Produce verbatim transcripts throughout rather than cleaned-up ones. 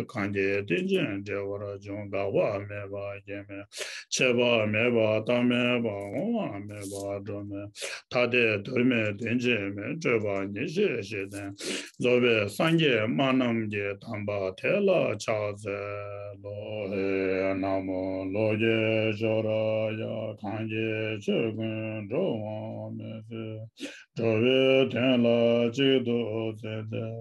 གང་གིས་རྟེན་ཅིང་འབྲེལ་བར་འབྱུང་། འགག་པ་མེད་པ་སྐྱེ་མེད། ཆད་པ་མེད་པ་རྟག་མེད་པ། འོང་བ་མེད་པ་འགྲོ་མེད། ཐ་དད་དོར་མེད་དོན་གཅིག་མིན། སྤྲོས་པ་ཉེར་ཞི་ཞི་སྟེང་རྫོགས་པའི་སངས་རྒྱས་སྨྲ་རྣམས་ཀྱི། དམ་པ་དེ་ལ་ཕྱག་འཚལ་ལོ། ན་མོ། ལོ་ཀེ་ཤྭ་ར་ཡ། གང་གིས་ཆོས་ཀུན་འགྲོ་འོང་མི་བཟོད། འགྲོ་བའི་དོན་ལ་གཅིག་ཏུ་བརྩོན་མཛད།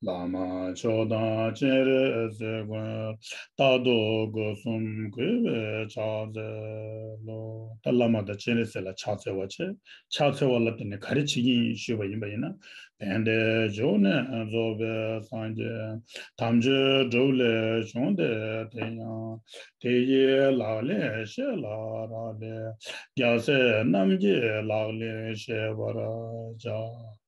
བླ་མ་མཆོག་དང་སྤྱན་རས་གཟིགས་མགོན། རྟག་ཏུ་སྒོ་གསུམ་གུས་པས་ཕྱག་འཚལ་ལོ། ད་བླ་མ་དང་སྤྱན་རས་གཟིགས་ལ་ཕྱག་འཚལ་བ་བྱས། ཕྱག་འཚལ་བ་ལ་བརྟེན་ནས་ག་རེ་བྱེད་ཀྱི་ཡིན་ཞུས་པ་ཡིན་པ་ཡིན་ན། ཕན་བདེའི་འབྱུང་གནས་རྫོགས་པའི་སངས་རྒྱས། དམ་ཆོས་སྒྲུབ་ལས་བྱུང་སྟེ་དེ་ཡང་། དེ་ཡི་ལག་ལེན་ཤེས་ལ་རག་ལས། རྒྱལ་སྲས་རྣམས་ཀྱི་ལག་ལེན་ཤེས་པར་བྱ།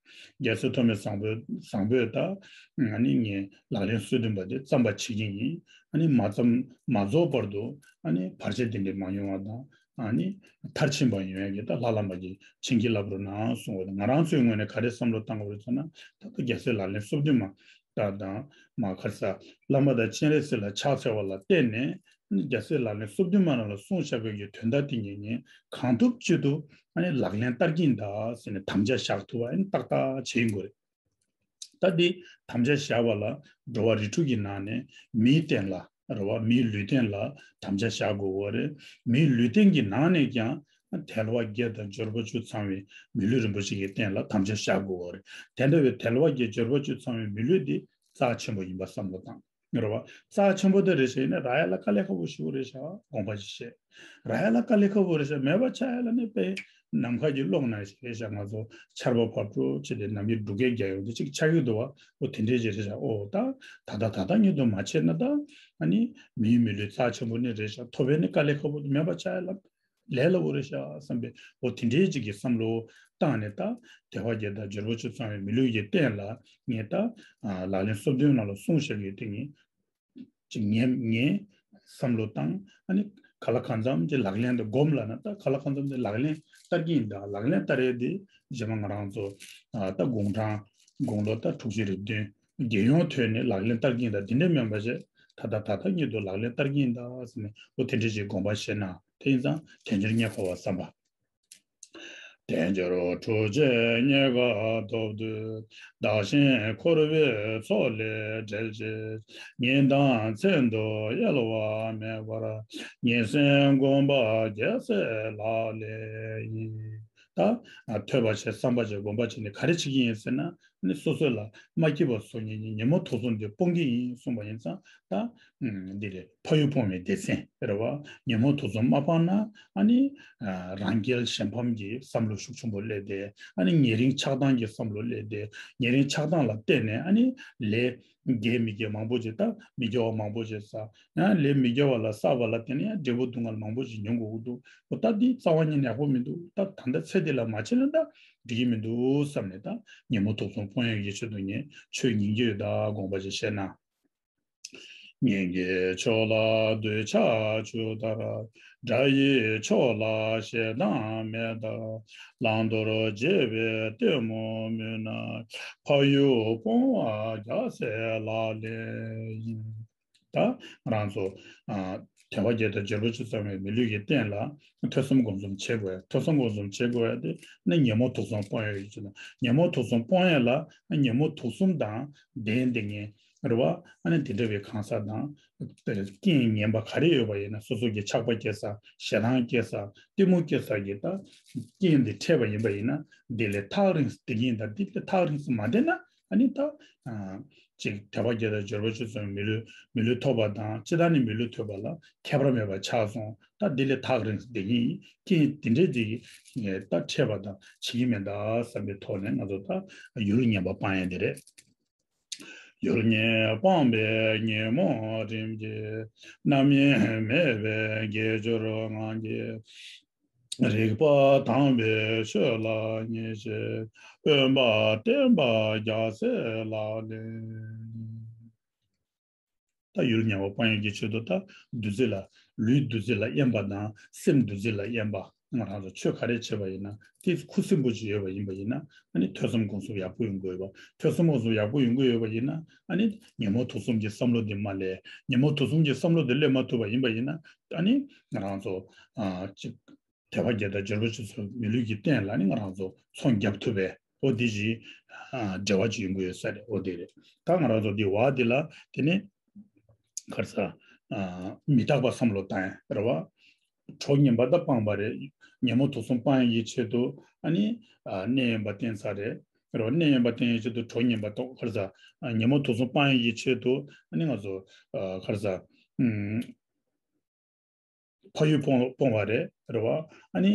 རྒྱལ་སྲས་ཐོགས་མེད་བཟང་པོས་བཟང་པོས་ད་ཨ་ནི་ངས་ལག་ལེན་སོ་བདུན་པ་དེ་བརྩམས་པ་བྱེད་ཀྱི་ཡིན། ཨ་ནི་མ་བརྩམས་མ་རྫོགས་བར་དུ་ཨ་ནི་བར་ཆད་དེ་འདྲ་མ་ཡོང་བ་དང་། ཨ་ནི་མཐར་ཕྱིན་པ་ཡོང་ཡ་གི་ད་ལྷ་བླ་མ་གིས་བྱིན་གྱིས་བརླབས་རོགས་གནང་གསུང་བ་དང་། ང་རང་ཚོའི་ངོས་ནས་ག་རེ་བསམ་བློ་བཏང་དགོས་རེད་ཟེར་ན། ད་ལྟ་རྒྱལ་སྲས་ལག་ལེན་སོ་བདུན་མ་ད་དང་མ་ཁར་ས་བླ་མ་དང་སྤྱན་རས་གཟིགས་ལ་ཕྱག་འཚལ་བ་ལ་བརྟེན་ནས། རྒྱལ་སྲས་ལག་ལེན་སོ་བདུན་མ་རང་ལ་གསུངས་བཞག་པའི་གི་དོན་དག་དེ་ཉིད་ཉིད་གང་ཐུབ་ཅི་ཐུབ་ཨ་ནི་ལག་ལེན་བསྟར་གྱིན་གདའ་ཟེར་ནས་དམ་བཅའ་བཞག་ཐུབ་པ་ཨ་ནི་ཏག་ཏག་བྱེད་ཀྱི་ཡོད་རེད། ད་འདི་དམ་བཅའ་བཞག་པ་ལ་འགྲོ་བ་རིགས་དྲུག་གི་ནང་ནས་མིའི་རྟེན་ལ་རེད་བ། མིའི་ལུས་རྟེན་ལ་དམ་བཅའ་བཞག་དགོས་པ་རེད། མིའི་ལུས་རྟེན་གྱི་ནང་ནས་ཀྱང་དལ་བ་བརྒྱད་དང་འབྱོར་པ་བཅུ་ཚང་བའི་མི་ལུས་རིན་པོ་ཆེ་གི་རྟེན་ལ་དམ་བཅའ་བཞག་དགོས་པ་རེད། དེ་འདྲ་བའི་དལ་བ་བརྒྱད་འབྱོར་པ་བཅུ་ཚང་བའི་མི་ལུས་འདི་རྩ་ཆེན་པོ་ཡིན་པ་བསམ་བློ་བཏང་། རེད་བ། རྩ་ཆེན་པོ་དེ་རེད་ཤག་ཡིན་ན་རག་ཡ་ལ་དཀའ་ལས་ཁག་པོ་ཞིག་རེད་ཤག་དགོངས་པ་ཞིག་བཞེས། རག་ཡ་ལ་དཀའ་ལས་ཁག་པོ་རེད་ཤག་མེད་པ་ཆགས་ཡ་ལ་ནི་དཔེ་ནམ་མཁའ་གི་གློག་ནང་ཞིག་རེད་ཤག་ང་ཚོ་ཆར་པ་བབས་འགྲོ་ཅི་སྟེ་ནམ་མཁའི་འབྲུག་སྐད་རྒྱག་ཡོང་དུས་ཅིག་ཆགས་ཀྱི་འདུག་བ། འོ་དེ་འདྲས་ཅིག་རེད་ཤག་འོ་ད་ད་ལྟ་ད་ལྟ་ཉིད་དུ་མ་བྱས་ན་ད་ཨ་ནི་མིའི་མི་ལུས་རྩ་ཆེན་པོ་ནི་རེད་ཤག་ཐོབ་པའི་ནི་དཀའ་ལས་ཁག་པོ་དེ་མེད་པ་ཆགས་ཡ་ལ། ལས་སླ་པོ་རེད་ཤག་བསམ་པའི་འོ་དེ་འདྲའི་ཅིག་གི་བསམ་བློ་བཏང་ནས་ད་དལ་བ་བརྒྱད་དང་འབྱོར་པ་བཅུ་ཚང་བའི་མི་ལུས་ཀྱི་རྟེན་ལ་ངས་ད་ལག་ལེན་སོ་བདུན་ནང་ལ་གསུངས་བཞག་གི་དེ་ངས་ཅིག་ངས་ངས་བསམ་བློ་བཏང་ཨ་ནི་ག་ལ་གང་འཚམ་ཅིག་ལག་ལེན་དུ་སྒོམ་ལ་ན་ད་ག་ལ་གང་འཚམ་ཅིག་ལག་ལེན་བསྟར་གྱི་ཡིན། ད་ལག་ལེན་བསྟར་ཡས་དེ་རྗེས་མ་ང་རང་ཚོ་ད་དགུང་གྲངས་དགུང་ལོ་ད་དྲུག་ཅུ་རེ་བདུན་རྒྱལ་ཡོངས་ཐོན་ནས་ལག་ལེན་བསྟར་གྱི་ཡིན། ད་དེ་འདྲ་མིན་པ་བྱས་ད་ད་ད་ད་ཉིད་དུ་ལག་ལེན་བསྟར་གྱི་ཡིན་ད་ཟེར་ནས་འོ་དེ་འདྲ་ཅིག་དགོངས་པ་བཞེས་ན། དེ་ཡིན་ཙང་དལ་འབྱོར་རྙེད་དཀའ་བ་བསམ་པ། དལ་འབྱོར་འཁྲུགས་བྱེད་རྙེད་དཀའ་ཐོབ་དུས། བདག་གཞན་འཁོར་བའི་མཚོ་ལས་བསྒྲལ་བྱེད། ཉིན་དང་མཚན་དུ་གཡེལ་བ་མེད་པར། ཉིན་མཚན་སྒོམ་པ་རྒྱལ་སྲས་ལག་ལེན་ཡིན། ད་ཐོས་པ་བྱས་བསམ་པ་བྱས་སྒོམ་པ་བྱས་ནས་ག་རེ་བྱེད་ཀྱི་ཡིན་ཟེར་ན། ནི་སོ་སོ་ལ་མ་སྐྱིད་པ་བཟོ་མཁན་གྱི་ཉོན་མོངས་དུག་གསུམ་དེ་སྤོང་གི་ཡིན་གསུངས་པ་ཡིན་ཙང་ད། འདི་རེད། ཕ་ཡུལ་སྤོང་བའི་སྡེ་ཚན་རེད་བ། ཉོན་མོངས་དུག་གསུམ་མ་སྤངས་ན་ཨ་ནི། རང་རྒྱལ་གཞན་ཕམ་གྱི་བསམ་བློ་ཤུགས་ཆེན་པོ་སླེབས་ཏེ་ཨ་ནི་ཉེ་རིང་ཆགས་སྡང་གི་བསམ་བློ་སླེབས་ཏེ་ཉེ་རིང་ཆགས་སྡང་ལ་བརྟེན་ནས་ཨ་ནི་ལས་དགེ་མི་དགེ་མང་པོ་ཅིག་ད་མི་དགེ་བ་མང་པོ་ཅིག་བསགས། ཡང་ལས་མི་དགེ་བ་ལ་བསགས་པ་ལ་བརྟེན་ནས་ཡང་འབྲས་བུ་སྡུག་བསྔལ་མང་པོ་ཅིག་མྱོང་དགོས་ཀྱི་འདུག་འོ་ད་འདི་རྩ་བ་ཉིད་ནས་ཡག་པོ་མི་འདུག་ད་ད་ལྟ་ཚེ་འདི་ལ་མ་བྱས་ན་ད་འགྲིག་གི་མི་འདུག་བསམ་ནས་ད་ཉོན་མོངས་དུག་གསུམ་སྤོང་ཡག་གི་ཆེད་དུ་ངས་ཆོས་ཉན་གྱི་ཡོད་ད་དགོངས་པ་ཅིག་བཞེས་ན། སྙན་གྱི་ཕྱོགས་ལ་འདོད་ཆགས་ཆུ་ལྟར། དགྲ་ཡི་ཕྱོགས་ལ་ཞེ་སྡང་མེ་ལྟར། བླང་དོར་འབྱེད་པའི་གཏི་མུག་མུན་ནག་ཕ་ཡུལ་སྤོང་བ་རྒྱལ་སྲས་ལག་ལེན་ཡིན། ད་ང་རང་ཚོ་དལ་བ་བརྒྱད་དང་འབྱོར་པ་བཅུ་ཚང་བའི་མི་ལུས་ཀྱི་རྟེན་ལ་ཐོས་བསམ་སྒོམ་གསུམ་བྱེད་དགོས། ཐོས་བསམ་སྒོམ་གསུམ་བྱེད་དགོས་ཡ་དེ་ནི་ཉོན་མོངས་དུག་གསུམ་སྤོང་ཡ་ཡོད་ཅེ་ན། ཉོན་མོངས་དུག་གསུམ་སྤོང་ཡ་ལ་ཉོན་མོངས་དུག་གསུམ་དང་ལྡན་བསྡད་མཁན། རེད་བ། ཨ་ནི་དེ་འདྲ་བའི་གང་ཟག་དང་། རྐྱེན་ངན་པ་ག་རེ་ཡོད་པ་ཡིན་ན་སོ་སོ་གི་ཆགས་པ་སྐྱེ་ས་ཞེ་སྡང་སྐྱེ་ས་གཏི་མུག་སྐྱེ་ས་གི་ད་རྐྱེན་འདི་འཕྲད་པ་ཡིན་པ་ཡིན་ན་འདི་ལས་ཐག་རིང་སེ་བསྡད་ཀྱི་ཡིན། ད་འདི་ལས་ཐག་རིང་སེ་མ་བསྡད་ན་ཨ་ནི་ད་ཅིག་དལ་བ་བརྒྱད་དང་འབྱོར་པ་བཅུ་ཚང་མི་ལུས་མི་ལུས་ཐོབ་པ་དང་ཅི་ད་ནི་མི་ལུས་ཐོབ་པ་ལ་ཁྱད་པར་མེད་པ་ཆགས་སོང་། ད་འདི་ལས་ཐག་རིང་སེ་བསྡད་ཀྱི་ཡིན། རྐྱེན་འདི་འདྲས་འདི་ད་འཕྲད་པ་དང་བྱེད་ཀྱི་མེད་ད་བསམ་པའི་ཐོག་ནས་ང་ཚོ་ད་ཡུལ་ངན་པ་སྤང་ཡ་འདི་རེད། ཡུལ་ངན་སྤངས་པས་ཉོན་མོངས་རིམ་གྱིས། རྣམ་གཡེང་མེད་པའི་དགེ་སྦྱོར་ངང་གིས། རིག་པ་དྭངས་པའི་ཆོས་ལ་ངེས་ཤེས། དབེན་པ་བསྟེན་པ་རྒྱལ་སྲས་ལག་ལེན་ཡིན། ད་ཡུལ་ངན་པ་སྤང་ཡག་གི་ཆེད་དུ་ད་བདུད་རྩི་ལ་ལུས་བདུད་རྩི་ལ་དབེན་པ་དང་སེམས་བདུད་རྩི་ལ་དབེན་པ། ང་རང་ཚོ་ཆོས་ག་རེ་བྱེད་པ་ཡིན་ན་དེ་ཁུ་སིམ་པོ་ཅིག་ཡོད་པ་ཡིན་པ་ཡིན་ན་ཨ་ནི་ཐོས་བསམ་སྒོམ་གསུམ་ཡག་པོ་ཡོང་གི་ཡོད་པ། ཐོས་བསམ་སྒོམ་གསུམ་ཡག་པོ་ཡོང་གི་ཡོད་པ་ཡིན་ན་ཨ་ནི་ཉོན་མོངས་དུག་གསུམ་གྱི་བསམ་བློ་དེ་མ་སླེབས། ཉོན་མོངས་དུག་གསུམ་གྱི་བསམ་བློ་དེ་སླེབས་མ་ཐུབ་པ་ཡིན་པ་ཡིན་ན་ཨ་ནི་ང་རང་ཚོ་ཨ་ཅིག་དད་པ་བརྒྱད་དང་འབྱོར་པ་བཅུ་ཚོ་མི་ལུས་ཀྱི་རྟེན་ལ་ནི་ང་རང་ཚོ་ཚོང་རྒྱབ་ཐུབ་པས། འོ་འདི་ཞིག་འབྲེལ་བ་ཅིག་ཡོང་གི་ཡོད་ས་རེད། འོ་འདི་རེད། ད་ང་རང་ཚོ་འདི་བ་འདི་ལ་དེ་ནི་ག་རེ་ཟ། མི་རྟག་པ་བསམ་བློ་བཏང་ཡ་རེད་བ། གྲོགས་ངན་པ་དང་སྤངས་པ་རེད། ཉོན་མོངས་དུག་གསུམ་སྤང་ཡ་གི་ཆེད་དུ་ཨ་ནི་གནས་དབེན་པ་བསྟེན་ས་རེད། རེད་བ། གནས་དབེན་པ་བསྟེན་ཡའི་ཆེད་དུ་གྲོགས་ངན་པ་དང་ག་རེ་ཟ། ཉོན་མོངས་དུག་གསུམ་སྤང་ཡ་གི་ཆེད་དུ་ཨ་ནི་ང་ཚོ་ག་རེ་ཟ། ཕ་ཡུལ་སྤོང་སྤོང་བ་རེད། རེད་བ། ཨ་ནི་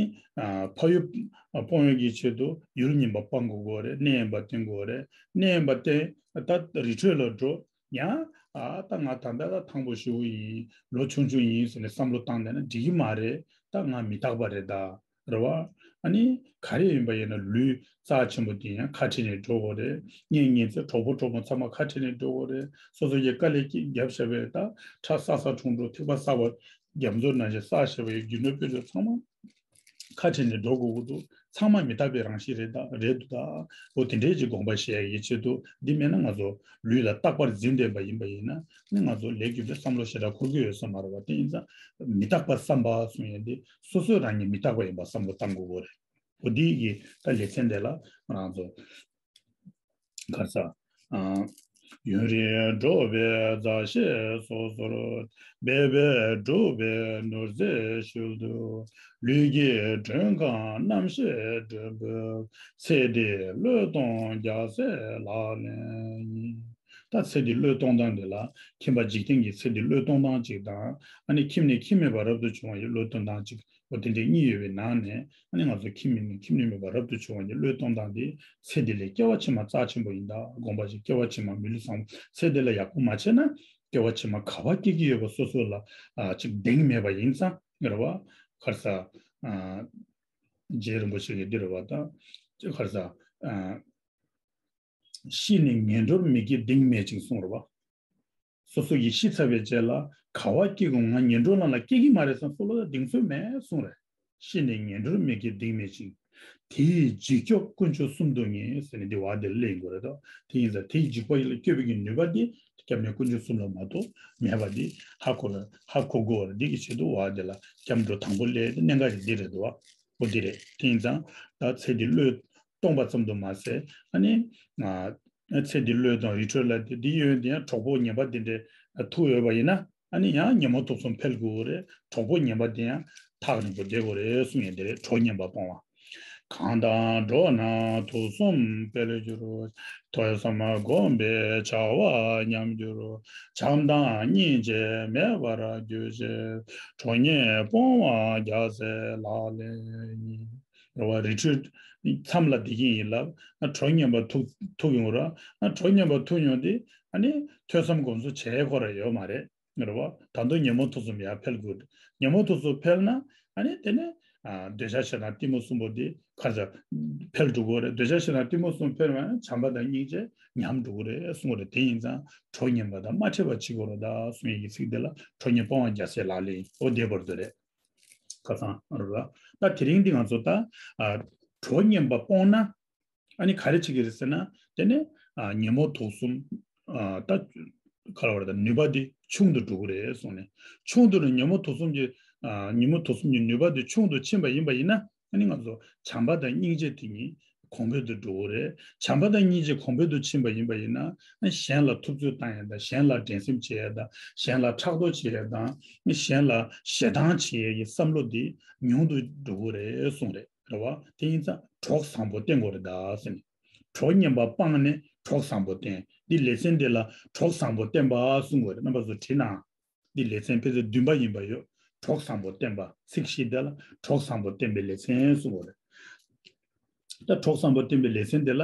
ཕ་ཡུལ་སྤོང་ཡོད་ཀྱི་ཆེད་དུ་ཡུལ་ངན་པ་སྤང་དགོས་ཀྱི་རེད། གནས་དབེན་པ་བསྟེན་དགོས་ཀྱི་རེད། གནས་དབེན་པ་བསྟེན་ད་རི་ཁྲོད་ལ་འགྲོ་ཡང་ཨ་ད་ང་ད་ལྟ་ད་ཐང་པོ་ཞེ་པོ་ཡིན། ལོ་ཆུང་ཆུང་ཡིན་ཟེར་ནས་བསམ་བློ་བཏང་བསྡད་ན་འགྲིག་གི་མ་རེད། ད་ང་མི་རྟག་པ་རེད་ད། རེད་བ། ཨ་ནི་ག་རེ་ཡིན་པ་ཡིན་ན་ལུས་རྩ་ཆེན་པོ་དེ་ཡང་ཁ་ཁྲིད་ནས་འགྲོ་དགོས་རེད། གཉེན་ཉེ་ཚན་གྲོགས་པོ་གྲོགས་མོ་ཚང་མ་ཁ་ཁྲིད་ནས་འགྲོ་དགོས་རེད། སོ་སོ་ཡི་དཀའ་ལས་བརྒྱབ་བཞག་པའི་ད་ཁྲ་ས་ས་ཁྲོང་ཁྲོ་ཐིགས་པ་གསར་པ་རྒྱ་མཚོ་ནང་བཞིན་བསགས་བཞག་པའི་རྒྱུ་ནོར་དཔལ་འབྱོར་ཚང་མ་ཁ་ཁྲིད་ནས་འགྲོ་དགོས་ཀྱི་འདུག་ཚང་མ་མི་རྟག་པའི་རང་བཞིན་རེད་ད། རེད་འདུག་ད། འོ་དེ་འདྲའི་ཅིག་དགོངས་པ་བཞེས་ཡའི་ཆེད་དུ་འདི་མེད་ན་ང་ཚོ་ལུས་ལ་རྟག་པར་འཛིན་བསྡད་པ་ཡིན་པ་ཡིན་ན་ནི་ང་ཚོ་ལས་རྒྱུ་འབྲས་བསམ་བློ་ཞེ་དྲག་འཁོར་གྱི་ཡོད་ས་མ་རེད་བ། དེ་ཡིན་ཙང་མི་རྟག་པ་བསམ་པ་གསུང་ཡས་འདི་སོ་སོས་རང་ཉིད་མི་རྟག་པ་ཡིན་པ་བསམ་བློ་བཏང་དགོས་ཀྱི་རེད། འོ་འདི་ཡི་ད་ལེ་ཚན་འདི་ལ་ང་རང་ཚོ་ག་རེ་ཟ། ཡུན་རིང་འགྲོགས་པའི་མཛའ་བཤེས་སོ་སོར། འབད་པས་བསྒྲུབས་པའི་ནོར་རྫས་ཤུལ་དུ། ལུས་ཀྱི་མགྲོན་ཁང་རྣམ་ཤེས་མགྲོན་པོའི། ཚེ་འདིའི་བློས་གཏོང་རྒྱག་སའི་ལག་ལེན་ཡིན། ད་ཚེ་འདི་བློས་གཏོང་སྟངས་འདི་ལ་ཁྱིམ་པ་འཇིག་རྟེན་གྱི་ཚེ་འདི་བློས་གཏོང་སྟངས་གཅིག་དང་ཨ་ནི་ཁྱིམ་ནས་ཁྱིམ་མེད་པར་རབ་ཏུ་བྱུང་བ་ཡི་བློས་གཏོང་སྟངས་གཅིག་འོ་དེ་འདྲའི་གཉིས་ཡོད་པའི་ནང་ནས་ཨ་ནི་ང་ཚོ་ཁྱིམ་མེད་ནས་ཁྱིམ་ནས་མེད་པར་རབ་ཏུ་བྱུང་བ་ཡི་བློས་གཏོང་སྟངས་འདི་ཚེ་འདི་ལས་སྐྱེ་བ་ཕྱི་མ་རྩ་ཆེན་པོ་ཡིན། ད་དགོངས་པ་བཞེས། སྐྱེ་བ་ཕྱི་མ་མི་ལུས་བཟང་པོ་ཚེ་འདི་ལ་ཡག་པོ་མ་བྱས་ན་སྐྱེ་བ་ཕྱི་མ་ག་པར་སྐྱེ་གི་ཡོད་པ་སོ་སོ་ལ་ཨ་ཅིག་གདེང་མེད་པ་ཡིན་ཙང་རེད་བ། ག་རེ་ཟ། ཨ་རྗེ་རིན་པོ་ཆེ་གིས་འདི་རེད་བ། ད་ག་རེ་ཟ། ཨ་ཤི་ནས་ངན་འགྲོར་མི་སྐྱེ་གདེང་མེད་ཅིང་གསུངས་རེད་བ། སོ་སོ་ཡི་ཤི་ཚར་བའི་རྗེས་ལ་ག་བ་སྐྱེ་དགོས། ང་ངན་འགྲོ་ལམ་ལ་སྐྱེ་གི་མ་རེད་བསམ་སོ་ལོ་ལ་གདེང་ཚོད་མེད་གསུངས་རེད། ཤི་ནས་ངན་འགྲོར་མི་སྐྱེ་གདེང་མེད་ཅིང་། དེ་ཡི་འཇིགས་སྐྱོབ་དཀོན་མཆོག་གསུམ་དུ་ངེས་ཟེར་ནས་འདི་བ་འདིར་གླེང་དགོས་རེད་དོ། དེ་ཡིན་ཙང་དེ་ཡི་འཇིགས་པ་ཡི་ལ་སྐྱོབ་པའི་གི་ནུས་པ་འདི་སྐྱབས་གནས་དཀོན་མཆོག་གསུམ་ལ་མ་གཏོགས་མེད་པ་འདི་ཧ་གོ་ར་ཧ་གོ་དགོས་རེད། འདི་གི་ཆེད་དུ་བ་འདི་ལ་སྐྱབས་འགྲོ་དང་པོ་སླེབས་ཏེ་གནད་འགག་ཅིག་འདི་རེད་དོ། འོ་འདི་རེད། དེ་ཡིན་ཙང་ད་ཚེ་འདི་བློས་གཏོང་པ་ཙམ་དུ་མ་ཟད་ཨ་ནི་ཚེ་འདི་བློས་གཏོང་རི་ཁྲོད་ལ་དེ་འདི་ཡོད་འདི་ཡང་གྲོགས་པོ་ངན་པ་འདི་འདྲའི་ཐུག་ཡོད་པ་ཡིན་ན་ཨ་ནི་ཡང་ཉོན་མོངས་དུག་གསུམ་འཕེལ་དགོས་རེད། གྲོགས་པོ་ངན་པ་འདི་ཡང་ཐག་རིང་པོ་བསྡད་དགོས་རེད་གསུང་ཡས་འདི་རེད། གྲོགས་ངན་པ་སྤོང་བ། གང་དང་འགྲོགས་ན་དུག་གསུམ་འཕེལ་འགྱུར། ཐོས་བསམ་སྒོམ་པའི་བྱ་བ་ཉམས་འགྱུར། བྱམས་དང་སྙིང་རྗེ་མེད་པར་གྱུར་ཅིག་གྲོགས་ངན་སྤོང་བ་རྒྱལ་སྲས་ལག་ལེན་ཡིན། རེད་བ། རི་ཁྲོད་མཚམས་ལ་བསྡད་ཀྱི་ཡིན་ལབ་ན་གྲོགས་ངན་པ་ཐུག་ཐུག་ཡོང་ར་ན་གྲོགས་ངན་པ་ཐུག་ཡོང་དུས་ཨ་ནི་ཐོས་བསམ་སྒོམ་གསུམ་བྱེད་ཁོ་ར་ཡོད་མ་རེད། རེད་བ། ད་དུང་ཉོན་མོངས་དུག་གསུམ་ཡར་འཕེལ་དགོས། ཉོན་མོངས་དུག་གསུམ་འཕེལ་ན་ཨ་ནི་དེ་ནས་ཨ་འདོད་ཆགས་ཞེ་སྡང་གཏི་མུག་གསུམ་པོ་དེ་ག་ཚ་འཕེལ་འགྲོ་གི་རེད། འདོད་ཆགས་ཞེ་སྡང་གཏི་མུག་གསུམ་འཕེལ་བ་ན་བྱམས་པ་དང་སྙིང་རྗེ་ཉམས་འགྲོ་གི་རེད་གསུང་གི་རེད། དེ་ཡིན་ཙང་གྲོགས་ངན་པ་དང་མ་འཕྲད་པ་བྱེད་དགོས་རེད་ད་གསུང་ཡས་ཀྱི་ཚིག་དེ་ལ་གྲོགས་ངན་སྤོང་བ་རྒྱལ་སྲས་ལག་ལེན་ཡིན། འོ་དེ་བར་དུ་རེད། ཁ་སང་རེད་བ། ད་དེ་རིང་འདི་ང་ཚོ་ད་ཨ་གྲོགས་ངན་པ་སྤོང་ན། ཨ་ནི་ག་རེ་བྱེད་ཀྱི་རེད་ཟེར་ན་དེ་ནི་ཨ་ཉོན་མོངས་དུག་གསུམ་ཨ་ད་ག་རེ་བར་དང་ནུས་པ་དེ་ཆུང་དུ་འགྲོ་གི་རེད་གསུངས་ནས། ཆུང་དུ་ནི་ཉོན་མོངས་དུག་གསུམ་གྱི་ཨ་ཉོན་མོངས་དུག་གསུམ་གྱི་ནུས་པ་དེ་ཆུང་དུ་ཕྱིན་པ་ཡིན་པ་ཡིན་ན་ཨ་ནི་ང་ཚོ་བྱམས་པ་དང་སྙིང་རྗེ་དེ་གཉིས་གོང་འཕེལ་དུ་འགྲོ་གི་རེད། བྱམས་པ་དང་སྙིང་རྗེ་གོང་འཕེལ་དུ་ཕྱིན་པ་ཡིན་པ་ཡིན་ན་ཨ་ནི་གཞན་ལ་ཐུབ་ཚོད་བཏང་ཡ་དང་གཞན་ལ་འགྲན་སེམས་བྱེད་ཡ་དང་གཞན་ལ་ཕྲག་དོག་བྱེད་ཡ་དང་གཞན་ལ་ཞེ་སྡང་བྱེད་ཡ་གི་བསམ་བློ་དེ་ཉུང་དུ་འགྲོ་གི་རེད་གསུངས་རེད། རེད་བ། དེ་ཡིན་ཙང་གྲོགས་བཟང་པོ་བསྟེན་དགོས་རེད་ད་ཟེར་ནས། གྲོགས་ངན་པ་སྤངས་ནས་གྲོགས་བཟང་པོ་བསྟེན། འདི་ལེ་ཚན་འདི་ལ་གྲོགས་བཟང་པོ་བསྟེན་པ་གསུང་དགོས་རེད། རྣམ་པ་ཚོ་བྲིས་ན། འདི་ལེ་ཚན་ཕལ་ཆེར་བདུན་པ་ཡིན་པ་ཡོད། གྲོགས་བཟང་པོ་བསྟེན་པ། ཚིག་བཞི་འདི་ལ་གྲོགས་བཟང་པོ་བསྟེན་པའི་ལེ་ཚན་གསུང་དགོས་རེད། ད་གྲོགས་བཟང་པོ་བསྟེན་པའི་ལེ་ཚན་འདི་ལ་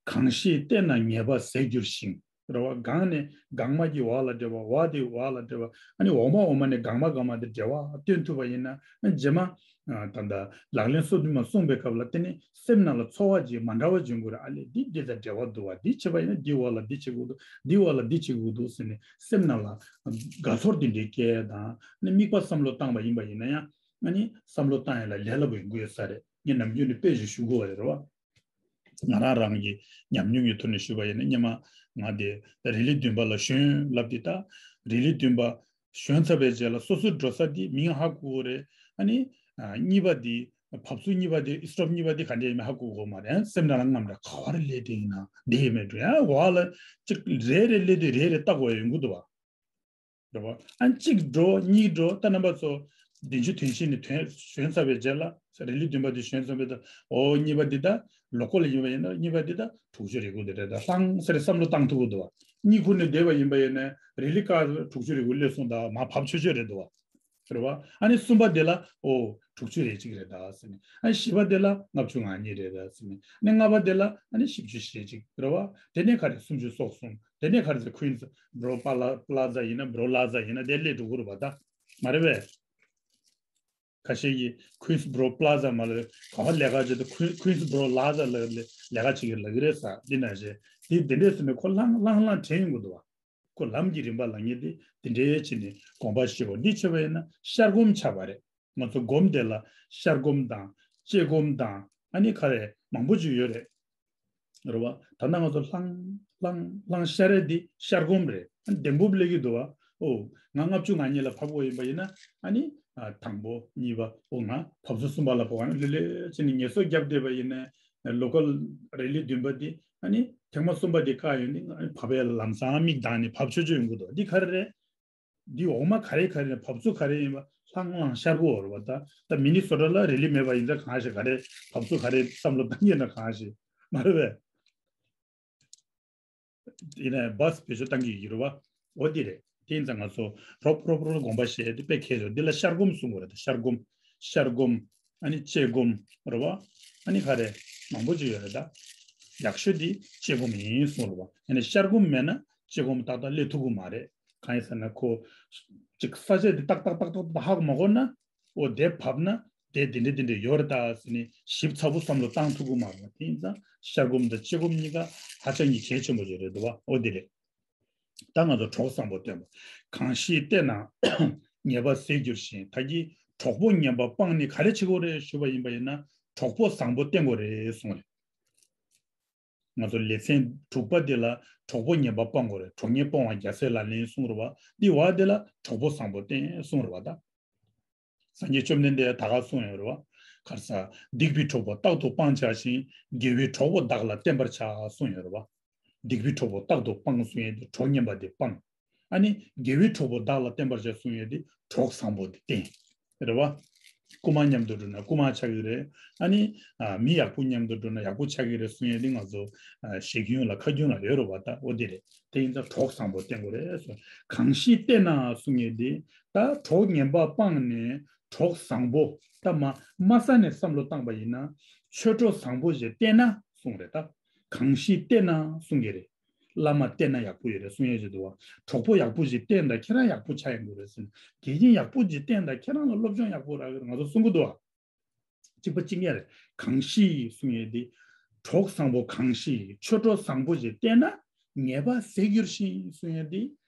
གང་ཞིག་བསྟེན་ན་ཉེས་པ་ཟད་འགྱུར་ཞིང་། རེད་བ། གང་ནས་གང་མ་གི་བ་ལ་འབྲེལ་བ་བ་དེ་བ་ལ་འབྲེལ་བ་ཨ་ནི་འོག་མ་འོག་མ་ནས་གང་མ་གང་མ་དེ་འབྲེལ་བ་སྟོན་ཐུབ་པ་ཡིན་ན་ཨ་རྗེས་མ་ཨ་ད་ལྟ་ལག་ལེན་སོ་བདུན་མ་གསུངས་པའི་སྐབས་ལ་དེ་ནི་སེམས་ནང་ལ་ཚོར་བ་ཅིག་མ་འདྲ་བ་འབྱུང་དགོས་རེད། ཨ་ལས་འདི་འདི་དང་འབྲེལ་བ་འདུག་བ། འདི་བྱེད་པ་ཡིན་ན་འདི་བ་ལ་འདི་བྱེད་དགོས་འདུག་འདི་བ་ལ་འདི་བྱེད་དགོས་འདུག་ཟེར་ནས་སེམས་ནང་ལ་དགའ་ཚོར་འདི་འདྲའི་སྐྱེ་དང་ནི་དམིགས་པ་བསམ་བློ་བཏང་པ་ཡིན་པ་ཡིན་ན་ཡང་། ཨ་ནི་བསམ་བློ་བཏང་ཡ་ལ་ལས་སླ་པོ་ཡོང་གི་ཡོད་ས་རེད། ངས་ནམ་རྒྱུན་ནས་དཔེ་ཞིག་ཞུ་དགོས་པ་རེད་བ། ང་རང་རང་གི་ཉམས་མྱོང་གི་ཐོག་ནས་ཞུས་པ་ཡིན་ན། སྔོན་མ་ང་དེ་རི་ལི་བདུན་པ་ལ་ཞོན་ལབ་དེ། ད་རི་ལི་བདུན་པ་ཞོན་ཚར་བའི་རྗེས་ལ་སོ་སོའི་འགྲོ་ས་དེ་མིང་ཧ་གོ་གི་རེད། ཨ་ནི་ཨ་གཉིས་པ་དེ་བབས་ཚུགས་གཉིས་པ་དེ་སི་ཊོབ་གཉིས་པ་དེ་ག་འདྲ་ཡིན་མིན་ཧ་གོ་གི་མ་རེད། སེམས་ནང་ལ་རྔམ་རེད། ག་བར་སླེབས་དེ་ཡིན་ན་འདི་ཡིན་མེད་འགྲོ་ཡ། འོག་ལ་གཅིག་རེ་རེ་སླེབས་དུས་རེ་རེ་ལྟ་དགོས་ཡ་ཡོང་གི་འདུག་བ། རེད་བ། ཨ་གཅིག་འགྲོ་གཉིས་འགྲོ། ད་རྣམ་པ་ཚོ་བདུན་ཅུ་དོན་བཞི་ནས་ཐོན་ཞོན་ཚར་བའི་རྗེས་ལ། རི་ལི་བདུན་པ་དེ་ཞོན་ཚར་བའི་ད། འོ་གཉིས་པ་འདི་ད་ལོ་ཀལ་ཡིན་པ་ཡིན་ན་གཉིས་པ་འདི་ད་དྲུག་ཅུ་རེ་དགུ་དེ་རེད། ད་ལྷང་ཟེར་བསམ་བློ་བཏང་ཐུབ་ཀྱི་འདུག་བ། གཉིད་ཁུག་ནས་བསྡད་པ་ཡིན་པ་ཡིན་ན་རི་ལི་ཀ་དྲུག་ཅུ་རེ་དགུ་སླེབས་སོང་། ད་མར་བབས་ཆོག་ཆོག་རེད་འདུག་བ། རེད་བ། ཨ་ནི་གསུམ་པ་དེ་ལ་འོ་དྲུག་ཅུ་རེ་གཅིག་རེད་ད་ཟེར་ནས། ཨ་ནི་བཞི་པ་དེ་ལ་ལྔ་བཅུ་ང་གཉིས་རེད་ད་ཟེར་ནས། ཨ་ནི་ལྔ་པ་དེ་ལ་ཨ་ནི་བཞི་བཅུ་ཞེ་གཅིག་རེད་བ། དེ་ནས་ག་རེ་སུམ་ཅུ་སོ་གསུམ། དེ་ནས་ག་རེ་ཟེར་ཁུན་སི་བྷོ་རོ་པ་ལ་པ་ལ་ཛ་ཡིན་ན་བྷོ་རོ་ལ་ཛ་ཡིན་ན་དེ་སླེབས་འགྲོ་གི་རེད་བ། ད་མ་རེད་པས། ཁ་ཤས་ཀྱིས་ཁུན་སི་བྷོ་རོ་པ་ལ་ཛ་མ་ལ་ག་བ་ལས་ཀ་བྱེད་དུ་ཁུན་ཁུན་སི་བྷོ་རོ་ལ་ཛ་ལ་ལས་ལས་ཀ་བྱེད་ཀྱི་ལབ་ཀྱི་རེད་ཟེར། འདི་ན་བྱས་དེ་འདི་འདྲས་ཟེར་ནས་ཁོ་ལྷང་ལྷང་ལྷང་དྲན་ཡོང་གི་འདུག་བ། ཁོ་ལམ་གྱི་རིམ་པ་ལབ་མཁན་དེ་དེ་འདྲའི་བྱས་ནས་དགོངས་པ་བཞེས་པ། འདི་བྱས་པ་ཡིན་ན་ཤར་སྒོམ་ཆགས་པ་རེད། ང་ཚོ་སྒོམ་དེ་ལ་ཤར་སྒོམ་དང་ལྕེ་སྒོམ་དང་ཨ་ནི་ག་རེ་མང་པོ་ཅིག་ཡོད་རེད། རེད་བ། ད་ལྟ་ང་ཚོ་ལྷང་ལྷང་ལྷང་ཤར་རེད། འདི་ཤར་སྒོམ་རེད། ཨ་ནི་གདེང་སྤོབས་སླེབས་ཀྱི་འདུག་བ། ཨོ་ང་ལྔ་བཅུ་ང་གཉིས་ལ་བབས་དགོས་ཡིན་པ་ཡིན་ན། ཨ་ནི་ཨ་དང་པོ་གཉིས་པ། ཨོ་ང་བབས་ཚུགས་གསུམ་པ་ལ་བབས། ཨ་ནི་ལེ་ལེ་བྱས་ནས་ངལ་གསོ་བརྒྱབ་བསྡད་པ་ཡིན་ན། ལོ་ཀལ་རི་ལི་བདུན་པ་འདི་ཨ་ནི་ཐེངས་མ་གསུམ་པ་འདི་བཀག་ཡོང་དུས་ཨ་ནི་བབས་ཡ་ལམ་སང་མིག་གདངས་ནས་བབས་ཆོག་ཆོག་ཡོང་གི་འདུག། འདི་ག་རེ་རེད། འདི་འོག་མ་ག་རེ་ག་རེ་ནས་བབས་ཚུགས་ག་རེ་ཡིན་པ་ལྷང་ལྷང་ཤར་གྱི་ཡོད་རེད་བ། ད་ད་མི་ནི་སོ་ཊ་ལ་རི་ལི་མེད་པ་ཡིན་ཙང་གང་ཤེས། ག་རེ་བབས་ཚུགས་ག་རེ་བསམ་བློ་བཏང་གི་ཡོད་ན་གང་ཤེས། མ་རེད་པས། ཡིན་ནའི་བཱས་བེད་སྤྱོད་བཏང་གི་ཡོད་རེད་བ། འོ་འདི་རེད། དེ་ཡིན་ཙང་ང་ཚོ་རོབ་རོབ་རོབ་དགོངས་པ་བཞེས་དེ་དཔེ་ཁེལ་སོང་། འདི་ལ་ཤར་སྒོམ་གསུང་གི་རེད། ད་ཤར་སྒོམ། ཤར་སྒོམ། ཨ་ནི་ལྕེ་སྒོམ་རེད་བ། ཨ་ནི་ག་རེ་མང་པོ་ཅིག་ཡོད་རེད། ད་ཡག་ཤོས་འདི་ལྕེ་སྒོམ་ཡིན་གསུང་རེད་བ། ཡིན་ནའི་ཤར་སྒོམ་མེད་ན་ལྕེ་སྒོམ་ཏག་ཏག་སླེབས་ཐུབ་ཀྱི་མ་རེད། གང་ཡིན་ཟེར་ན་ཁོ་ཅིག་ས་ཆ་དེ་ཏག་ཏག་ཏག་ཏག་ཧ་གོ་མ་གོ་ན། འོ་དེ་བབས་ན་དེ་དེ་འདྲ་དེ་འདྲ་ཡོད་རེད་ད་ཟེར་ནས་ཞིབ་ཚགས་པོ་བསམ་བློ་བཏང་ཐུབ་ཀྱི་མ་རེད། དེ་ཡིན་ཙང་ཤར་སྒོམ་དང་ལྕེ་སྒོམ་གཉིས་ཀ་ཧ་ཅང་གི་གལ་ཆེན་པོ་ཅིག་རེད་འདུག་བ། འོ་དེ་རེད། ད་ང་ཚོ་གྲོགས་བཟང་པོ་བསྟེན་པ། གང་ཞིག་བསྟེན་ན་ཉེས་པ་ཟད་འགྱུར་ཞིང་། ད་གིན་གྲོགས་པོ་ངན་པ་སྤངས་ནས་ག་རེ་བྱེད་དགོས་རེད་ཞུས་པ་ཡིན་པ་ཡིན་ན། གྲོགས་པོ་བཟང་པོ་བསྟེན་དགོས་རེད་གསུངས་རེད། ང་ཚོ་ལེ་ཚན་དྲུག་པ་འདི་ལ་གྲོགས་པོ་ངན་པ་སྤང་དགོས་རེད། གྲོགས་ངན་སྤོང་བ་རྒྱལ་སྲས་ལག་ལེན་གསུངས་རེད་བ། འདི་བ་འདི་ལ་གྲོགས་པོ་བཟང་པོ་བསྟེན་གསུངས་རེད་བ། ད་སངས་རྒྱས་བཅོམ་ལྡན་འདས་ད་ག་གསུངས་ཡོད་རེད་བ། ག་རེ་ཟེར། སྡིག་པའི་གྲོགས་པོ་རྟག་ཏུ་སྤང་བྱ་ཞིང་། དགེ་བའི་གྲོགས་པོ་བདག་ལ་བསྟེན་པར་བྱ་གསུངས་ཡོད་རེད་བ། སྡིག་པའི་གྲོགས་པོ་རྟག་ཏུ་སྤང་གསུངས་ཡོད་དེ་གྲོགས་ངན་པ་དེ་སྤང་། ཨ་ནི་དགེ་བའི་གྲོགས་པོ་བདག་ལ་བསྟེན་པར་བྱ་གསུངས་ཡོད་དེ་གྲོགས་བཟང་པོ་དེ་བསྟེན། རེད་བ། རྐུ་མ་མཉམ་དུ་འགྲོ་ན་རྐུ་མ་ཆགས་ཀྱི་རེད། ཨ་ནི་ཨ་མི་ཡག་པོ་མཉམ་དུ་འགྲོ་ན་ཡག་པོ་ཆགས་ཀྱི་རེད་གསུངས་ཡོད་དེ་ང་ཚོ་ཨ་ཞེ་རྒྱུན་ལ་ཁ་རྒྱུན་ལ་ཡོད་རེད་བ། ད་འོ་དེ་རེད། དེ་ཡིན་ཙང་གྲོགས་བཟང་པོ་བསྟེན་དགོས་རེད་གསུངས། གང་ཞིག་བསྟེན་ན་གསུངས་ཡོད་དེ། ད་གྲོགས་ངན་པ་སྤངས་ནས་གྲོགས་བཟང་པོ། ད་མ་མ་ས་ནས་བསམ་བློ་བཏང་པ་ཡིན་ན་ཆོས་གྲོགས་བཟང་པོ་ཞིག་བསྟེན་ན་གསུངས་རེད། ད་གང་ཞིག་བསྟེན་ན་གསུང་གི་རེད། བླ་མ་བསྟེན་ན་ཡག་པོ་ཡོད་རེད་གསུང་ཡས་ཅིག་འདུག་བ། གྲོགས་པོ་ཡག་པོ་ཞིག་བསྟེན་དང་ཁྱེད་རང་ཡག་པོ་ཆགས་ཡོང་གི་རེད་ཟེར། དགེ་རྒན་ཡག་པོ་ཞིག་བསྟེན་དང་ཁྱེད་རང་ལ་སློབ་སྦྱོང་ཡག་པོ་རག་གི་རེད་ང་ཚོ་གསུང་གི་འདུག་བ། གཅིག་པ་གཅིག་ཉར་གང་ཞིག་གསུང་ཡས་དེ། གྲོགས་བཟང་པོ་གང་ཞིག་ཆོས་གྲོགས་བཟང་པོ་ཞིག་བསྟེན་ན་ཉེས་པ་ཟད་འགྱུར་ཞིང་གསུང་ཡས་དེ།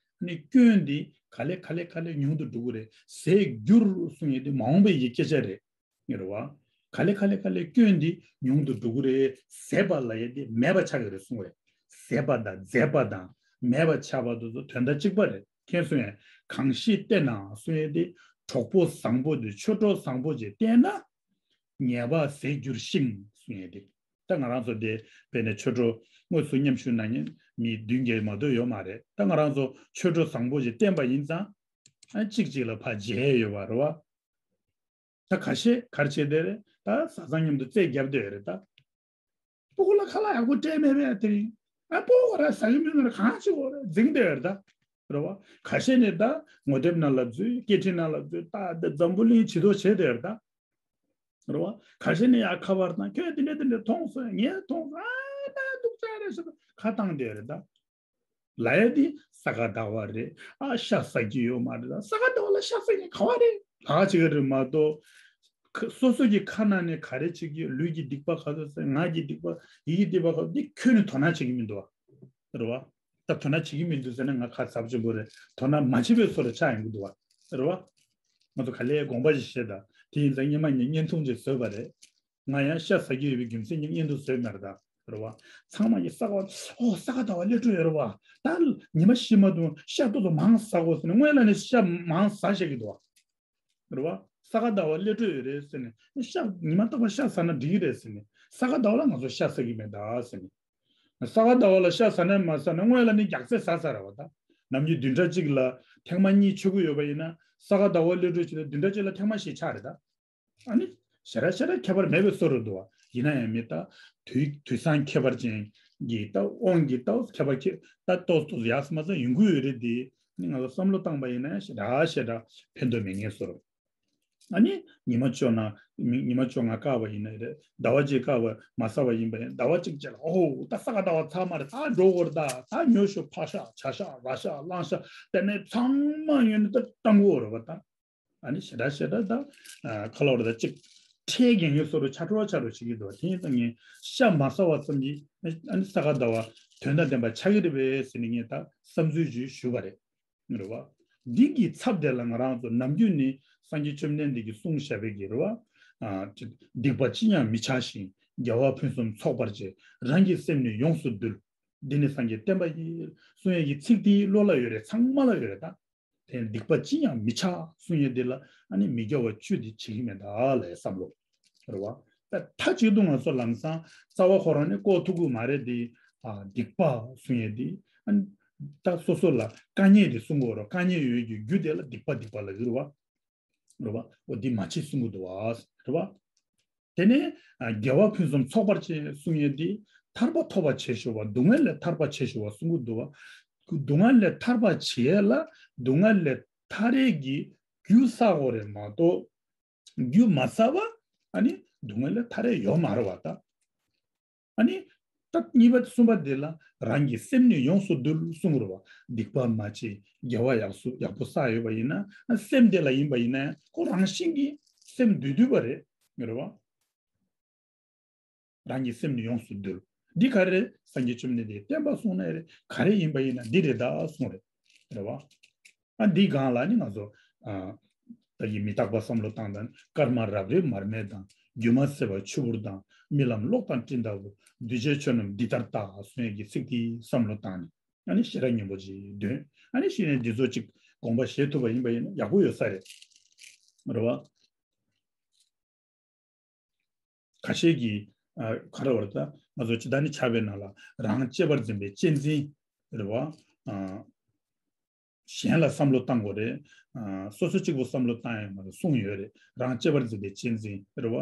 ནི་སྐྱོན་དེ་ག་ལེ་ག་ལེ་ག་ལེ་ཉུང་དུ་འགྲོ་གི་རེད། ཟད་འགྱུར་གསུང་ཡས་དེ་མ་འོངས་པའི་ཡི་སྐད་ཆ་རེད། ངེས་རེད་བ། ག་ལེ་ག་ལེ་ག་ལེ་སྐྱོན་འདི་ཉུང་དུ་འགྲོ་གི་རེད། ཟད་པ་ལབ་ཡས་འདི་མེད་པ་ཆགས་ཀྱི་རེད་གསུངས་པས། ཟད་པ་དང་འཛད་པ་དང་མེད་པ་ཆགས་པ་དེ་ཚོ་དོན་དག་གཅིག་པ་རེད། མཁྱེན་སོང་ངས། གང་ཞིག་བསྟེན་ན་གསུང་ཡས་འདི་གྲོགས་པོ་བཟང་པོ་འདི་ཆོས་གྲོགས་བཟང་པོ་ཅིག་བསྟེན་ན་ཉེས་པ་ཟད་འགྱུར་ཞིང་གསུང་ཡས་འདི། ད་ང་རང་ཚོ་འདི་དཔེར་ན་ཆོས་གྲོགས་དངོས་སུ་མཉམ་ཞུགས་གནང་མཁན་མི་བདུན་བརྒྱད་མ་གཏོགས་ཡོད་མ་རེད། ད་ང་རང་ཚོ་ཆོས་གྲོགས་བཟང་པོ་ཅིག་བསྟེན་པ་ཡིན་ཙང་ཨ་གཅིག་གཅིག་ལ་ཕར་མཇལ་ཡོད་པ་རེད་བ། ད་ཁ་ཤས་ག་རེ་བྱེད་བསྡད་རེད། ད་བཟའ་ཚང་མཉམ་དུ་རྩེད་རྒྱབ་བསྡད་ཡོད་རེད་ད། སྤུ་གུ་ལ་ཁ་ལག་ཡག་པོ་སྤྲད་མེད་པས་དེ་རིང་། ཨ་སྤུ་གུ་ར་ཟ་གི་མིན་ན་ར་གང་བྱེད་དགོས་རེད་འཛིང་བསྡད་ཡོད་རེད་ད། རེད་བ། ཁ་ཤས་ནས་ད་ངོ་དེབ་ནང་ལ་འཛུལ་སྐད་འཕྲིན་ནང་ལ་འཛུལ་ད་ད་འཛམ་བུ་གླིང་བྱི་དོར་བྱས་བསྡད་ཡོད་རེད་ད། རེད་བ། ཁ་ཤས་ནས་ཡང་ཁ་པར་དང་ཁྱོད་དེ་འདྲ་དེ་འདྲ་མཐོང་སོང་ངས་མཐོང་སོང་ཨ་ད་སྡུག་ཅག་རེད་ཟེར་ཁ་བཏང་བསྡད་ཡོད་རེད་ད། ལབ་ཡ་དེ་ས་ག་ཟླ་བ་རེད། ཨ་ཤ་ཟ་གི་ཡོད་མ་རེད་ད། ས་ག་ཟླ་བ་ལ་ཤ་ཟ་མཁན་ག་བ་རེད། ལག་ཅིག་རེད་མ་གཏོགས། ཁ་སོ་སོ་གི་ཁ་ནང་ནས་ག་རེ་བྱེད་ཀྱི་ཡོད། ལུས་ཀྱི་སྡིག་པ་ག་ཚོད་བསགས། ངག་གི་སྡིག་པ། ཡིད་ཀྱི་སྡིག་པ་ག་ཚོད་འདི་ཁྱོན་ནས་དོ་སྣང་བྱེད་ཀྱི་མི་འདུག་བ། རེད་བ། ད་དོ་སྣང་བྱེད་ཀྱི་མི་འདུག་ཟེར་ན་ང་ཁ་ཚབ་ཆེན་པོ་རེད། དོ་སྣང་མ་བྱེད་པའི་བཟོ་འདྲ་ཆགས་ཡོང་གི་འདུག་བ། རེད་བ། ང་ཚོ་ག་ལེར་དགོངས་པ་ཞིག་བཞེས་དང་ དེ་ཡིན་ཙང་སྔོན་མ་ངས་བརྙན་ཐུང་ཅིག་བཟོས་པ་རེད། ང་ཡང་ཤ་ཟ་གི་ཡོད་པའི་རྒྱུ་མཚན་གྱིས་བརྙན་ཐུང་བཟོས་མེད་རེད་ད། རེད་བ། ཚང་མ་གིས་ས་ག་ཨོ་ས་ག་ཟླ་བ་སླེབས་འགྲོ་ཡོད་རེད་བ། ད་ཉི་མ་བཞི་མ་གཏོགས་ཤ་ཏོག་ཏོ་མང་ཟ་དགོས་ཟེར་ནས་སྔོན་ལ་ནས་ཤ་མང་ཟ་བཤད་ཀྱི་འདུག་བ། རེད་བ། ས་ག་ཟླ་བ་སླེབས་འགྲོ་ཡོད་རེད་ཟེར་ནས་ཤ་ཉི་མ་རྟག་པར་ཤ་ཟ་ན་འགྲིག་གི་རེད་ཟེར་ནས་ས་ག་ཟླ་བ་ལ་ང་ཚོ་ཤ་ཟ་གི་མེད་ད་ཟེར་ནས། ས་ག་ཟླ་བ་ལ་ཤ་ཟ་ན་མ་ཟ་ན་སྔོན་ལ་ནི་རྒྱགས་ཚད་ཟ་ས་རེད་བ་ད། ནམ་རྒྱུན་བདུན་ཕྲག་གཅིག་ལ་ཐེངས་མ་གཉིས་མཆོད་ཀྱི་ཡོད་པ་ཡིན་ན་ས་ག་ཟླ་བ་སླེབས་འགྲོ་བྱེད་ན་བདུན་ཕྲག་གཅིག་ལ་ཐེངས་མ་བཞི་ཆགས་རེད་ད། ཨ་ནི། ཞེ་དྲག་ཞེ་དྲག་ཁྱད་པར་མེད་པའི་བཟོ་འདྲ་འདུག་བ། ཡིན་ན་ཡང་མི་ལྟ། དུས་དུས་སང་ཁྱད་པར་ཅན་གྱི་ལྟ་དབང་གི་ལྟ་ཁྱད་པར་ཁྱད་ལྟ་ཏོག་ཏོག་ཡག་སུ་མ་ཚང་ཡོང་གི་ཡོད་རེད་དེ། ནི་ང་ཚོ་བསམ་བློ་བཏང་པ་ཡིན་ན་ཞེ་དྲག་ཞེ་དྲག་ཕན་ཐོགས་མེད་ངེས་བཟོ་འདྲ། ཨ་ནི་ཉི་མ་བཅོ་ལྔ་ཉི་མ་བཅོ་ལྔ་བཀག་པ་ཡིན་ན་རེད། ཟླ་བ་གཅིག་བཀག་པ་མ་ཟ་བ་ཡིན་པ་ཡིན་ཟླ་བ་གཅིག་རྗེས་ལ་ཨོ་ད་ས་ག་ཟླ་བ་ཚར་མ་རེད། ད་འགྲོ་དགོས་རེད། ད་ད་ཉོ་ཤོག་ཕག་ཤ་བྱ་ཤ་ར་ཤ་གླང་ཤ་དེ་ནས་ཚང་མ་ཉོས་ནས་ད་བཏང་དགོས་རེད་བ་ད། ཨ་ནི་ཞེ་དྲག་ཞེ་དྲག་ད། ཁ་ལོ་རེ་ད་ཅིག་ཁྲལ་རྒྱག་ཡོད་བཟོ་འདྲ་ཆ་འགྲོ་ཆ་འགྲོ་བྱེད་ཀྱི་འདུག་དེ་ཡིན་ཙང་ངས་ཤ་མ་ཟ་བ་ཙམ་གྱིས་ཨ་ནི་ས་ག་ཟླ་བ་དོན་དང་ལྡན་པ་ཆགས་ཀྱི་རེད་པས་ཟེར་ནས་ངས་ད་བསམ་ཚུལ་ཅིག་ཞུས་པ་རེད། རེད་བ། འདི་གི་ཚབ་དེ་ལ་ང་རང་ཚོ་ནམ་རྒྱུན་ནི་སངས་རྒྱས་བཅོམ་ལྡན་འདས་ཀྱིས་གསུངས་བཞག་པའི་གི་རེད་བ། ཨ་སྡིག་པ་ཅི་ཡང་མི་བྱ་ཞིང་། དགེ་བ་ཕུན་སུམ་ཚོགས་པར་བྱེད། རང་གི་སེམས་ནི་ཡོངས་སུ་འདུལ། འདི་ནི་སངས་རྒྱས་བསྟན་པ་ཡིན། གསུང་ཡས་ཀྱི་ཚིག་དེ་བློ་ལ་ཡོད་རེད། ཚང་མ་ལ་ཡོད་རེད་ད། དེ་སྡིག་པ་ཅི་ཡང་མི་བྱ་གསུང་ཡས་དེ་ལ་ཨ་ནི་མི་དགེ་བ་བཅུ་དེ་བྱེད་ཀྱི་མེད་ད་ལབ་བསམ་བློ། རེད་བ། ད་མཐའ་གཅིག་ཏུ་ང་ཚོ་ལམ་སང་རྩ་བ་ཁོ་རང་ནས་བཀོག་ཐུབ་ཀྱི་མ་རེད་དེ། ཨ་སྡིག་པ་གསུང་ཡས་དེ་ཨ་ནི་ད་སོ་སོ་ལ་དཀའ་ངལ་དེ་གསུང་གི་ཡོད་རེད། དཀའ་ངལ་ཡོད་ཀྱི་རྒྱུ་དེ་ལ་སྡིག་པ་སྡིག་པ་ལབ་ཀྱི་རེད་བ། རེད་བ། འོ་འདི་མ་བྱེད་གསུང་གི་འདུག་བ། རེད་བ། དེ་ནས་ཨ་དགེ་བ་ཕུན་སུམ་ཚོགས་པར་བྱེད་གསུང་ཡས་དེ་ཐར་པ་ཐོབ་པར་བྱེད་ཤོག་པ། སྡུག་བསྔལ་ལས་ཐར་པར་བྱེད་ཤོག་པ་གསུང་གི་འདུག་བ། སྡུག་བསྔལ་ལས་ཐར་པར་བྱེད་ཡས་ལ་སྡུག་བསྔལ་ལས་ཐར་ཡས་ཀྱི་རྒྱུ་བསག་དགོས་རེད་མ་གཏོགས། རྒྱུ་མ་བསགས་པ་ཨ་ནི་སྡུག་བསྔལ་ལས་ཐར་ཡས་ཡོད་མ་རེད་བ་ད། ཨ་ནི། ད་གཉིས་པ་གསུམ་པ་དེ་ལ་རང་གི་སེམས་ནི་ཡོངས་སུ་འདུལ་གསུང་རེད་བ། སྡིག་པ་མ་བྱེད། དགེ་བ་ཡག་སུ་ཡག་པོ་བསགས་ཡོད་པ་ཡིན་ན་སེམས་དེ་ལ་ཡིན་པ་ཡིན་ན་ཁོ་རང་བཞིན་གྱིས་སེམས་འདུལ་འདུལ་བ་རེད། རེད་བ། རང་གི་སེམས་ནི་ཡོངས་སུ་འདུལ། འདི་ག་རེ་རེད། སངས་རྒྱས་བཅོམ་ལྡན་འདས་བསྟན་པ་གསུངས་ནའི་རེད། ག་རེ་ཡིན་པ་ཡིན་ན་འདི་རེད་ད་གསུངས་རེད། རེད་བ། ཨ་འདིའི་སྒང་ལ་ནི་ང་ཚོ་ཨ་ད་གི་མི་རྟག་པ་བསམ་བློ་བཏང་དང་། སྐར་མ་རབ་རིབ་མར་མེ་དང་། སྒྱུ་མ་ཟད་པ་ཆུ་བུར་དང་། རྨི་ལམ་གློག་དང་སྤྲིན་ལྟ་བུ། འདུས་བྱས་ཆོས་རྣམས་འདི་ལྟར་བལྟ། གསུང་ཡས་ཀྱི་ཚིག་དེའི་བསམ་བློ་བཏང་ནས་ཨ་ནི་ཤེས་རབ་སྙིང་པོ་ཅིག་འདོན། ཨ་ནི་ཤེས་ནས་འདི་ཚོ་ཅིག་དགོངས་པ་བཞེས་ཐུབ་པ་ཡིན་པ་ཡིན་ན་ཡག་པོ་ཡོད་ས་རེད། རེད་བ། ཁ་ཤས་ཀྱིས་ཨ་ག་རེ་བར་ད་ང་ཚོ་ཇི་ལྟར་ནི་ཆགས་པའི་ནང་ལ་རང་གཅེས་པར་འཛིན་པའི་གཅེས་འཛིན་རེད་བ། ཨ་གཞན་ལ་བསམ་བློ་བཏང་དགོས་རེད། ཨ་སོ་སོ་གཅིག་པུ་བསམ་བློ་བཏང་ཡང་མ་རེད་གསུངས་ཡོད་རེད། རང་གཅེས་པར་འཛིན་པའི་གཅེས་འཛིན་རེད་བ།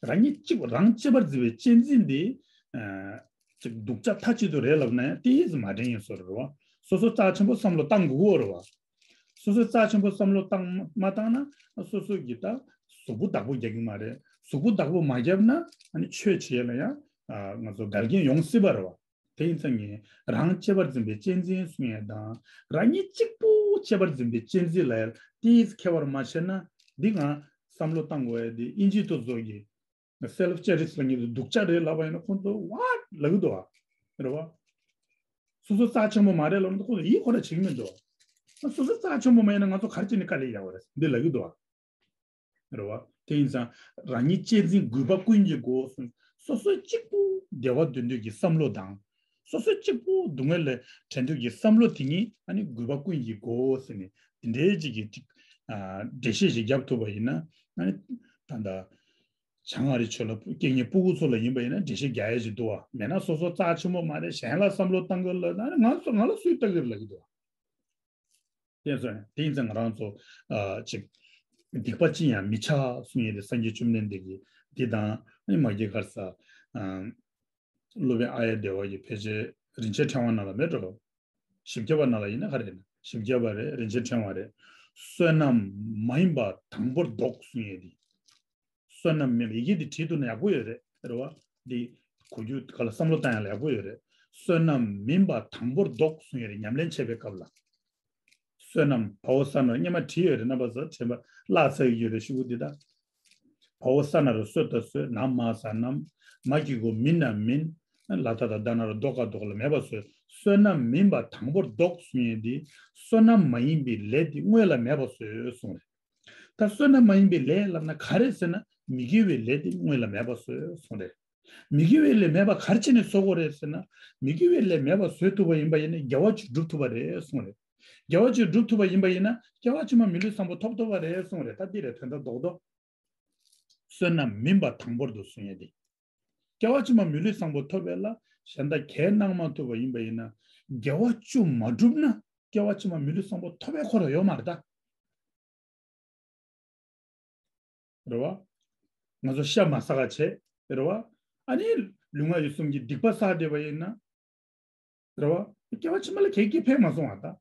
རང་ཉིད་གཅིག་པུ་རང་གཅེས་པར་འཛིན་པའི་གཅེས་འཛིན་དེ་ཨ་ཅིག་སྡུག་ཅག་མཐའ་གཅིག་ཏུ་རེད་ལབ་ན་ཡང་ཏོག་ཙམ་མ་དྲན་ཡིན་བཟོ་རེད་བ། སོ་སོ་རྩ་ཆེན་པོ་བསམ་བློ་བཏང་དགོས་ཀྱི་ཡོད་རེད་བ། སོ་སོའི་རྩ་ཆེན་པོ་བསམ་བློ་བཏང་མ་བཏང་ན་སོ་སོ་གི་ད་གཟུགས་པོ་བདག་པོ་རྒྱག་གི་མ་རེད། གཟུགས་པོ་བདག་པོ་མ་བརྒྱབ་ན་ཨ་ནི་ཆོས་བྱེད་ཡས་ལ་ཡང་ཨ་ང་ཚོ་འགལ་རྐྱེན་ཡོང་སྲིད་པ་རེད་བ། དེ་ཡིན་ཙང་ངས་རང་གཅེས་པར་འཛིན་པའི་གཅེས་འཛིན་གསུང་ཡས་དང་རང་ཉིད་གཅིག་པུ་གཅེས་པར་འཛིན་པའི་གཅེས་འཛིན་ལ་ཡང་ཏོག་ཙམ་ཁྱད་པར་མ་ཕྱེ་ན་འདི་ང་བསམ་བློ་བཏང་དགོས་ཡས་འདི་ཨིན་ཇི་ཐོག་བཟོ་གི་སེལ་ཕི་ཅེ་རི་སི་ལ་ངེད་ཚོ་སྡུག་ཅག་རེད་ལབ་པ་ཡིན་ན་ཁོང་ཚོ་ཝ་ལབ་གི་འདུག་ཨ། རེད་བ། སོ་སོ་རྩ་ཆེན་པོ་མ་རེད་ལབ་ན་ཁོང་ཚོ་ཡིད་ཁོ་ར་བྱེད་ཀྱི་མི་འདུག་སོ་སོ་རྩ་ཆེན་པོ་མ་ཡིན་ན་ང་ཚོ་ག་རེ་བྱས་ནས་དཀའ་ལས་ཡག་པ་རེད་འདི་ལབ་གི་འདུག་ཨ། རེད་བ། དེ་ཡིན་ཙང་རང་ཉིད་གཅེས་འཛིན་རྒུད་པ་ཀུན་གྱི་སྒོ་གསུམ། སོ་སོ་གཅིག་པུ་བདེ་བ་འདོད་འདོད་ཀྱི་བསམ་བློ་དང་། སོ་སོ་གཅིག་པུ་སྡུག་བསྔལ་ལས་བྲལ་འདོད་ཀྱི་བསམ་བློ་དེ་ཉིད་ཨ་ནི་རྒུད་པ་ཀུན་གྱི་སྒོ་ཟེར་ནས་དེ་འདྲའི་ཅིག་གི་ཅིག་ཨ་འགྲེལ་བཤད་ཅིག་བརྒྱབ་ཐུབ་པ་ཡིན་ན་ཨ་ནི་ད་ལྟ། བྱང་ཨ་རི་ཆོས་ལ་སྐད་གཉིས་སྤུ་གུ་ཚོ་ལ་ཡིན་པ་ཡིན་ན་འགྲེལ་བཤད་རྒྱག་ཡ་ཞིག་འདུག་བ། མེད་ན་སོ་སོ་རྩ་ཆེན་པོ་མ་རེད་གཞན་ལ་བསམ་བློ་བཏང་གི་ལ་ན་ང་ཚོ་ང་ལ་སུས་ལྟ་གི་རེད་ལབ་ཀྱི་འདུག་བ། དེ་ཚོ་དེ་ཡིན་ཙང་ང་རང་ཚོ་ཨ་ཅིག་སྡིག་པ་ཅི་ཡང་མི་བྱ་གསུང་ཡས་དེ་སངས་རྒྱས་བཅོམ་ལྡན་འདས་ཀྱིས་འདི་དང་ཨ་ནི་མ་གི་གར་ས་ཨ་སློབ་དཔོན་ཨཱརྱ་དེ་བ་ཡི་ཕལ་ཆེར་རིན་ཆེན་ཕྲེང་བ་ནང་ལ་མེད་འགྲོ། བཞི་བརྒྱ་པ་ནང་ལ་ཡིན་ན་ག་རེ་ཡིན་ན་བཞི་བརྒྱ་པ་རེད་རིན་ཆེན་ཕྲེང་བ་རེད། བསོད་ནམས་མ་ཡིན་པ་དང་པོར་བཟློག་གསུང་ཡས་དེ། བསོད་ནམས་མིན་པ་ཡི་གེ་འདི་བྲིས་འདུག་ན་ཡག་པོ་ཡོད་རེད་རེད་བ། འདི་གོ་རྒྱུ་ག་ལ་བསམ་བློ་བཏང་ཡག་ལ་ཡག་པོ་ཡོད་རེད། བསོད་ནམས་མིན་པ་དང་པོར་བཟློག་གསུང་ཡས་རེད་ཉམས་ལེན་བྱེད་པའི་སྐབས་ལ། བསོད་ནམས་བ་འོ་ས་ན་སྔོན་མ་བྲིས་ཡོད་རེད་རྣམ་པ་ཚོ་དྲན་པ་བརླག་ཚར་གྱི་ཡོད་རེད་ཤོག་གུ་འདི་དག་བ་འོ་ས་ན་རོ་བསོད་དང་བསོད་ན་མ་ས་ནམ། མ་གི་གུ་མི་ན་མིན། ལ་ད་ད་ད་ན་རོ་ལྡོ་ག་ལྡོག་ལ་མེད་པ་བཟོས། བསོད་ནམས་མིན་པ་དང་པོར་བཟློག་གསུང་ཡས་འདི། བསོད་ནམས་མ་ཡིན་པའི་ལས་འདི་སྔོན་ལ་མེད་པ་བཟོས་གསུངས་རེད། ད་བསོད་ནམས་མ་ཡིན་པའི་ལས་ལབ་ན་ག་རེ་ཟེར་ན། མི་དགེ་བའི་ལས་དེ་སྔོན་ལ་མེད་པ་བཟོས་གསུངས་རེད། མི་དགེ་བའི་ལས་མེད་པ་ག་རེ་བྱས་ནས་བཟོ་དགོས་རེད་ཟེར་ན། མི་དགེ་བའི་ལས་མེད་པ་བཟོ་ཐུབ་པ་ཡིན་པ་ཡིན་ན་དགེ་བ་ཅིག་སྒྲུབ་ཐུབ་པ་རེད་གསུངས་རེད། དགེ་བ་ཅིག་སྒྲུབ་ཐུབ་པ་ཡིན་པ་ཡིན་ན་སྐྱེ་བ་ཕྱི་མ་མི་ལུས་བཟང་པོ་ཐོབ་ཐུབ་པ་རེད་གསུངས་རེད། ད་འདི་རེད་དོན་དག་རྡོག་རྡོག་བསོད་ནམས་མིན་པ་དང་པོར་དུ་གསུང་ཡས་དེ། སྐྱེ་བ་ཕྱི་མ་མི་ལུས་བཟང་པོ་ཐོབ་པའི་ལ་གཞན་དག་གས་གནང་མ་ཐུབ་པ་ཡིན་པ་ཡིན་ན། དགེ་བ་བཅུ་མ་བསྒྲུབས་ན་སྐྱེ་བ་ཕྱི་མ་མི་ལུས་བཟང་པོ་ཐོབ་པའི་ཁོ་ར་ཡོད་མ་རེད་ད། རེད་བ། ང་ཚོ་ཤ་མ་ཟ་ག་བྱས། རེད་བ། ཨ་ནི་ལུས་ངག་ཡིད་གསུམ་གྱི་སྡིག་པ་བསགས་བསྡད་པ་ཡིན་ན། རེད་བ། སྐྱེ་བ་ཕྱི་མ་ལ་གས་ཀྱིས་ཕན་མ་སོང་བ་ད།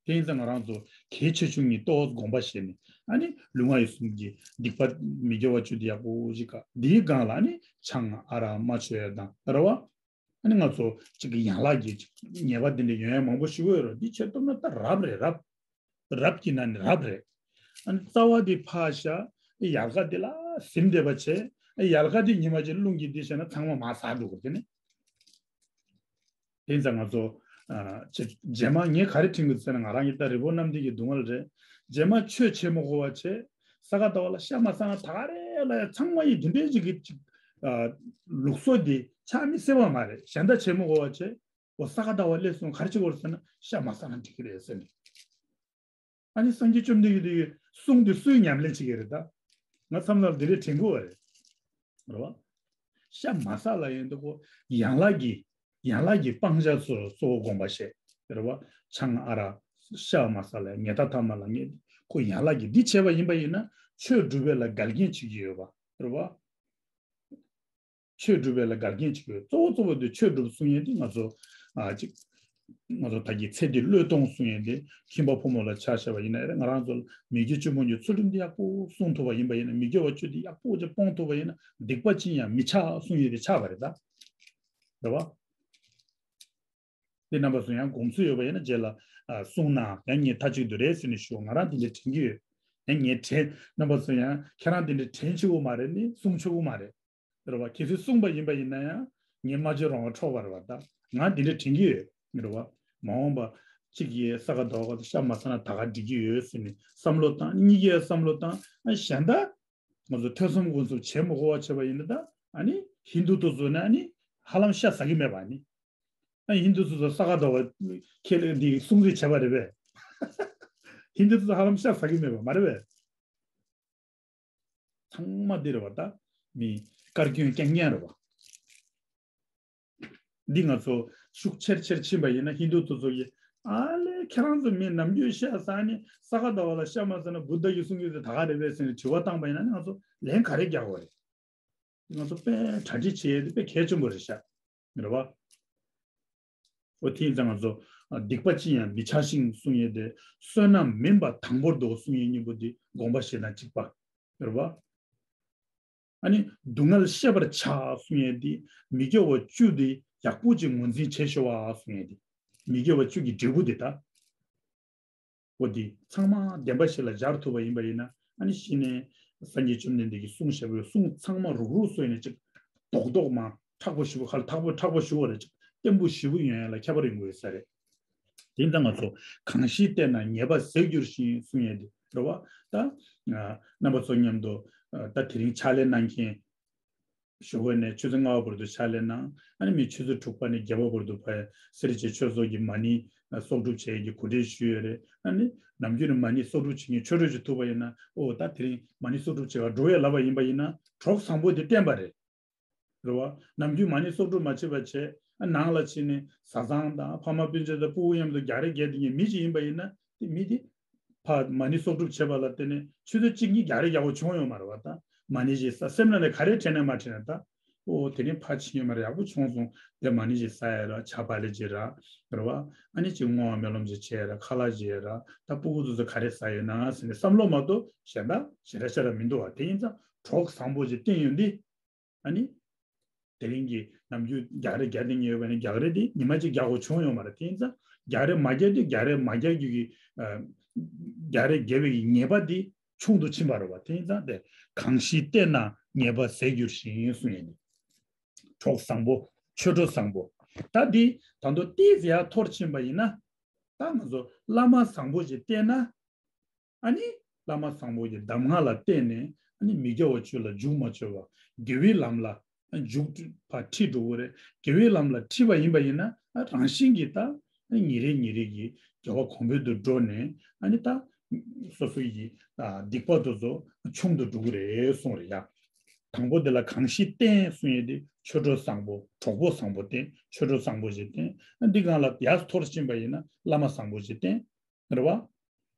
དེ་ཡིན་ཙང་ང་རང་ཚོ་གལ་ཆེ་ཆུང་གཉིས་ཏོག་ཙམ་དགོངས་པ་བཞེས་ནས། ཨ་ནི་ལུས་ངག་ཡིད་གསུམ་གྱི་སྡིག་པ་མི་དགེ་བ་བཅུ་དེ་ཡག་པོ་ཞིག་དགག་འདིའི་སྒང་ལ་ཨ་ནི་ཆང་ཨ་རག་མ་མཆོད་ཡ་དང་། རེད་བ། ཨ་ནི་ང་ཚོ་གཅིག་གི་ཡན་ལག་གི་ཉེས་པ་འདི་འདྲ་ཡོང་ཡ་མང་པོ་ཞིག་ཡོད་རེད། འདི་བྱེད་ཐུབ་ན་ད་རབ་རེད་རབ། རབ་ཀྱི་ནང་ནས་རབ་རེད། ཨ་ནི་རྩ་བ་འདི་ཕར་བཞག་ཡལ་ག་འདི་ལ་ཟིན་བསྡད་པ་བྱས། ཡལ་ག་འདི་ཉི་མ་གཅིག་རླུང་གིས་འདི་བྱས་ན་ཚང་མ་མར་ཟག་འགྲོ་གི་རེད་དེ་ནི། དེ་ཙང་ང་ཚོ་ཨ་ཅེ་རྗེས་མ་ངས་ག་རེ་དྲན་གི་ཟེར་ན། ང་རང་གི་ད་རི་བོ་གནམ་ལྡིང་གི་སྡུག་བསྔལ་རེད། རྗེས་མ་ཆོས་བྱེད་མི་དགོས་པ་བྱས། ས་ག་ཟླ་བ་ལ་ཤ་མ་ཟ་ན་ད་ག་རེད་ལབ་ཡ་ཚང་མ་ཡིས་དེ་འདྲའི་ཅིག་གི་ཅིག་ཨ་ལུགས་སྲོལ་འདི་ཆགས་མི་སྲིད་པ་མ་རེད། གཞན་དག་བྱེད་མི་དགོས་པ་བྱས། འོ་ས་ག་ཟླ་བ་སླེབས་སོང་ག་རེ་བྱེད་དགོས་རེད་ཟེར་ན་ཤ་མ་ཟ་ན་འགྲིག་གི་རེད་ཟེར་ནས། ཨ་ནི་སངས་རྒྱས་བཅོམ་ལྡན་འདས་ཀྱི་གསུང་དེ་སུས་ཉམས་ལེན་བྱེད་ཀྱི་རེད་ད། ང་མཚམས་མཚམས་འདི་འདྲའི་དྲན་གྱི་ཡོད་རེད། རེད་བ། ཤ་མ་ཟ་ལབ་ཡོང་དུས་ཁོ་ཡན་ལག་གི་ཡན་ལག་གི་སྤང་བྱ་ཚོ་གཙོ་བོ་དགོངས་པ་བཞེས། རེད་བ། ཆང་ཨ་རག་ཤ་མ་ཟ་ལ་ཉལ་ཐ་ཐ་མ་ལ་ངས་ཁོ་ཡན་ལག་གི་འདི་བྱས་པ་ཡིན་པ་ཡིན་ན་ཆོས་སྒྲུབ་པའི་ལ་འགལ་རྐྱེན་བྱེད་ཀྱི་ཡོད་པ། རེད་བ། ཆོས་སྒྲུབ་པའི་ལ་འགལ་རྐྱེན་བྱེད་དགོས། གཙོ་བོ་གཙོ་བོ་དེ་ཆོས་སྒྲུབ་གསུང་ཡས་དེ་ང་ཚོ་ཨ་ཅིག་ང་ཚོ་ད་གི་ཚེ་འདི་བློས་གཏོང་གསུང་ཡས་དེ་ཁྱིམ་པ་ཕོ་མོ་ལ་ཆ་བཞག་པ་ཡིན་ན་རེད། ང་རང་ཚོ་མི་དགེ་བཅུ་སྤོང་གི་ཚུལ་ཁྲིམས་དེ་ཡག་པོ་སྲུང་ཐུབ་པ་ཡིན་པ་ཡིན་ན། མི་དགེ་བ་བཅུ་དེ་ཡག་པོ་ཅིག་སྤོང་ཐུབ་པ་ཡིན་ན་སྡིག་པ་ཅི་ཡང་མི་ཆགས་གསུང་ཡས་དེ་ཆགས་པ་རེད་ད། རེད་བ། དེ་རྣམ་པ་ཚོ་ཡང་དགོངས་ཚུལ་ཡོད་པ་ཡིན་ན་རྗེས་ལ་ཨ་གསུང་ན་ཡང་ངས་མཐའ་གཅིག་ཏུ་རེད་ཟེར་ནས་ཞུ། ང་རང་དེ་འདྲ་དྲན་གྱི་ཡོད། ཡང་ངས་དྲན། རྣམ་པ་ཚོ་ཡང་ཁྱེད་རང་དེ་འདྲ་དྲན་ཆོག་གི་མ་རེད་ནི་གསུང་ཆོག་གི་མ་རེད། རེད་བ། གལ་སྲིད་གསུངས་པ་ཡིན་པ་ཡིན་ན་ཡང་ངས་སྨྲ་བརྗོད་རང་དབང་འཕྲོག་པ་རེད་བ། ད་ང་འདི་འདྲ་དྲན་གྱི་ཡོད། རེད་བ། མ་འོངས་པ་གཅིག་གིས་ས་ག་ཟླ་བ་ཤ་མ་ཟ་ན་ད་ག་འགྲིག་གི་ཡོད་ཟེར་ནས་བསམ་བློ་བཏང་། གཉིས་ཀས་བསམ་བློ་བཏང་། ཨ་གཞན་དག་ང་ཚོ་ཐོས་བསམ་སྒོམ་གསུམ་བྱེད་མི་དགོས་པ་བྱས་པ་ཡིན་ན། ད་ཨ་ནི་ཧིན་དུ་དེ་ཚོ་ནི་ཨ་ནི་ཧ་ལམ་ཤ་ཟ་གི་མེད་པ་ཨ་ནི། ཨ་ཧིན་དུ་དེ་ཚོ་ས་ག་ཟླ་བ་ཁས་ལེན་འདི་སྲུང་བརྩི་བྱས་པ་རེད་པས། ཧིན་དུ་དེ་ཚོ་ཧ་ལམ་ཤ་ཟ་གི་མེད་པ་མ་རེད་པས། ཚང་མ་འདི་རེད་བ། ད་མི་དཀར་སྐྱོན་རྐྱང་རྐྱང་རེད་བ། འདི་ང་ཚོ་ཤུགས་ཆེར་ཆེར་ཕྱིན་པ་ཡིན་ན་ཧིན་དུ་དེ་ཚོ་གིས་ཨ་ལས་ཁྱེད་རང་ཚོ་མི་ནམ་རྒྱུན་ཤ་ཟ་ནི་ས་ག་ཟླ་བ་ལ་ཤ་མ་ཟ་ན་བུ་དག་གི་གསུང་གི་དེ་ད་ག་རེད་པས་ཟེར་ནས་དྲི་བ་བཏང་པ་ཡིན་ན་ནི་ང་ཚོ་ལན་ག་རེ་རྒྱག་དགོས་རེད། ང་ཚོ་དཔེ་གྲ་སྒྲིག་བྱེད་ཡས་དེ་དཔེ་གལ་ཆེན་པོ་རེད་ཤག་རེད་བ། འོ་དེ་ཡིན་ཙང་ང་ཚོ་ཨ་སྡིག་པ་ཅི་ཡང་མི་བྱ་ཞིང་གསུང་ཡས་དེ། བསོད་ནམས་མིན་པ་དང་པོར་དུ་གསུང་ཡས་གཉིས་པོ་དེ་དགོངས་པ་བཞེས་ན་གཅིག་པ་རེད་བ། ཨ་ནི་སྡུག་བསྔལ་ཤེས་པར་བྱ་གསུང་ཡས་དེ། མི་དགེ་བ་བཅུ་དེ་ཡག་པོ་ཅིག་ངོས་འཛིན་བྱེད་ཤོག་ཨ་གསུང་ཡས་དེ། མི་དགེ་བ་བཅུ་གི་འབྲས་བུ་དེ་ད། འོ་དེ་ཚང་མ་བདེན་པ་ཞིག་ལ་སྦྱར་ཐུབ་པ་ཡིན་པ་ཡིན་ན། ཨ་ནི་གཞི་ནས་སངས་རྒྱས་བཅོམ་ལྡན་འདས་ཀྱིས་གསུངས་བཞག་པའི་གསུང་ཚང་མ་རུག་རུག་བཟོས་ནས་ཅིག་རྡོག་རྡོག་མ་མཁྲེགས་པོ་ཞེ་པོ་ཁ་ལ་མཁྲེགས་པོ་མཁྲེགས་པོ་ཞེ་པོ་རེད། ཅིག་བརྟན་པོ་ཞེ་པོ་ཡོང་ཡ་ལ་ཁྱད་པར་ཡོང་གི་ཡོད་ས་རེད། དེ་ཡིན་ཙང་ང་ཚོ་གང་ཞིག་བསྟེན་ན་ཉེས་པ་ཟད་འགྱུར་ཞིང་གསུང་ཡས་དེ་རེད་བ། ད་ཨ་རྣམ་པ་ཚོ་མཉམ་དུ་ཨ་ད་དེ་རིང་ཕྱག་ལས་གནང་མཁན་ཞོགས་པ་ནས་ཆུ་ཚོད་ལྔ་པ་བར་དུ་ཕྱག་ལས་གནང་། ཨ་ནི་མི་ཆུ་ཚོད་དྲུག་པ་ནས་བརྒྱད་པ་བར་དུ་ཕར་སེར་བྱེས་ཆོས་ཚོགས་ཀྱི་མ་ཎི་གསོག་སྒྲུབ་བྱེད་ཡས་ཀྱི་གོ་སྒྲིག་ཞུས་ཡོད་རེད། ཨ་ནི་ནམ་རྒྱུན་ནས་མ་ཎི་གསོག་སྒྲུབ་བྱེད་མཁན་ཆོས་གྲོགས་ཅིག་ཐུག་པ་ཡིན་ན། ཨོ་ད་དེ་རིང་མ་ཎི་གསོག་སྒྲུབ་བྱེད་ག་འགྲོ་ཡས་ལབ་པ་ཡིན་པ་ཡིན་ན་གྲོགས་བཟང་པོ་དེ་བསྟེན་པ་རེད། རེད་བ། ནམ་རྒྱུན་མ་ཎི་གསོག་སྒྲུབ་མ་བྱེད་པ་བྱས། ཨ་ནང་ལ་ཕྱིན་ནས་བཟའ་ཚང་དང་ཕ་མ་སྤུན་མཆེད་དང་སྤུ་གུ་མཉམ་དུ་རྒྱག་རེས་རྒྱག་བསྡད་མཁན་མི་ཞིག་ཡིན་པ་ཡིན་ན། དེ་མི་དེ་ཕར་མ་ཎི་གསོག་སྒྲུབ་བྱེད་པ་ལ་བརྟེན་ནས་ཆུ་ཚོད་གཅིག་གཉིས་རྒྱག་རེས་རྒྱག་དགོས་བྱུང་ཡོད་མ་རེད་བ། ད་མ་ཎི་ཞིག་ཟ། སེམས་ནང་ནས་ག་རེ་དྲན་ན་མ་དྲན་ན། ད་ཨོ་དེ་རིང་ཕར་ཕྱིན་ཡོད་མ་རེད། ཡག་པོ་བྱུང་སོང་། དེ་མ་ཎི་ཞིག་ཟ་ཡ་ར། ཇ་བག་ལེབ་ཅིག་ར། རེད་བ། ཨ་ནི་ཅིག་བསྔོ་བ་སྨོན་ལམ་ཅིག་བྱས་ར། ཁ་ལག་ཅིག་ར། ད་སྤུ་གུ་ཚོ་ཚོ་ག་རེ་ཟ་ཡོད་ན་ཟེར་ནས་བསམ་བློ་མ་གཏོགས་གཞན་དག་ཞེ་དྲག་ཞེ་དྲག་མི་འདུག་བ། དེ་ཡིན་ཙང་གྲོགས་བཟང་པོ་ཅིག་བསྟེན་ཡོང་དུས། ཨ་ནི། དེ་རིང་གི་ནམ་རྒྱུན་རྒྱག་རེས་རྒྱག་བསྡད་མཁན་ཡོད་པ་ནི་རྒྱག་རེས་དེ་ཉི་མ་གཅིག་རྒྱག་དགོས་བྱུང་ཡོད་མ་རེད། དེ་ཡིན་ཙང་རྒྱག་རེས་མ་རྒྱག་དུས་རྒྱག་རེས་མ་རྒྱག་རྒྱུ་གི་ཨ། རྒྱག་རེས་རྒྱག་པའི་ཉེས་པ་དེ་ཆུང་དུ་ཕྱིན་པ་རེད་བ། དེ་ཡིན་ཙང་དེ་གང་ཞིག་བསྟེན་ན་ཉེས་པ་ཟད་འགྱུར་ཞིང་གསུངས་ཡོད་ནི། གྲོགས་བཟང་པོ། ཆོས་གྲོགས་བཟང་པོ། ད་འདི་ད་དུང་ཏོག་ཙམ་ཡར་མཐོར་ཕྱིན་པ་ཡིན་ན། ད་ང་ཚོ་བླ་མ་བཟང་པོ་ཞིག་བསྟེན་ན། ཨ་ནི། བླ་མ་བཟང་པོ་གི་གདམས་ངག་ལ་བརྟེན་ནས་ཨ་ནི་མི་དགེ་བ་བཅུ་ལ་འཇུག་མ་བཅུག་པ། དགེ་བའི་ལམ་ལ་འཇུག་པ་ཁྲིད་འགྲོ་གི་རེད། དགེ་བའི་ལམ་ལ་ཁྲིད་པ་ཡིན་པ་ཡིན་ན་རང་བཞིན་གྱིས་ད་ཉིན་རེ་ཉིན་རེ་གི་དགེ་བ་གོང་འཕེལ་དུ་འགྲོ་ནས་ཨ་ནི་ད་སོ་སོ་ཡི་སྡིག་པ་དེ་ཚོ་ཆུང་དུ་འགྲོ་གི་རེད་གསུངས་རེད་ཡ། དང་པོ་དེ་ལ་གང་ཞིག་བསྟེན་གསུངས་ཡས་དེ་ཆོས་གྲོགས་བཟང་པོ། གྲོགས་པོ་བཟང་པོ་བསྟེན། ཆོས་གྲོགས་བཟང་པོ་ཞིག་བསྟེན། འདི་སྒང་ལ་ཡར་མཐོར་ཕྱིན་པ་ཡིན་ན་བླ་མ་བཟང་པོ་ཞིག་བསྟེན། རེད་བ།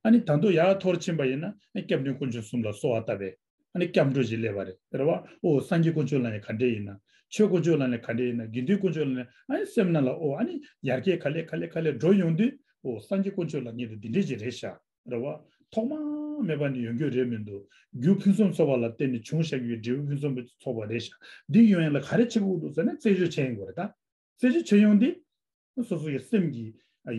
ཨ་ནི་ད་དུང་ཡར་མཐོར་ཕྱིན་པ་ཡིན་ན་སྐྱབས་གནས་དཀོན་མཆོག་གསུམ་ལ་གསོལ་བ་བཏབ་པས། ཨ་ནི་སྐྱབས་འགྲོ་ཞིག་སླེབས་པ་རེད། རེད་བ། ཨོ་སངས་རྒྱས་དཀོན་མཆོག་ལབ་ནས་ག་འདྲས་ཡིན་ན། ཆོས་དཀོན་མཆོག་ལབ་ནས་ག་འདྲས་ཡིན་ན། དགེ་འདུན་དཀོན་མཆོག་ལབ་ནས། ཨ་ནི་སེམས་ནང་ལ་ཨོ་ཨ་ནི་ཡར་རྒྱས་ག་ལེ་ག་ལེ་ག་ལེ་འགྲོ་ཡོང་དུས་ཨོ་སངས་རྒྱས་དཀོན་མཆོག་ལབ་མཁན་དེ་འདི་འདྲས་ཅིག་རེད་ཤག། རེད་བ། ཐོག་མ་མེད་པ་ནས་ཡོང་རྒྱུ་རེད་མི་འདུག། རྒྱུ་ཕུན་སུམ་ཚོགས་པ་ལ་བརྟེན་ནས་བྱུང་བཞག་རྒྱུའི་འབྲས་བུ་ཕུན་སུམ་ཚོགས་པ་རེད་ཤག། འདི་ཡོང་ཡ་ལ་ག་རེ་བྱེད་དགོས་འདུག་ཟེར་ན་རྩད་གཅོད་བྱེད་ཡོང་དགོས་རེད་ད། རྩད་གཅོད་བྱེད་ཡོང་དུས། སོ་སོ་ཡི་སེམས་ཀྱི་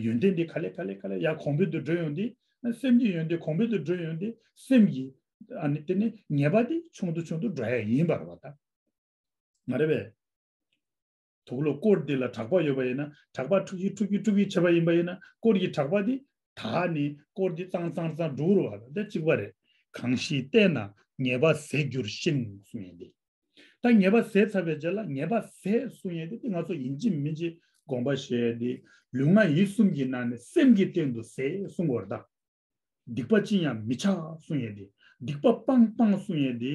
ཡོན་ཏན་འདི་ག་ལེ་ག་ལེ་ག་ལེ་ཡར་གོང་འཕེལ་དུ་འགྲོ་ཡོང་དུས། སེམས་ཀྱི་ཡོན་ཏན་གོང་འཕེལ་དུ་འགྲོ་ཡོང་དུས་སེམས་ཀྱི་ཨ་ནི་དེ་ནི་ཉེས་པ་འདི་ཆུང་དུ་ཆུང་དུ་འགྲོ་ཡ་ཡིན་པ་རེད་བ་ད། མ་རེད་པས། དུག་ལོག་དཀོར་འདི་ལ་དྲེག་པ་ཡོད་པ་ཡིན་ན་དྲེག་པ་འཁྲུག་གིན་འཁྲུག་གིན་འཁྲུག་གིན་བྱས་པ་ཡིན་པ་ཡིན་ན་དཀོར་གྱི་དྲེག་པ་འདི་དག་ནི་དཀོར་འདི་གཙང་གཙང་གཙང་འགྲོ་རུ་བ་ལ་དེ་གཅིག་པ་རེད། གང་ཞིག་བསྟེན་ན་ཉེས་པ་ཟད་འགྱུར་ཞིང་གསུངས་ཡིན་ཏེ། ད་ཉེས་པ་ཟད་ཚར་བའི་རྗེས་ལ་ཉེས་པ་ཟད་གསུངས་ཡིན་ཏེ་དེ་ང་ཚོ་ཡིན་གཅིག་མིན་གཅིག་དགོངས་པ་བཞེས་ཏེ་ལུས་ངག་ཡིད་གསུམ་གྱི་ནང་ནས་སེམས་ཀྱི་སྟེང་དུ་ཟད་གསུང་བར་གདའ། སྡིག་པ་ཅི་ཡང་མི་བྱ་གསུང་ཡས་དེ། སྡིག་པ་སྤང་སྤང་གསུང་ཡས་དེ།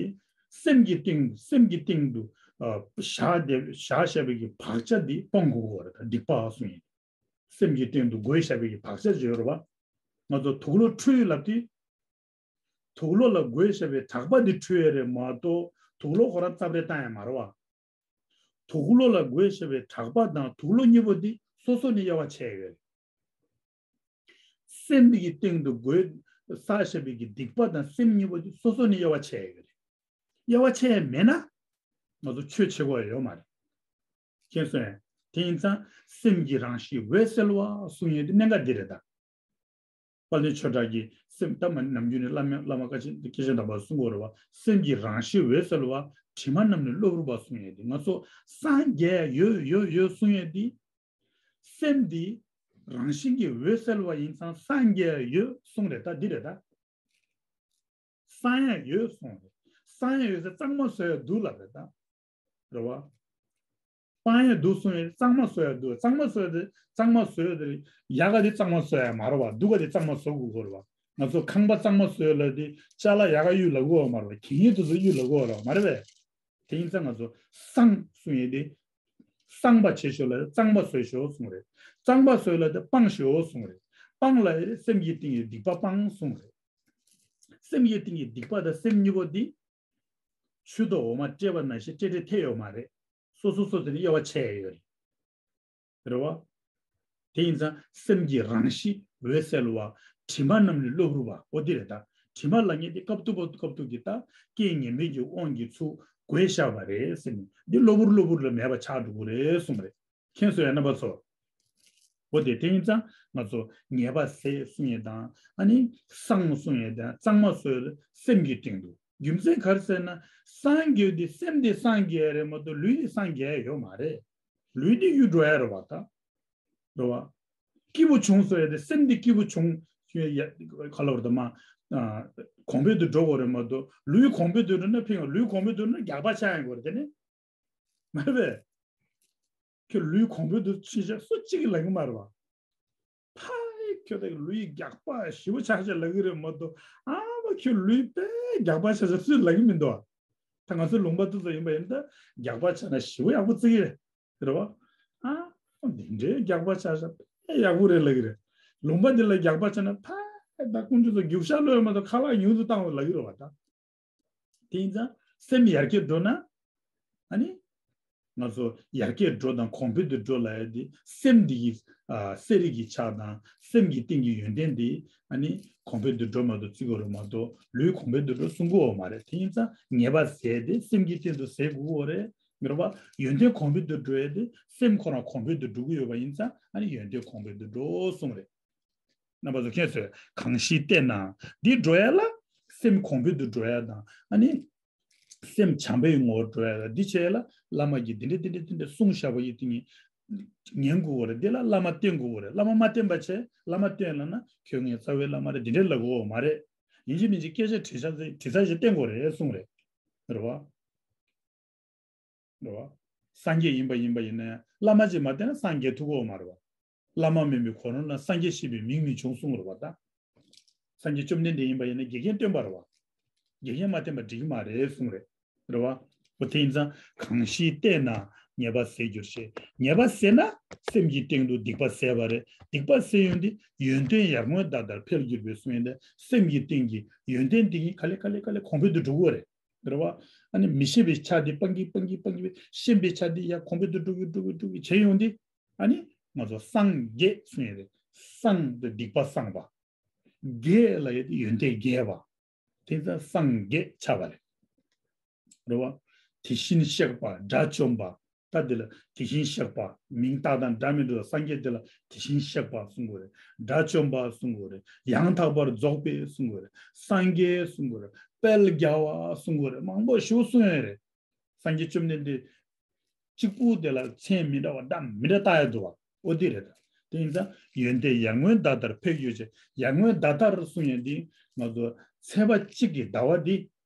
སེམས་ཀྱི་སྟེང་སེམས་ཀྱི་སྟེང་དུ་ཨ་བཞག་བསྡད་བཞག་བཞག་པའི་གི་བག་ཆགས་དེ་སྤང་དགོས་པ་རེད་ད། སྡིག་པ་གསུང་ཡས། སེམས་ཀྱི་སྟེང་དུ་བསྒོས་བཞག་པའི་གི་བག་ཆགས་ཡོད་རེད་བ། ང་ཚོ་དུག་ལོག་འཁྲུད་ལབ་དུས། དུག་ལོག་ལ་བསྒོས་བཞག་པའི་དྲེག་པ་དེ་འཁྲུད་ཡས་རེད་མ་གཏོགས་དུག་ལོག་ཁོ་རང་རྩབ་རེ་བཏང་ཡས་མ་རེད་བ། དུག་ལོག་ལ་བསྒོས་བཞག་པའི་དྲེག་པ་དང་དུག་ལོག་གཉིས་པོ་འདི་སོ་སོ་ནས་དབྱེ་བ་ཕྱེ་ཡོད་རེད། སེམས་འདི་གི་སྟེང་དུ་བསྒོས་བསགས་བཞག་པའི་གི་སྡིག་པ་དང་སེམས་གཉིས་པོ་འདི་སོ་སོ་ནས་དབྱེ་བ་ཕྱེ་ཡོད་རེད། དབྱེ་བ་ཕྱེ་ཡས་མེད་ན་ང་ཚོ་ཆོས་བྱེད་དགོས་ཡ་ཡོད་མ་རེད། མཁྱེན་སོང་ངས། དེ་ཡིན་ཙང་སེམས་ཀྱི་རང་གཤིས་འོད་གསལ་བ་གསུང་ཡས་དེ་གནད་འགག་འདི་རེད་ད། དཔལ་ལྡན་ཆོས་གྲགས་ཀྱིས་སེམས་ད་མ་ནམ་རྒྱུན་ནས་བླ་མ་བླ་མ་བཀའ་ཆེན་སྐྱེས་ཆེན་དམ་པ་གསུང་གི་ཡོད་རེད་བ། སེམས་ཀྱི་རང་གཤིས་འོད་གསལ་བ། དྲི་མ་རྣམས་ནི་གློ་བུར་བ་གསུང་ཡས་དེ་ང་ཚོ་སངས་རྒྱས་ཡོད་ཡོད་ཡོད་གསུང་ཡས་དེ། སེམས་འདི་རང་བཞིན་གྱིས་འོད་གསལ་བ་ཡིན་ཙང་སངས་རྒྱས་ཡོད་གསུང་རེད་ད་འདི་རེད་ད། སངས་ཡས་ཡོད་གསུང་རེད། སངས་ཡས་ཡོད་ཟེར་གཙང་མ་བཟོ་ཡས་འདུག་ལབ་རེད་ད། རེད་བ། སྤང་ཡས་འདུག་གསུང་ཡས་གཙང་མ་བཟོ་ཡས་འདུག། གཙང་མ་བཟོ་ཡས་དེ་གཙང་མ་བཟོ་ཡས་དེ་ཡག་ག་དེ་གཙང་མ་བཟོ་ཡས་མ་རེད་བ། སྡུག་ག་དེ་གཙང་མ་བཟོ་དགོས་ཀྱི་རེད་བ། ང་ཚོ་ཁང་པ་གཙང་མ་བཟོ་ཡས་ལ་དེ་ཅ་ལག་ཡག་ག་གཡུག་ལབ་ཀྱི་ཡོད་མ་རེད་བ། གད་སྙིགས་དེ་ཚོ་གཡུག་ལབ་ཀྱི་ཡོད་རེད་བ་མ་རེད་པས། དེ་ཡིན་ཙང་ང་ཚོ་སངས་གསུང་ཡས་དེ་གཙང་པ་བྱེད་ཤོག་ལབ་གཙང་པ་བཟོ་ཤོག་གསུང་རེད། གཙང་པ་བཟོ་ལབ་དེ་སྤང་ཤོག་གསུང་རེད། སྤང་ལབ་ཡས་སེམས་ཀྱི་སྟེང་གི་སྡིག་པ་སྤང་གསུང་རེད། སེམས་ཀྱི་སྟེང་གི་སྡིག་པ་དང་སེམས་གཉིས་པོ་འདི། ཆུ་དང་འོ་མ་སྤྲད་པ་ནང་བཞིན་སྤྲད་སྤྲད་ཐེ་ཡོད་མ་རེད། སོ་སོ་སོ་སོ་ནས་དབྱེ་བ་ཕྱེ་ཡ་ཡོད་རེད། རེད་བ། དེ་ཡིན་ཙང་སེམས་ཀྱི་རང་གཤིས་འོད་གསལ་བ། དྲི་མ་རྣམས་ནི་གློ་བུར་བ་འོ་འདི་རེད་ད། དྲི་མ་ལབ་མཁན་དེ་སྐབས་ཐུབ་པ་སྐབས་ཐུབ་ཀྱི་ད་རྐྱེན་ངན་པའི་གི་དབང་གིས་ཚུར་བསྒོས་བཞག་པ་རེད་ཟེར་ནས་འདི་གློ་བུར་གློ་བུར་ལ་མེད་པ་ཆགས་འགྲོ་གི་རེད་གསུངས་པ་རེད། མཁྱེན་སོང་ངས་རྣམ་པ་ཚོ། འོ་དེ་དེ་ཡིན་ཙང་ང་ཚོ་ཉེས་པ་ཟད་གསུང་ཡས་དང་ཨ་ནི་སངས་གསུང་ཡས་དང་གཙང་མ་བཟོ་ཡས་སེམས་ཀྱི་སྟེང་དུ། རྒྱུ་མཚན་ག་རེ་ཟེར་ན་སངས་རྒྱས་དེ་སེམས་དེ་སངས་རྒྱས་རེད་མ་གཏོགས་ལུས་དེ་སངས་རྒྱས་ཡོད་མ་རེད། ལུས་དེ་གཡུལ་འགྲོ་ཡ་རེད་བ་ད། རེད་བ། སྐྱིད་པོ་བྱུང་ཟེར་ཡས་དེ་སེམས་དེ་སྐྱིད་པོ་བྱུང་ཡ་ག་ལབ་རེད་ད་མ། གོང་འཕེལ་དུ་འགྲོ་དགོས་རེད་མ་གཏོགས་ལུས་གོང་འཕེལ་དུ་འགྲོ་ན་ཕན་ཡོད། ལུས་གོང་འཕེལ་དུ་འགྲོ་ན་རྒྱགས་པ་ཆགས་ཡོང་གི་རེད་དེ་ནི། མ་རེད་པས། ཁྱོད་ལུས་གོང་འཕེལ་དུ་ཕྱིན་ཤག་སུ་གཅིག་གིས་ལབ་གི་མ་རེད་བ། ཕ་ཡི་ཁྱོད་ད་ལུས་རྒྱགས་པ་ཞེ་པོ་ཆགས་ཤག་ལབ་གི་རེད་མ་གཏོགས་ཨ་མ་ཁྱོད་ལུས་དཔེ་རྒྱགས་པ་ཆགས་ཤག་སུས་ལབ་གི་མི་འདུག་བ། ད་ང་ཚོའི་ལུང་པ་དེ་ཚོ་ཡིན་པ་ཡིན་ད་རྒྱགས་པ་ཆགས་ན་ཞེ་པོ་ཡག་པོ་བརྩི་གི་རེད་བ། ཨ་འདི་འདྲའི་རྒྱགས་པ་ཆགས་ཤག་དཔེ་ཡག་པོ་རེད་ལབ་གི་རེད། ལུང་པ་འདི་ལ་རྒྱགས་པ་ཆགས་ན་ཕ་ཡི་ད་དཀོན་མཆོག་ཚོ་རྒྱུག་ཤར་ལོས་མ་གཏོགས་ཁ་ལག་ཉུང་དུ་བཏང་བ་ལབ་གི་རེད་བ་ད། དེ་ཡིན་ཙང་སེམས་ཡར་རྒྱས་འགྲོ་ན། ཨ་ནི། ང་ཚོ་ཡར་རྒྱས་འགྲོ་དང་གོང་འཕེལ་དུ་འགྲོ་ལབ་ཡ་དེ་སེམས་འདི་གི་ཨ་གསལ་རིག་གི་ཆ་དང་སེམས་ཀྱི་སྟེང་གི་ཡོན་ཏན་དེ་ཨ་ནི་གོང་འཕེལ་དུ་འགྲོ་མ་གཏོགས་བརྩི་དགོས་རེད་མ་གཏོགས་ལུས་གོང་འཕེལ་དུ་འགྲོ་གསུང་གི་ཡོད་མ་རེད། དེ་ཡིན་ཙང་ཉེས་པ་ཟད་དེ་སེམས་ཀྱི་སྟེང་དུ་ཟད་དགོས་ཀྱི་ཡོད་རེད། མི་རེད་བ། ཡོན་ཏན་གོང་འཕེལ་དུ་འགྲོ་ཡ་དེ་སེམས་ཁོ་རང་གོང་འཕེལ་དུ་འགྲོ་གི་ཡོད་པ་ཡིན་ཙང་ཨ་ནི་ཡོན་ཏན་གོང་འཕེལ་དུ་འགྲོ་གསུངས་རེད། རྣམ་པ་ཚོ་མཁྱེན་སོང་། གང་ཞིག་བསྟེན་ན། འདི་འགྲོ་ཡ་ལ་སེམས་གོང་འཕེལ་དུ་འགྲོ་ཡ་དང་ཨ་ནི། སེམས་བྱམས་པའི་ངོ་བོར་འགྲོ་ཡ་དང་འདི་བྱས་ལ་བླ་མ་གིས་འདི་འདྲ་འདི་འདྲ་འདི་འདྲ་གསུངས་བཞག་པ་ཡིན་དེ་ངས་ཉན་དགོས་པ་རེད། འདི་ལ་བླ་མ་བསྟེན་དགོས་པ་རེད། བླ་མ་མ་བསྟེན་པ་བྱས་བླ་མ་བསྟེན་ལབ་ན་ཁྱོད་ངའི་རྩ་བའི་བླ་མ་རེད་འདི་འདྲ་ལབ་དགོས་པ་མ་རེད། ཡིན་གཅིག་མིན་གཅིག་སྐད་ཆ་དྲི་ས་དྲི་ས་ཞིག་བསྟན་དགོས་རེད་གསུངས་རེད། རེད་བ། རེད་བ། སངས་རྒྱས་ཡིན་པ་ཡིན་པ་ཡིན་ན་བླ་མ་ཅིག་མ་བསྟེན་ན་སངས་རྒྱས་ཐུབ་ཀྱི་ཡོད་མ་རེད་བ། བླ་མ་མེད་པའི་ཁོ་རང་ལ་སངས་རྒྱས་ཞེས་པའི་མིང་མི་འབྱུང་གསུངས་རེད་བ་ད། སངས་རྒྱས་བཅོམ་ལྡན་འདས་ཡིན་པ་ཡིན་ན་དགེ་རྒན་བསྟེན་པ་རེད་བ། དགེ་རྒན་མ་བསྟེན་པ་འགྲིག་གི་མ་རེད་གསུངས་རེད། རེད་བ། འོ་དེ་ཡིན་ཙང་གང་ཞིག་བསྟེན་ན་ཉེས་པ་ཟད་འགྱུར་ཞེས། ཉེས་པ་ཟད་ན་སེམས་ཀྱི་སྟེང་དུ་སྡིག་པ་ཟད་པ་རེད། སྡིག་པ་ཟད་ཡོང་དུས་ཡོན་ཏན་ཡར་ངོའི་ཟླ་ལྟར་འཕེལ་འགྱུར་བའི་གསུང་ཡོན་ཏན་སེམས་ཀྱི་སྟེང་གི་ཡོན་ཏན་དེ་གཉིས་ག་ལེ་ག་ལེ་ག་ལེ་གོང་འཕེལ་དུ་འགྲོ་གི་རེད། རེད་བ། ཨ་ནི་མི་ཤེས་པའི་ཆ་དེ་སྤང་གི་སྤང་གི་སྤང་གི་ཤེས་པའི་ཆ་དེ་ཡར་གོང་འཕེལ་དུ་འགྲོ་གི་འགྲོ་གི་འགྲོ་གི་བྱས་ཡོང་དུས་ཨ་ནི་ང་ཚོ་སངས་རྒྱས་གསུང་ཡོན་ཏན་སངས་དེ་སྡིག་པ་སངས་པ། རྒྱས་ལ་ཡོད་དེ་ཡོན་ཏན་རྒྱས་པ། དེ་ཚོ་སངས་རྒྱས་ཆགས་པ་རེད། རེད་བ། དེ་བཞིན་གཤེགས་པ་དགྲ་བཅོམ་པ། ད་དེ་ལ་དེ་བཞིན་གཤེགས་པ་མིང་བཏགས་དང་འདྲ་མི་འདྲ་སངས་རྒྱས་དེ་ལ་དེ་བཞིན་གཤེགས་པ་གསུང་དགོས་རེད། དགྲ་བཅོམ་པ་གསུང་དགོས་རེད། ཡང་དག་པར་རྫོགས་པའི་གསུང་དགོས་རེད། སངས་རྒྱས་གསུང་དགོས་རེད། དཔལ་རྒྱལ་བ་གསུང་དགོས་རེད། མང་པོ་ཞིག་གསུང་ཡོད་རེད། སངས་རྒྱས་བཅོམ་ལྡན་འདས་གཅིག་པུ་དེ་ལ་མཚན་མི་འདྲ་བ་འདྲ་མི་འདྲ་བཏགས་ཡོད་འདུག་བ། འོ་དེ་རེད་ད། དེ་ཡིན་ཙང་ཡོན་ཏན་ཡར་ངོའི་ཟླ་ལྟར་འཕེལ་འགྱུར་ཞེས། ཡར་ངོའི་ཟླ་ལྟར་གསུང་ཡོན་ཏན་ང་ཚོ་ཚེས་པ་གཅིག་གི་ཟླ་བ་འདི།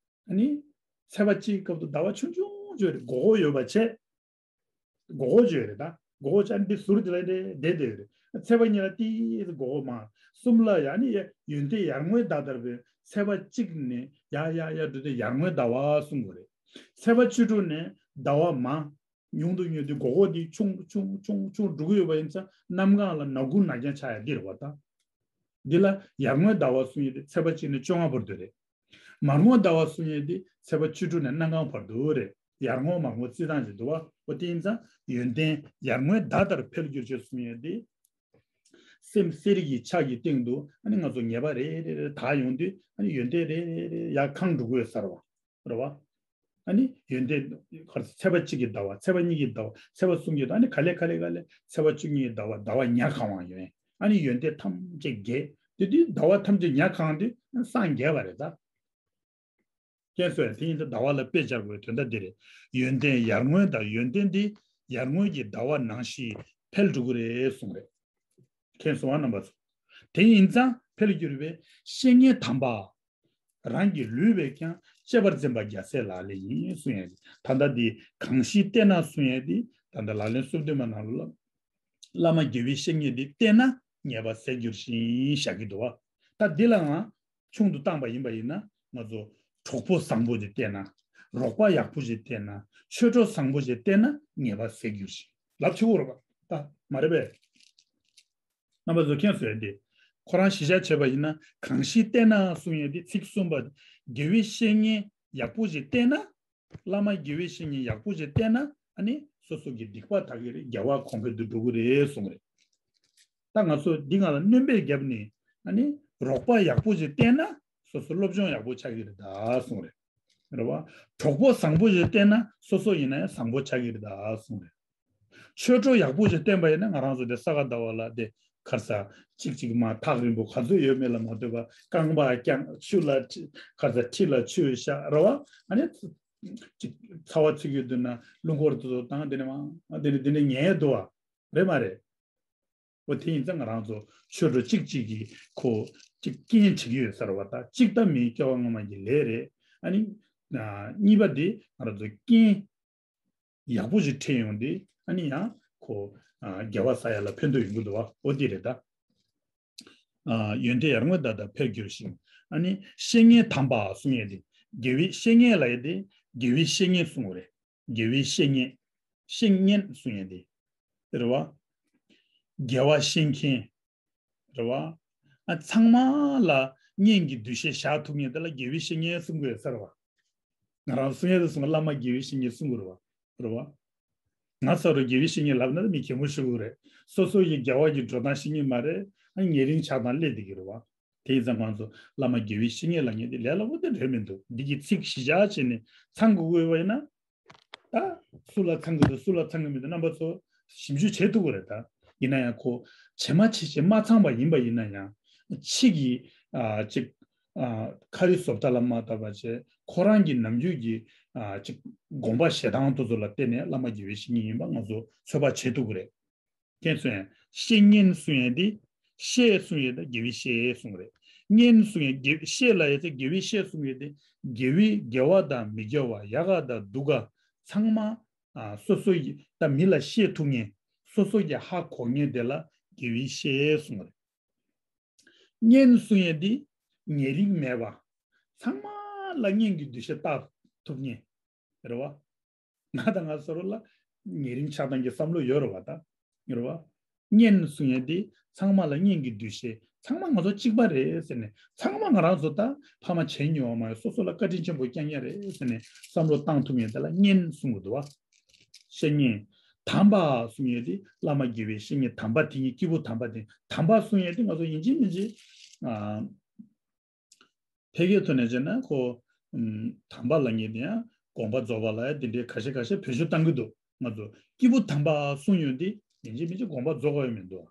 ཨ་ནི། ཚེས་པ་གཅིག་སྐབས་སུ་ཟླ་བ་ཆུང་ཆུང་ཅིག་རེད། སྒོར་སྒོར་ཡོད་པ་བྱས། སྒོར་སྒོར་ཅིག་རེད་ད། སྒོར་སྒོར་ཅིག་ཨ་ནི་འདི་ཟུར་དེ་ལ་འདི་བསྡད་བསྡད་ཡོད་རེད། ཚེས་པ་གཉིས་ལ་ཏིས་སྒོར་སྒོར་མ། གསུམ་ལ་ཡ་ནི་ཡོན་ཏན་ཡར་ངོའི་ཟླ་ལྟར་བའི་ཚེས་པ་གཅིག་ནས་ཡ་ཡ་ཡ་འགྲོ་དུས་ཡར་ངོའི་ཟླ་བ་གསུང་དགོས་རེད། ཚེས་པ་བཅུ་དྲུག་ནས་ཟླ་བ་མ། ཉུང་དུ་ཉུང་དུ་སྒོར་སྒོར་འདི་ཆུང་ཆུང་ཆུང་ཆུང་འགྲོ་གི་ཡོད་པ་ཡིན་ཙང་གནམ་གང་ལ་ན་དགུང་ན་རྐྱང་ཆགས་ཡ་འདི་རེད་བ་ད། འདི་ལ་ཡར་ངོའི་ཟླ་བ་གསུང་ཡས་དེ་ཚེས་པ་གཅིག་ནས་བཅོ་ལྔ་བར་དུ་རེད། མར་ངོའི་ཟླ་བ་གསུང་ཡས་དེ་ཚེས་པ་བཅུ་དྲུག་ནས་གནམ་གང་བར་དུ་རེད། ཡར་ངོ་མར་ངོ་རྩི་སྟངས་ཅིག་འདུག་བ། འོ་དེ་ཡིན་ཙང་ཡོན་ཏན་ཡར་ངོའི་ཟླ་ལྟར་འཕེལ་འགྱུར་ཞེས་གསུང་ཡས་དེ། སེམས་གསལ་རིག་གི་ཕྱག་གི་སྟེང་དུ་ཨ་ནི་ང་ཚོ་ངེས་པ་རེ་རེ་རེ་དག་ཡོང་དུས་ཨ་ནི་ཡོན་ཏན་རེ་རེ་རེ་ཡར་གང་འགྲོ་གི་ཡོད་ས་རེད་བ། རེད་བ། ཨ་ནི་ཡོན་ཏན་ག་རེ་ཚེས་པ་གཅིག་གི་ཟླ་བ། ཚེས་པ་གཉིས་ཀྱི་ཟླ་བ། ཚེས་པ་གསུམ་གྱི་ཟླ་བ། ཨ་ནི་ག་ལེ་ག་ལེ་ག་ལེ་ཚེས་པ་བཅུ་གཉིས་ཀྱི་ཟླ་བ། ཟླ་བ་ཉ་གང་བ་ཡོད། ཨ་ནི་ཡོན་ཏན་ཐམས་ཅད་རྒྱས། དེ་དུས་ཟླ་བ་ཐམས་ཅད་ཉ་གང་དུས་སངས་རྒྱས་པ་རེད་ད། ཀན་སོ་ཡ་དེ་ཡིན་ད་ཟླ་བ་ལ་དཔེ་སྦྱར་དགོས་དོན་དག་འདི་རེད། ཡོན་ཏན་ཡར་ངོའི་ཟླ། ཡོན་ཏན་འདི་ཡར་ངོའི་གི་ཟླ་བ་ནང་བཞིན་འཕེལ་འགྲོ་གི་རེད་གསུངས་རེད། མཁྱེན་སོང་བ་རྣམ་པ་ཚོ། དེ་ཡིན་ཙང་འཕེལ་འགྱུར་བའི་བཤེས་གཉེན་དམ་པ། རང་གི་ལུས་པས་ཀྱང་གཅེས་པར་འཛིན་པ་རྒྱལ་སྲས་ལག་ལེན་ཡིན་གསུང་ཡས། ད་ལྟ་འདི་གང་ཞིག་བསྟེན་ན་གསུང་ཡས་འདི་ད་ལྟ་ལག་ལེན་སོ་བདུན་མ་ནང་ལ་བླ་མ་དགེ་བའི་བཤེས་གཉེན་འདི་བསྟེན་ན་ཉེས་པ་ཟད་འགྱུར་ཞིང་བཞག་གི་འདུག་བ། ད་འདི་ལའང་ཆུང་དུ་བཏང་པ་ཡིན་པ་ཡིན་ན་ང་ཚོ་གྲོགས་པོ་བཟང་པོ་ཞིག་བསྟེན་ན། རོགས་པ་ཡག་པོ་ཞིག་བསྟེན་ན། ཆོས་གྲོགས་བཟང་པོ་ཞིག་བསྟེན་ན་ཉེས་པ་ཟད་འགྱུར་ཞིང་། ལབ་ཆོག་གི་རེད་པ། ད་མ་རེད་པས། རྣམ་པ་ཚོ་མཁྱེན་སོང་ཡ་དེ། ཁོ་རང་གཞི་བཞག་བྱས་པ་ཡིན་ན་གང་ཞིག་བསྟེན་ན་གསུང་ཡ་དེ་ཚིག་གསུམ་པ། དགེ་བའི་བཤེས་གཉེན་ཡག་པོ་ཞིག་བསྟེན་ན། བླ་མ་དགེ་བའི་བཤེས་གཉེན་ཡག་པོ་ཞིག་བསྟེན་ན་ཨ་ནི་སོ་སོ་གི་སྡིག་པ་དག་གི་རེད། དགེ་བ་གོང་འཕེལ་དུ་འགྲོ་གི་རེད་གསུངས་རེད། ད་ང་ཚོ་འདི་སྒང་ལ་སྣོན་པ་བརྒྱབ་ནས་ཨ་ནི་རོགས་པ་ཡག་པོ་ཞིག་བསྟེན་ན་སོ་སོ་སློབ་སྦྱོང་ཡག་པོ་ཆགས་ཀྱི་རེད་ད་གསུངས་རེད། རེད་བ། གྲོགས་པོ་བཟང་པོ་ཞིག་བསྟེན་ན་སོ་སོ་ཡིན་ན་ཡང་བཟང་པོ་ཆགས་ཀྱི་རེད་ད་གསུངས་རེད། ཆོས་གྲོགས་ཡག་པོ་ཞིག་བསྟེན་པ་ཡིན་ན་ང་རང་ཚོ་དེ་ས་ག་ཟླ་བ་ལ་དེ་ཁར་ས་གཅིག་གཅིག་མ་ཐག་རིང་པོ་ག་ཚོད་ཡོད་མེད་ལ་མ་ལྟོས་པར་རྐང་པ་བརྐྱངས་ཆུ་ལ་ཁར་ས་ཁྲི་ལ་ཆུ་བཞག་རེད་བ། ཨ་ནི་གཅིག་ཚ་བ་ཚིག་ཡོད་དུས་ན་རླུང་འཁོར་དུ་དང་དེ་ནས་མ་དེ་ནས་དེ་ནས་ཉལ་འདུག་བ། རེད་མ་རེད། འོ་དེ་ཡིན་ཙང་ང་རང་ཚོ་ཆོས་གྲོགས་གཅིག་གཅིག་གིས་ཁོ་གཅིག་རྐྱེན་བྱེད་ཀྱི་ཡོད་ས་རེད་བ། ད་གཅིག་ད་མིའི་སྐྱེ་བ་སྔ་མ་གི་ལས་རེད། ཨ་ནི་གཉིས་པ་དེ་ང་རང་ཚོ་རྐྱེན་ཡག་པོ་ཞིག་འཕྲད་ཡོང་དུས་ཨ་ནི་ཡང་ཁོ་དགེ་བ་བསགས་ཡ་ལ་ཕན་ཐོགས་ཡོང་གི་འདུག་བ། འོ་དེ་རེད་ད། ཡོན་ཏན་ཡར་ངོའི་ཟླ་ལྟར་འཕེལ་འགྱུར་ཞིང་། ཨ་ནི་བཤེས་གཉེན་དམ་པ་གསུང་ཡས་དེ། དགེ་བའི་བཤེས་གཉེན་ལབ་ཡས་དེ་དགེ་བའི་བཤེས་གཉེན་གསུང་བ་རེད། དགེ་བའི་བཤེས་གཉེན། བཤེས་གཉེན་གསུང་ཡས་དེ། རེད་བ། དགེ་བ་བཤེས་མཁན། རེད་བ། ཨ་ཚང་མ་ལ་གཉེན་གྱི་འདུ་ཤེས་བཞག་ཐུབ་མཁན་དེ་ལ་དགེ་བའི་བཤེས་གཉེན་གསུང་གི་ཡོད་ས་རེད་བ། ང་རང་གསུང་ཡས་དེ་གསུང་བ་བླ་མ་དགེ་བའི་བཤེས་གཉེན་གསུང་གི་རེད་བ། རེད་བ། ང་ཚོ་རུ་དགེ་བའི་བཤེས་གཉེན་ལབ་ན་མི་གད་མོ་ཤོར་གི་རེད། སོ་སོ་ཡི་དགེ་བ་གི་འགྲོ་སྟངས་ཤེས་ཀྱི་མ་རེད། ཨ་ཉེ་རིང་ཆགས་སྟངས་སླེབས་བསྡད་ཀྱི་རེད་བ། དེ་ཡིན་ཙང་ང་ཚོ་བླ་མ་དགེ་བའི་བཤེས་གཉེན་ལབ་མཁན་དེ་ལས་སླ་པོ་དེ་རེད་མི་འདུག་འདི་གི་ཚིག་གཞི་བཞག་བྱས་ནས་ཚང་དགོས་ཀྱི་ཡོད་པ་ཡིན་ན། ད་སུ་ལ་ཚང་གི་འདུག་སུ་ལ་ཚང་གི་མི་འདུག་རྣམ་པ་ཚོ་ཞིབ་འཇུག་བྱེད་ཐུབ་ཀྱི་རེད་ད། ཡིན་ན་ཡང་ཁོ་བྱེ་མ་ཕྱེ་བྱེ་མ་ཚང་བ་ཡིན་པ་ཡིན་ན་ཡང་ཕྱི་གི་ཨ་ཅིག་ཨ་ཁ་རི་བཟོ་ལྟ་ལ་མ་ལྟ་བ་བྱས་ཁོ་རང་གི་ནམ་རྒྱུན་གྱི་ཨ་ཅིག་དགོངས་པ་བཞེས་སྟངས་དེ་ཚོ་ལ་བརྟེན་ནས་བླ་མ་དགེ་བའི་བཤེས་གཉེན་ཡིན་པ་ང་ཚོ་ཚོད་དཔག་བྱེད་ཐུབ་ཀྱི་རེད། མཁྱེན་སོང་ཡང་བཤེས་གཉེན་གསུང་ཡས་འདི། བཤེས་གསུང་ཡས་ད་དགེ་བའི་བཤེས་གསུང་རེད། གཉེན་གསུང་ཡས་དགེ་བཤེས་ལ་ཡ་ཚེ་དགེ་བའི་བཤེས་གསུང་ཡས་དེ། དགེ་བའི་དགེ་བ་དང་མི་དགེ་བ་ཡག་ག་དང་སྡུག་ག་ཚང་མ། ཨ་སོ་སོ་ཡི་ད་མི་ལ་བཤད་ཐུབ་མཁན་སོ་སོ་གི་ཧ་གོ་མཁན་དེ་ལ་དགེ་བའི་བཤེས་གསུང་རེད། གཉེན་གསུང་ཡས་དེ་ཉེ་རིང་མེད་པ། ཚང་མ་ལ་གཉེན་གྱི་འདུ་ཤེས་བཏགས་ཐུབ་མཁན་རེད་བ། ང་དང་ང་སོ་རོ་ལ་ཉེ་རིང་ཆགས་སྡང་གི་བསམ་བློ་ཡོད་རེད་བ་ད། ཡོད་རེད་བ། གཉེན་གསུང་ཡས་དེ་ཚང་མ་ལ་གཉེན་གྱི་འདུ་ཤེས། ཚང་མ་ང་ཚོ་གཅིག་པ་རེད་ཟེར་ནས། ཚང་མ་ང་རང་ཚོ་ད་ཕ་མ་བྱས་མྱོང་བ་མ་ཡོད། སོ་སོ་ལ་བཀའ་དྲིན་ཆེན་པོ་བསྐྱང་ཡས་རེད་ཟེར་ནས་བསམ་བློ་བཏང་ཐུབ་མཁན་དེ་ལ་གཉེན་གསུང་གི་འདུག་བ། བཤེས་གཉེན། དམ་པ་གསུང་ཡས་དེ་བླ་མ་དགེ་བའི་བཤེས་གཉེན་དམ་པ་དེ་ཉིད་སྐྱེས་བུ་དམ་པ་དེ། དམ་པ་གསུང་ཡས་དེ་ང་ཚོ་ཡིན་གཅིག་མིན་གཅིག་ཨ། ཕལ་སྐད་ཐོག་ནས་བྱས་ན་ཁོ། ཨུམ། དམ་པ་ལབ་མཁན་དེ་ཡང་དགོངས་པ་རྫོགས་པ་ལ་ཡང་དེ་འདྲའི་ཁ་ཤས་ཁ་ཤས་བེད་སྤྱོད་བཏང་གི་འདུག་ང་ཚོ་སྐྱེས་བུ་དམ་པ་གསུང་ཡོང་དུས་ཡིན་གཅིག་མིན་གཅིག་དགོངས་པ་རྫོགས་ཀྱི་ཡོད་མི་འདུག་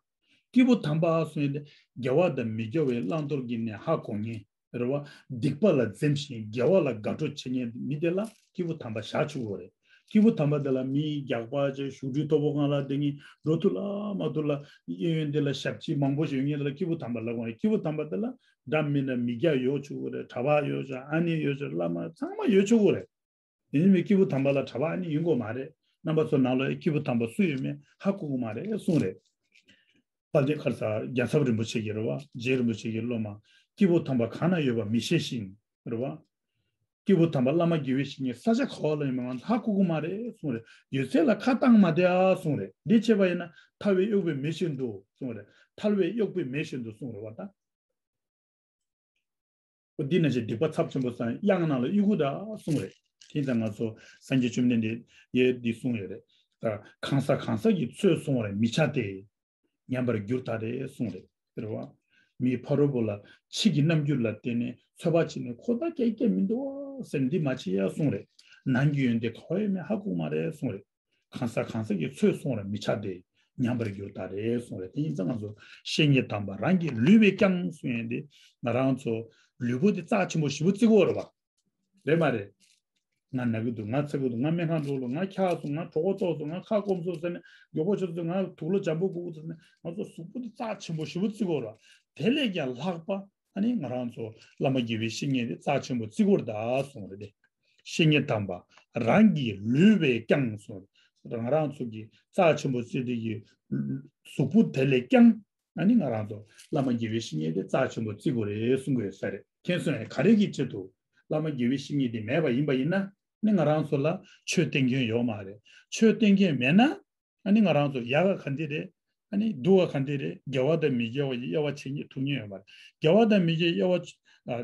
སྐྱེས་བུ་དམ་པ་གསུང་ཡོང་དུས་དགེ་བ་དང་མི་དགེ་བའི་བླང་དོར་གྱི་གནས་ཧ་གོ་མཁན་རེད་བ། སྡིག་པ་ལ་འཛེམ་ཞིང་དགེ་བ་ལ་དགའ་སྤྲོ་བྱེད་མཁན་མི་དེ་ལ་སྐྱེས་བུ་དམ་པ་བཞག་ཆོག་གི་རེད། སྐྱེས་བུ་དམ་པ་དེ་ལ་མི་རྒྱགས་པ་བྱས། བཞུགས་ཁྲི་མཐོ་པོ་སྒང་ལ་བསྡད་མཁན། འགྲོ་ཐུབ་ལ་མ་ཐུབ་ལ་གཡས་གཡོན་འདི་ལ་ཞབས་ཕྱི་མང་པོ་ཞིག་ཡོད་མཁན་དེ་ལ་སྐྱེས་བུ་དམ་པ་ལབ་དགོས་རེད། སྐྱེས་བུ་དམ་པ་དེ་ལ་འདྲ་མི་འདྲ་མི་སྐྱ་ཡོད་ཆོག་གི་རེད། གྲྭ་པ་ཡོད་ཆོག་ཨ་ནེ་ཡོད་ཆོག་བླ་མ་ཚང་མ་ཡོད་ཆོག་གི་རེད། ཡིན་ནའི་སྐྱེས་བུ་དམ་པ་ལ་གྲྭ་པ་ཨ་ནེ་ཡིན་དགོས་མ་རེད། རྣམ་པ་ཚོ་ནང་ལ་སྐྱེས་བུ་དམ་པ་སུ་ཡོད་མེད་ཧ་གོ་གི་མ་རེད་གསུངས་རེད། དཔལ་ལྡན་ག་རེ་ཟེར། རྒྱལ་ཚབ་རིན་པོ་ཆེ་གི་རེད་བ། རྗེ་རིན་པོ་ཆེ་གི་སློབ་མ་སྐྱེས་བུ་དམ་པ་གང་ན་ཡོད་པ་མི་ཤེས་ཤིང་རེད་བ། སྐྱེས་བུ་དམ་པ་བླ་མ་དགེ་བའི་བཤེས་གཉེན་ས་ཆ་ག་བ་ལ་ཡོད་མེད་ང་ཚོ་ཧ་གོ་གི་མ་རེད་གསུངས་རེད། ཡོད་ཚད་ལ་ཁ་བཏང་མ་བསྡད་ཨ་གསུངས་རེད། འདི་བྱས་པ་ཡིན་ན་ཐལ་བའི་གཡོགས་པས་མེ་བཞིན་དུ་གསུངས་རེད། ཐལ་བའི་གཡོགས་པས་མེ་བཞིན་དུ་གསུངས་རེད་བ་ད། འོ་འདི་ན་ཅིག་སྡིག་པ་ཚབས་ཆེན་པོ་བསགས་གཡང་ནང་ལ་གཡུག་གུ་ད་གསུངས་རེད། དེ་ཙང་ང་ཚོ་སངས་རྒྱས་བཅོམ་ལྡན་འདས་ཡས་འདི་གསུངས་ཡོད་རེད། ད་གང་ཟག་གང་ཟག་གིས་ཚོད་སོང་བར་མི་བྱ་སྟེ། ཉམས་པར་འགྱུར་ད་རེ་གསུངས་རེད། རེད་བ། མིའི་ཕ་རོལ་པོ་ལ་ཕྱི་གི་རྣམ་འགྱུར་ལ་བརྟེན་ནས་ཚོད་དཔག་བྱས་ནས་ཁོ་ད་སྐྱེ་སྐྱེ་མི་འདུག་བ་ཟེར་འདི་མ་བྱེད་ཡ་གསུངས་རེད། ནང་གི་ཡོན་ཏན་ག་བ་ཡོད་མེད་ཧ་གོ་མ་རེད་གསུངས་རེད། གང་ཟག་གང་ཟག་གིས་ཚོད་སོང་བར་མི་བྱ་སྟེ། ཉམས་པར་འགྱུར་ད་རེ་གསུངས་རེད། དེ་ཡིན་ཙང་ང་ཚོ་བཤེས་གཉེན་དམ་པ་རང་གི་ལུས་པས་ཀྱང་གསུངས་ཡོད་དེ། ང་རང་ཚོ་ལུས་པོ་དེ་རྩ་ཆེན་པོ་ཞེ་པོ་བརྩི་དགོས་རེད་བ། རེད་མ་རེད། ང་ན་གི་འདུག་ང་ཚ་གི་འདུག་ང་སྨན་ཁང་འགྲོ་ལོ། ང་འཁྱག་སོང་། ང་གྲོད་ཁོག་ལྟོགས་སོང་། ང་ཁ་སྐོམ་སོང་ཟེར་ནས། མགྱོགས་པོ་ཆུ་ཚོད་ང་དུག་ལོག་འཇམ་པོ་དགོས་ཀྱི་ཟེར་ནས། ང་ཚོ་གཟུགས་པོ་དེ་རྩ་ཆེན་པོ་ཞེ་པོ་བརྩི་དགོས་རེད་བ། དེ་ལས་ཀྱང་ལྷག་པ་ཨ་ནི་ང་རང་ཚོ་བླ་མ་དགེ་བའི་བཤེས་གཉེན་དེ་རྩ་ཆེན་པོ་བརྩི་དགོས་རེད་ད་གསུངས་རེད་དེ། བཤེས་གཉེན་དམ་པ་རང་གི་ལུས་པས་ཀྱང་གསུངས་རེད། ང་རང་ཚོ་གི་རྩ་ཆེན་པོ་བརྩི་དེ་གི་གཟུགས་པོ་དེ་ལས་ཀྱང་ཨ་ནི་ང་རང་ཚོ་བླ་མ་དགེ་བའི་བཤེས་གཉེན་དེ་རྩ་ཆེན་པོ་བརྩི་དགོས་རེད་གསུང་གི་ཡོད་ས་རེད། མཁྱེན་སོང་ངས། ག་རེ་གི་ཆེད་དུ་བླ་མ་དགེ་བའི་བཤེས་གཉེན་དེ་མེད་པ་ཡིན་པ་ཡིན་ན། ནི་ང་རང་ཚོ་ལ་ཆོས་བསྟན་མཁན་ཡོད་མ་རེད། ཆོས་བསྟན་མཁན་མེད་ན། ཨ་ནི་ང་རང་ཚོ་ཡག་ག་ག་འདི་རེད། ཨ་ནི་སྡུག་ག་ག་འདི་རེད། དགེ་བ་དང་མི་དགེ་བ་ཡི་དབྱེ་བ་ཕྱེ་ཉིད་ཐུབ་ཉིད་ཡོད་མ་རེད། དགེ་བ་དང་མི་དགེ་དབྱེ་བ་ཨ་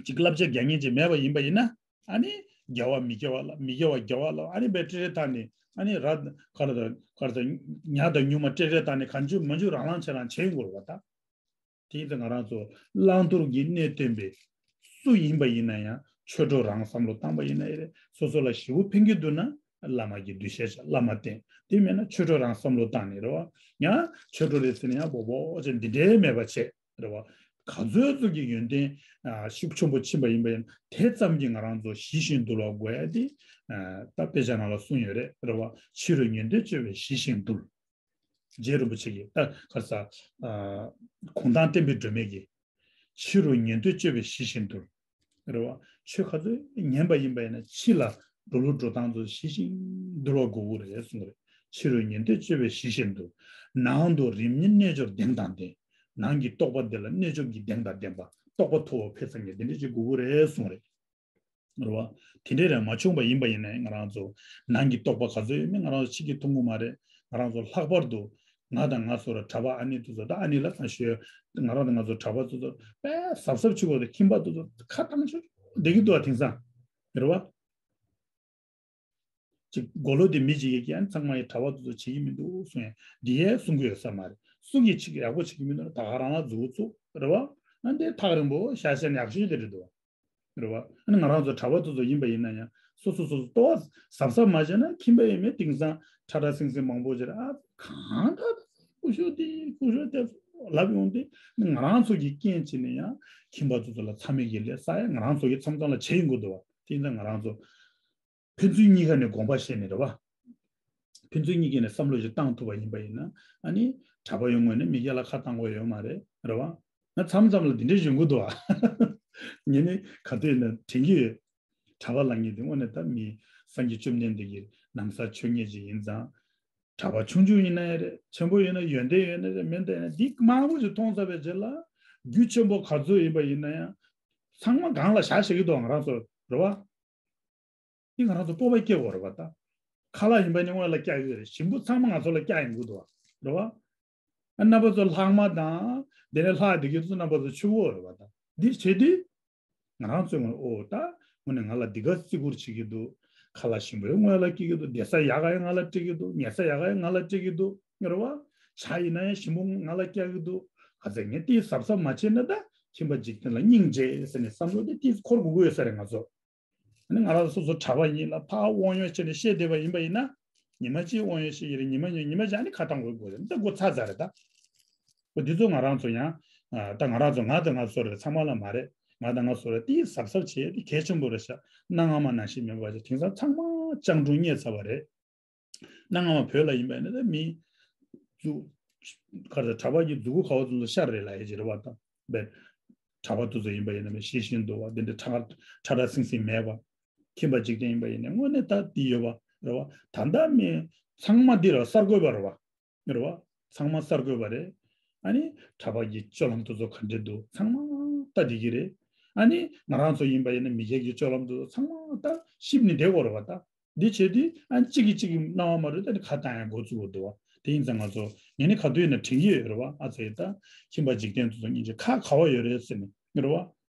ཅིག་བསླབ་བྱ་རྒྱག་མཁན་ཅིག་མེད་པ་ཡིན་པ་ཡིན་ན། ཨ་ནི་དགེ་བ་མི་དགེ་བ་ལ། མི་དགེ་བ་དགེ་བ་ལ། ཨ་ནི་བས་ཏྲེ་རེ་ཐག་ནི་ཨ་ནི་ར་ག་ར་དང་ག་ར་དང་ཉ་དང་ཉུང་མ་ཏྲེ་རེ་ཐག་ནི་གང་བྱུང་མ་བྱུང་རང་རང་བྱེད་རང་བྱེད་ཡོང་དགོས་རེད་བ་ད། དེ་ཡིན་ཙང་ང་རང་ཚོ་བླང་དོར་གྱི་གནས་སྟོན་པའི་སུ་ཡིན་པ་ཡིན་ན་ཡང་ཆོས་གྲོགས་རང་བསམ་བློ་བཏང་པ་ཡིན་ན་ཡང་རེད། སོ་སོ་ལ་ཞེ་པོ་ཕན་གྱི་འདུག་ན་བླ་མ་གི་འདུ་ཤེས་བྱ། བླ་མ་བསྟེན། དེ་མེད་ན་ཆོས་གྲོགས་རང་བསམ་བློ་བཏང་ནས་རེད་བ། ཡང་ཆོས་གྲོགས་རེད་ཟེར་ན་ཡང་སྦོ་སྦོ་ཅན་འདི་འདྲའི་མེད་པ་བྱས་རེད་བ། ག་ཚོད་ཚོད་ཀྱི་ཡོན་ཏན་ཤུགས་ཆེན་པོ་ཕྱིན་པ་ཡིན་པ་ཡིན་དེ་ཙམ་གྱིས་ང་རང་ཚོ་ཞི་ཞིང་དུལ་བ་དགོས་ཡ་དེ་ད་དཔེ་ཆ་ནང་ལ་གསུངས་ཡོད་རེད། རེད་བ། ཕྱི་རོལ་ཉན་ཐོས་སྤྱོད་པས་ཞི་ཞིང་དུལ། རྗེ་རིན་པོ་ཆེ་གིས་ད་ག་རེ་ཟེར། གུང་ཐང་བསྟན་པའི་སྒྲོན་མེ་གིས། ཕྱི་རོལ་ཉན་ཐོས་སྤྱོད་པས་ཞི་ཞིང་དུལ། རེད་བ། ཆོས་ག་ཚོད་ཉན་པ་ཡིན་པ་ཡིན་ན་ཕྱི་ལ་འགྲོ་ལུགས་འགྲོ་སྟངས་ཚོ་ཞི་ཞིང་དུལ་བ་དགོས་ཀྱི་རེད་གསུངས་རེད། ཕྱི་རོལ་ཉན་ཐོས་སྤྱོད་པས་ཞི་ཞིང་དུལ། ནང་དུ་རིམ་གཉིས་རྣལ་འབྱོར་གདེང་དང་ལྡན། ནང་གི་རྟོགས་པ་འདི་ལ་རྣལ་འབྱོར་གྱི་གདེང་དང་ལྡན་པ། རྟོགས་པ་མཐོ་བ་འཕེལ་ཙམ་གྱི་འདི་འདྲ་ཅིག་དགོས་ཀྱི་རེད་གསུངས་རེད། རེད་བ། དེ་འདྲའི་རང་མ་བྱུང་བ་ཡིན་པ་ཡིན་ན་ང་རང་ཚོ་ནང་གི་རྟོགས་པ་ག་ཚོད་ཡོད་མེད་ང་རང་ཚོ་ཕྱི་གིས་མཐོང་གི་མ་རེད། ང་རང་ཚོ་ལྷག་པར་དུ་ང་དང་ང་ཚོ་ར་གྲྭ་པ་ཨ་ནེ་དེ་ཚོ་ད་ཨ་ནེ་ལ་ཚང་ཞོལ་ང་རང་དང་ང་ཚོ་གྲྭ་པ་དེ་ཚོ་དཔེ་གཟབ་གཟབ་བྱེད་དགོས་རེད། ཁྱིམ་པ་དེ་ཚོ་ཁ་བཏང་ཆོག་བསྡད་ཀྱི་འདུག་བ་དེང་སང་། རེད་བ། ཅིག་མགོ་ལོག་དེ་མི་གཅིག་གིས་ཀྱང་ཚང་མ་ཡི་གྲྭ་པ་དེ་ཚོ་བྱེད་ཀྱི་མི་འདུག་གསུང་ཡ་འདི་ཡས་གསུང་གི་ཡོད་ས་མ་རེད། སུ་གིས་ཅིག་ཡག་པོ་བྱེད་ཀྱི་མི་འདུག་ན་ད་ག་རང་ལ་མཛུབ་བཙུགས་རེད་བ། ཨ་འདི་ཐག་རིང་པོ་ཤ་ཤ་ནས་ཡག་ཤོས་དེ་རེད་འདུག་བ། རེད་བ། ཨ་ནི་ང་རང་ཚོ་གྲྭ་པ་དེ་ཚོ་ཡིན་པ་ཡིན་ན་ཡང་སོ་སོ་སོ་སོ་ལྟོ་བ་གཟབ་གཟབ་མ་བྱས་ན་ཁྱིམ་པ་ཡིན་མིན་དེང་སང་ཁྲ་ཁྲ་སིང་སིང་མང་པོ་བྱས་ར་ཨ་གང་ལྟར་སྐུ་ཞབས་དེ་སྐུ་ཞབས་དེ་ལབ་ཡོང་དུས་ང་རང་ཚོ་གི་རྐྱེན་བྱས་ནས་ཡང་ཁྱིམ་པ་དེ་ཚོ་ལ་མཚམས་མེད་ཀྱི་ལས་བསགས་ཡ་ང་རང་ཚོ་གི་མཚམས་མཚམས་ལ་བྱེད་ཡོང་གི་འདུག་བ། དེ་ཡིན་ཙང་ང་རང་ཚོ་ཕན་ཚུན་གཉིས་ཀ་ནས་དགོངས་པ་བཞེས་ནས་རེད་བ། ཕན་ཚུན་གཉིས་ཀ་ནས་བསམ་བློ་ཞིག་བཏང་ཐུབ་པ་ཡིན་པ་ཡིན་ན་ཨ་ནི་གྲྭ་པ་ཡོང་དགོས་ན་མི་སྐྱ་ལ་ཁ་བཏང་དགོས་ཡོད་མ་རེད་རེད་བ། མཚམས་མཚམས་ལ་འདི་འདྲའི་ཡོང་གི་འདུག་ཨ། ངས་ནི་ག་དུས་ཡིན་ན་དྲན་གྱི་ཡོད། གྲྭ་པ་ལབ་མཁན་དེ་དངོས་གནས་ད་མི་སངས་རྒྱས་བཅོམ་ལྡན་འདས་ཀྱི་ན་བཟའ་མཆོད་མཁན་ཅིག་ཡིན་ཙང་། གྲྭ་པ་ཆུང་ཆུང་ཡིན་ན་ཡང་རེད། ཆེན་པོ་ཡིན་ན་ཡོན་ཏན་ཡོད་ན་རེད། མེད་ན་ཡང་འདི་མང་པོ་ཞིག་མཐོང་ཚར་བའི་རྗེས་ལ། རྒྱུ་ཆེན་པོ་ག་ཚོད་ཡིན་པ་ཡིན་ན་ཡང་། ཚང་མ་སྒང་ལ་བཞག་བཞག་གི་འདུག་ང་རང་ཚོ་རེད་བ། འདི་ང་རང་ཚོ་སྤོབས་པ་སྐྱེ་དགོས་རེད་བ་ད། ཁ་ལག་ཡིན་པ་ནི་སྔོན་ལ་བཀྱག་གི་རེད། ཞིམ་པོ་ཚང་མ་ང་ཚོ་ལ་བཀྱག་ཡོང་གི་འདུག་བ། རེད་བ། ཨ་རྣམ་པ་ཚོ་ལྷག་མ་དང་། དེ་ནས་ལྷག་བསྡད་མཁན་ཚོ་རྣམ་པ་ཚོ་ཕྱུག་པོ་རེད་བ་ད། འདི་བྱེད་དུས། ང་རང་ཚོའི་ངོས་ཨོ་ད། དངོས་གནས་ང་ལ་འདི་ག་བརྩི་བཀུར་བྱེད་ཀྱི་འདུག་ཁ་ལག་ཞིམ་པོའི་སྔོན་ལ་སྐྱེལ་གྱི་འདུག་བསྡད་ས་ཡག་ག་ཡང་ང་ལ་སྤྲད་ཀྱི་འདུག་ཉལ་ས་ཡག་ག་ཡང་ང་ལ་སྤྲད་ཀྱི་འདུག་རེད་བ། ཇ་ཡིན་ན་ཡང་ཞིམ་པོ་ང་ལ་བཀྱག་གི་འདུག་ག་ཚད་ངས་དེ་གཟབ་གཟབ་མ་བྱས་ན་ད། ཁྱིམ་པ་འཇིག་རྟེན་ལ་སྙིང་རྗེ་ཟེར་ནས་བསམ་བློ་དེ་དེ་འཁོར་དགོས་ཀྱི་ཡོད་ས་རེད་ང་ཚོ། ཨ་ནི་ང་རང་སོ་སོ་གྲྭ་པ་ཡིན་ལ་ཕར་དབང་ཡོད་བྱས་ནས་བཤད་བསྡད་པ་ཡིན་པ་ཡིན་ན། ཉི་མ་གཅིག་དབང་ཡོད་བཤད་ཀྱི་རེད། ཉི་མ་གཉིས། ཉི་མ་གཅིག་ཨ་ནི་ཁ་བཏང་དགོས་དགོས་རེད། འདི་མགོ་ཚ་ཚ་རེད་ད། འོ་འདི་ཚོ་ང་རང་ཚོ་ཡང་། ཨ་ད་ང་རང་ཚོ་ང་དང་ང་ཚོ་རེད། ཚང་མ་ལ་མ་རེད། ང་དང་ང་ཚོ་རེད། དེ་གཟབ་གཟབ་བྱེད་དེ་གལ་ཆེན་པོ་རེད་ཤག་གནའ་སྔ་མ་ནང་བཞིན་མེད་པ་བྱས། དེང་སང་ཚང་མ་སྤྱང་གྲུང་རྙེད་ཚར་བ་རེད། གནའ་སྔ་མ་བོད་ལ་ཡིན་པ་ཡིན་ན་ད་མི། རྫུ། ག་རེ། གྲྭ་པ་གི་མཛུ་གུ་ག་བ་ཙམ་ལ་ཤར་རེད་ལབ་ཡ་ཅིག་རེད་བ་ད། བས། གྲྭ་པ་དེ་ཚོ་ཡིན་པ་ཡིན་ན་མི་ཤེས་བཞིན་འདུག་བ། འདི་འདྲ་ཁྲ་ཁྲ་ཁྲ་སིང་སིང་མེད་པ། ཁྱིམ་པ་འཇིག་རྟེན་ཡིན་པ་ཡིན་ན་དངོས་གནས་ད་འདི་ཡོད་པ་རེད་བ། ད་ལྟ་མི་ཚང་མ་འདི་རེད་བ། གསར་འགོད་པ་རེད་བ། རེད་བ། ཚང་མ་གསར་འགོད་པ་རེད། ཨ་ནི་གྲྭ་པ་གི་སྤྱོད་ལམ་དེ་ཚོ་ག་འདྲ་འདུག་ཚང་མ་ལྟ་བསྡད་ཀྱི་རེད། ཨ་ནི་ང་རང་ཚོ་ཡིན་པ་ཡིན་ན་མི་སྒེར་གྱི་སྤྱོད་ལམ་དེ་ཚོ་ཚང་མ་ལྟ་ཞིབ་ནས་བསྡད་དགོས་རེད་བ་ད། འདི་བྱེད་དུས་ཨ་ནི་གཅིག་གིས་གཅིག་གི་སྣང་བ་མ་རུལ་ཏེ་ཁ་བཏང་ཡ་འགོ་བཙུགས་དགོས་འདུག་བ། དེ་ཡིན་ཙང་ང་ཚོ་ངས་ནི་ག་དུས་ཡིན་ན་དྲན་གྱི་ཡོད་རེད་བ། ཨ་ཙི་ད་ཁྱིམ་པ་འཇིག་རྟེན་དེ་ཚོ་སྙིང་རྗེ། ཁ་ག་བ་ཡོད་རེད་ཟེར་ནས་རེད་བ།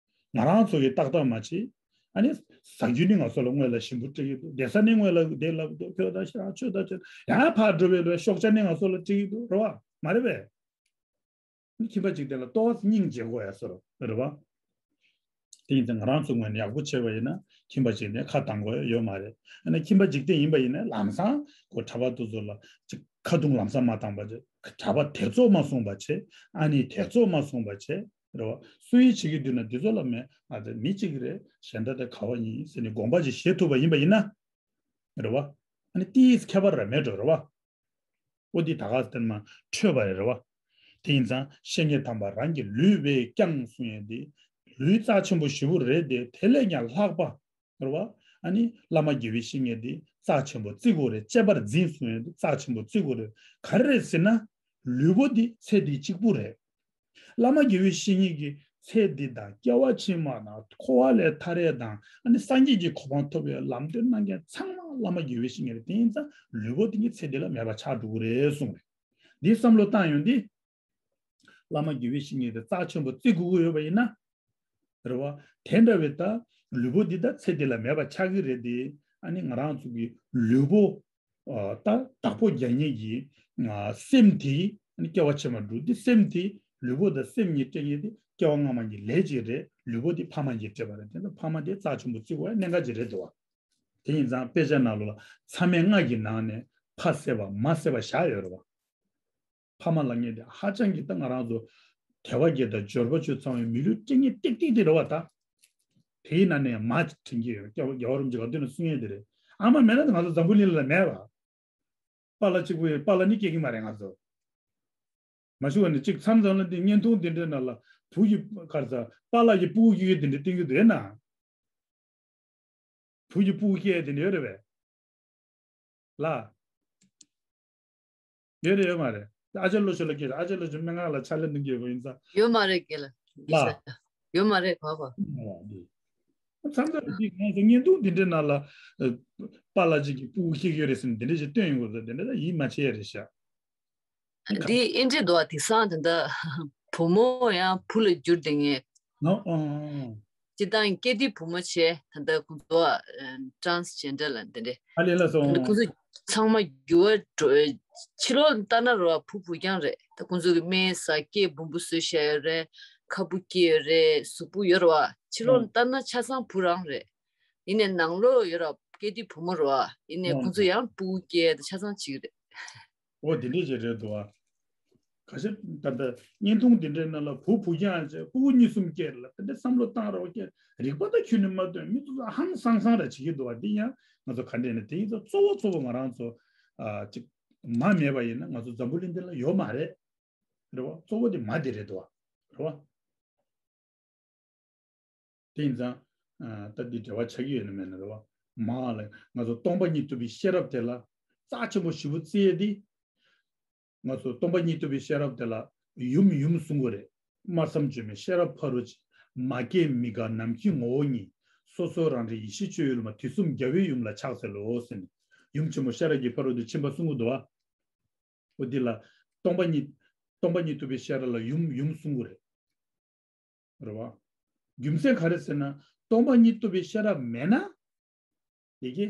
ང་རང་ཚོ་གིས་ཏག་ཏག་མ་བྱེད། ཨ་ནི་ཟ་རྒྱུ་ནི་ང་ཚོ་ལ་སྔོན་ལ་ཞིམ་པོ་སྤྲད་ཀྱི་འདུག་བསྡད་ས་ནི་སྔོན་ལ་བསྡད་ལབ་འདུག་ཁྱོད་ད་ཤ་ཆོས་ད་ཆོས་ཡང་ཕར་འགྲོ་བའི་ལོའི་ཤོག་བྱ་ནི་ང་ཚོ་ལ་སྤྲད་ཀྱི་འདུག་རེད་བ། མ་རེད་པས། ནི་ཁྱིམ་པ་འཇིག་རྟེན་ལ་ལྟོ་བ་སྙིང་རྗེ་དགོས་ཡ་ཟེར་རོ་རེད་བ། དེ་ཡིན་ཙང་ང་རང་ཚོ་ངོས་ནས་ཡག་པོ་བྱས་པ་ཡིན་ན་ཁྱིམ་པ་འཇིག་རྟེན་ཁ་གཏང་དགོས་ཡ་ཡོད་མ་རེད། ཨ་ནི་ཁྱིམ་པ་འཇིག་རྟེན་ཡིན་པ་ཡིན་ན་ལམ་སང་ཁོ་གྲྭ་པ་དེ་ཚོ་ལ་ཅིག་ཁ་རྡུང་ལམ་སང་མ་བཏང་པ་བྱས། གྲྭ་པ་དེ་ཚོ་མ་གསུངས་པ་བྱས། ཨ་ནི་དེ་ཚོ་མ་གསུངས་པ་བྱས། རེད་བ། སུ་ཡིན་བྱེད་ཀྱི་འདུག་ན་འདི་ཚོ་ལ་མེད། ང་དེ་མི་གཅིག་རེད། གཞན་དག་དེ་ག་བ་ཡིན་ཟེར་ནས་དགོངས་པ་ཅིག་བཞེས་ཐུབ་པ་ཡིན་པ་ཡིན་ན། རེད་བ། ཨ་ནི་ཏིས་ཁྱད་པར་ར་མེད་འགྲོ་རེད་བ། ཨོ་འདི་ད་ག་སྟེང་མ་འཕྲོད་པ་རེད་རེད་བ། དེ་ཡིན་ཙང་བཤེས་གཉེན་དམ་པ་རང་གི་ལུས་པས་ཀྱང་གསུང་ཡས་འདི། ལུས་རྩ་ཆེན་པོ་ཞེ་པོ་རེད་དེ། དེ་ལས་ཀྱང་ལྷག་པ། རེད་བ། ཨ་ནི་བླ་མ་དགེ་བའི་བཤེས་གཉེན་འདི་རྩ་ཆེན་པོ་བརྩི་དགོས་རེད། གཅེས་པར་འཛིན་གསུང་ཡས་འདི་རྩ་ཆེན་པོ་བརྩི་དགོས་རེད། ག་རེ་རེད་ཟེར་ན། ལུས་པོ་འདི་ཚེ་འདི་གཅིག་པུ་རེད། བླ་མ་དགེ་བའི་བཤེས་གཉེན་གྱིས་ཚེ་འདི་དང་སྐྱེ་བ་ཕྱི་མ་དང་འཁོར་བ་ལས་ཐར་ཡས་དང་ཨ་ནི་སངས་རྒྱས་ཀྱི་གོ་འཕང་ཐོབ་པའི་ལམ་སྟོན་གནང་མཁན་ཚང་མ་བླ་མ་དགེ་བའི་བཤེས་གཉེན་རེད། དེ་ཡིན་ཙང་ལུས་པོ་འདི་ངའི་ཚེ་འདི་ལ་མེད་པ་ཆགས་འགྲོ་གི་རེད་གསུངས་རེད། འདི་བསམ་བློ་བཏང་ཡོང་དུས། བླ་མ་དགེ་བའི་བཤེས་གཉེན་དེ་རྩ་ཆེན་པོ་བརྩི་དགོས་ཀྱི་ཡོད་པ་ཡིན་ན། རེད་བ། དེ་འདྲ་བའི་ད་ལུས་པོ་འདི་ད་ཚེ་འདི་ལ་མེད་པ་ཆགས་ཀྱི་རེད་དེ། ཨ་ནི་ང་རང་ཚོ་གི་ལུས་པོ། ཨ་ད་བདག་པོ་རྒྱག་མཁན་གྱི་ཨ་སེམས་དེ་ཨ་ནི་སྐྱེ་བ་ཕྱི་མ་འགྲོ་དུས་སེམས་དེ་ལུས་པོ་དང་སེམས་གཉིས་སྤྲད་མཁན་དེ་སྐྱེ་བ་སྔ་མ་གཉིས་ལས་ཅིག་རེད། ལུས་པོ་དེ་ཕ་མ་གིས་སྤྲད་པ་རེད། དེ་ཚོ་ཕ་མ་དེ་རྩ་ཆེན་པོ་བརྩི་དགོས་ཡ་གནད་འགག་ཅིག་རེད་འདུག་བ། དེ་ཡིན་ཙང་དཔེ་ཆ་ནང་ལོགས་ལ་མཚམས་མེད་ལྔ་གི་ནང་ནས་ཕ་བསད་པ་མ་བསད་པ་བཞག་ཡོད་རེད་བ། ཕ་མ་ལབ་མཁན་དེ་ཧ་ཅང་གི་ད་ང་རང་ཚོ་དད་པ་བརྒྱད་དང་འབྱོར་པ་བཅུ་ཚང་བའི་མི་ལུས་སྤྲད་མཁན་ཏིག་ཏིག་དེ་རེད་བ་ད། དེའི་ནང་ནས་མ་དྲན་གྱི་ཡོད། རྒྱལ་བ་རིན་པོ་ཆེ་ག་དུས་ན་གསུང་ཡས་དེ་རེད། ཨ་མ་མེད་ན་ད་ང་ཚོ་འཛམ་བུ་གླིང་ལ་མེད་བ། པཱ་ལགས་གཅིག་པུ་ཡིན། པཱ་ལགས་ནི་སྐྱེ་གི་མ་རེད་ང་ཚོ། མ་ཞུ་བ་ནི་གཅིག་མཚམས་མཚམས་ལ་འདི་བརྙན་ཐུང་འདི་འདྲའི་ནང་ལ་བུ་ཡི་གར་ས་པཱ་ལགས་ཀྱི་སྤུ་གུ་སྐྱེ་གི་འདི་འདྲ་བསྟན་གྱི་འདུག་ན། བུ་ཡི་སྤུ་གུ་སྐྱེ་དེ་འདྲ་ཡོད་རེད་པས། ལ། ཡོད་རེད་ཡོད་མ་རེད། ཨ་ཅག་བློ་ཆོས་ལ་སྐྱེས། ཨ་ཅག་བློ་ཆོས་སྨན་ཁང་ལ་ཕྱག་ལས་གནང་གི་ཡོད་པ་ཡིན་ཙང་། ཡོད་མ་རེད་དགེ་ལགས། ལ། ཡོད་མ་རེད་གོ་གོ། མཚམས་མཚམས་ཀྱི་ང་ཚོ་བརྙན་ཐུང་འདི་འདྲའི་ནང་ལ་ཨ་པཱ་ལགས་གཅིག་གི་སྤུ་གུ་སྐྱེ་གི་ཡོད་རེད་ཟེར་ནས་འདི་འདྲ་ཞིག་སྟོན་ཡོང་གི་རེད། འདི་འདྲ་ད་ཡིད་མ་ཆེས་རེད་ཤག་འདི་ཨེ་འདྲས་འདུག་བ། དེང་སང་ད་ལྟ་བུ་མོ་ཡང་བུ་ལ་འགྱུར་བསྡད་མཁན། ཨོ་ཨོ་ཨོ། སྤྱིར་བཏང་སྐྱེས་དུས་བུ་མོ་བྱས། ད་ལྟ་ཁོང་ཚོ་ཨ་ཊ་རན་སི་ཇེན་ཌར་ལ་འདི་འདྲས། ཨ་ལས་ལ་སོང་། ད་ལྟ་ཁོང་ཚོ་ཚང་མ་འགྱུར་བ་འགྲོ། ཕྱི་ལོགས་ལྟ་ན་རོ་བ་བུ་བུ་རྐྱང་རེད། ད་ཁོང་ཚོ་གི་སྨན་ཟ། སྐེ་སྦོམ་པོ་བཟོས་བཞག་ཡོད་རེད། ཁ་སྤུ་སྐྱེས་ཡོད་རེད། གཟུགས་པོ་ཡོད་རེད་བ། ཕྱི་ལོགས་ལ་ལྟ་ན་ཆ་ཚང་བུ་རང་རེད། ཡིན་ནའི་ནང་ལོགས་ཡོད་ར་སྐྱེས་དུས་བུ་མོ་རེད་བ། ཡིན་ནའི་ཁོང་ཚོ་ཡང་སྤུ་གུ་སྐྱེ་ཡ་དེ་ཆ་ཚང་གཅིག་རེད། འོ་དེ་འདྲས་ཅིག་རེད་འདུག་བ། ཁ་ཤས་ད་ལྟ་བརྙན་ཐུང་དེ་འདྲའི་ནང་ལ་བུ་བུ་རྐྱང་བྱས་སྤུ་གུ་གཉིས་གསུམ་སྐྱེས་ལ་དེ་འདྲའི་བསམ་བློ་བཏང་རོགས་སྐྱེས། རིག་པ་ད་ཁྱོན་ནས་མ་ཐོན། མི་ཚོ་ཧང་སང་སང་ར་བྱེད་ཀྱི་འདུག་བ། འདི་ཡང་ང་ཚོ་ག་འདྲས་ནས་དེ་ཡིན་ཙང་གཙོ་བོ་གཙོ་བོ་ང་རང་ཚོ་ཨ་ཅིག་མ་མེད་པ་ཡིན་ན་ང་ཚོ་འཛམ་བུ་གླིང་འདི་ལ་ཡོད་མ་རེད། རེད་བ། གཙོ་བོ་དེ་མ་དེ་རེད་འདུག་བ། རེད་བ། ཡིན་ཙང་། ད་འདི་འབྲེལ་བ་ཆགས་ཀྱི་ཡོད་ན་མེད་ན་རེད་བ། མ་ལ་ང་ཚོ་སྟོང་པ་ཉིད་རྟོགས་པའི་ཤེས་རབ་དེ་ལ་རྩ་ཆེན་པོ་ཞེ་པོ་བརྩི་ཡས་འདི། ང་ཚོ་སྟོང་པ་ཉིད་རྟོགས་པའི་ཤེས་རབ་དེ་ལ་ཡུམ་ཡུམ་གསུང་གི་རེད། སྨྲ་བསམ་བརྗོད་མེད་ཤེས་རབ་ཕ་རོལ་ཕྱིན། མ་སྐྱེས་མི་འགག་ནམ་མཁའི་ངོ་བོ་ཉིད། སོ་སོ་རང་རིག་ཡེ་ཤེས་སྤྱོད་ཡུལ་མ། དུས་གསུམ་རྒྱལ་བའི་ཡུམ་ལ་ཕྱག་འཚལ་ལོ་ཟེར་ནས། ཡུམ་ཆེན་མོ་ཤེས་རབ་ཀྱི་ཕ་རོལ་ཏུ་ཕྱིན་པ་གསུང་གི་འདུག་བ། འོ་འདི་ལ་སྟོང་པ་ཉིད། སྟོང་པ་ཉིད་རྟོགས་པའི་ཤེས་རབ་ལ་ཡུམ་ཡུམ་གསུང་གི་རེད། རེད་བ། རྒྱུ་མཚན་ག་རེ་ཟེར་ན། སྟོང་པ་ཉིད་རྟོགས་པའི་ཤེས་རབ་མེད་ན། དེ་གི་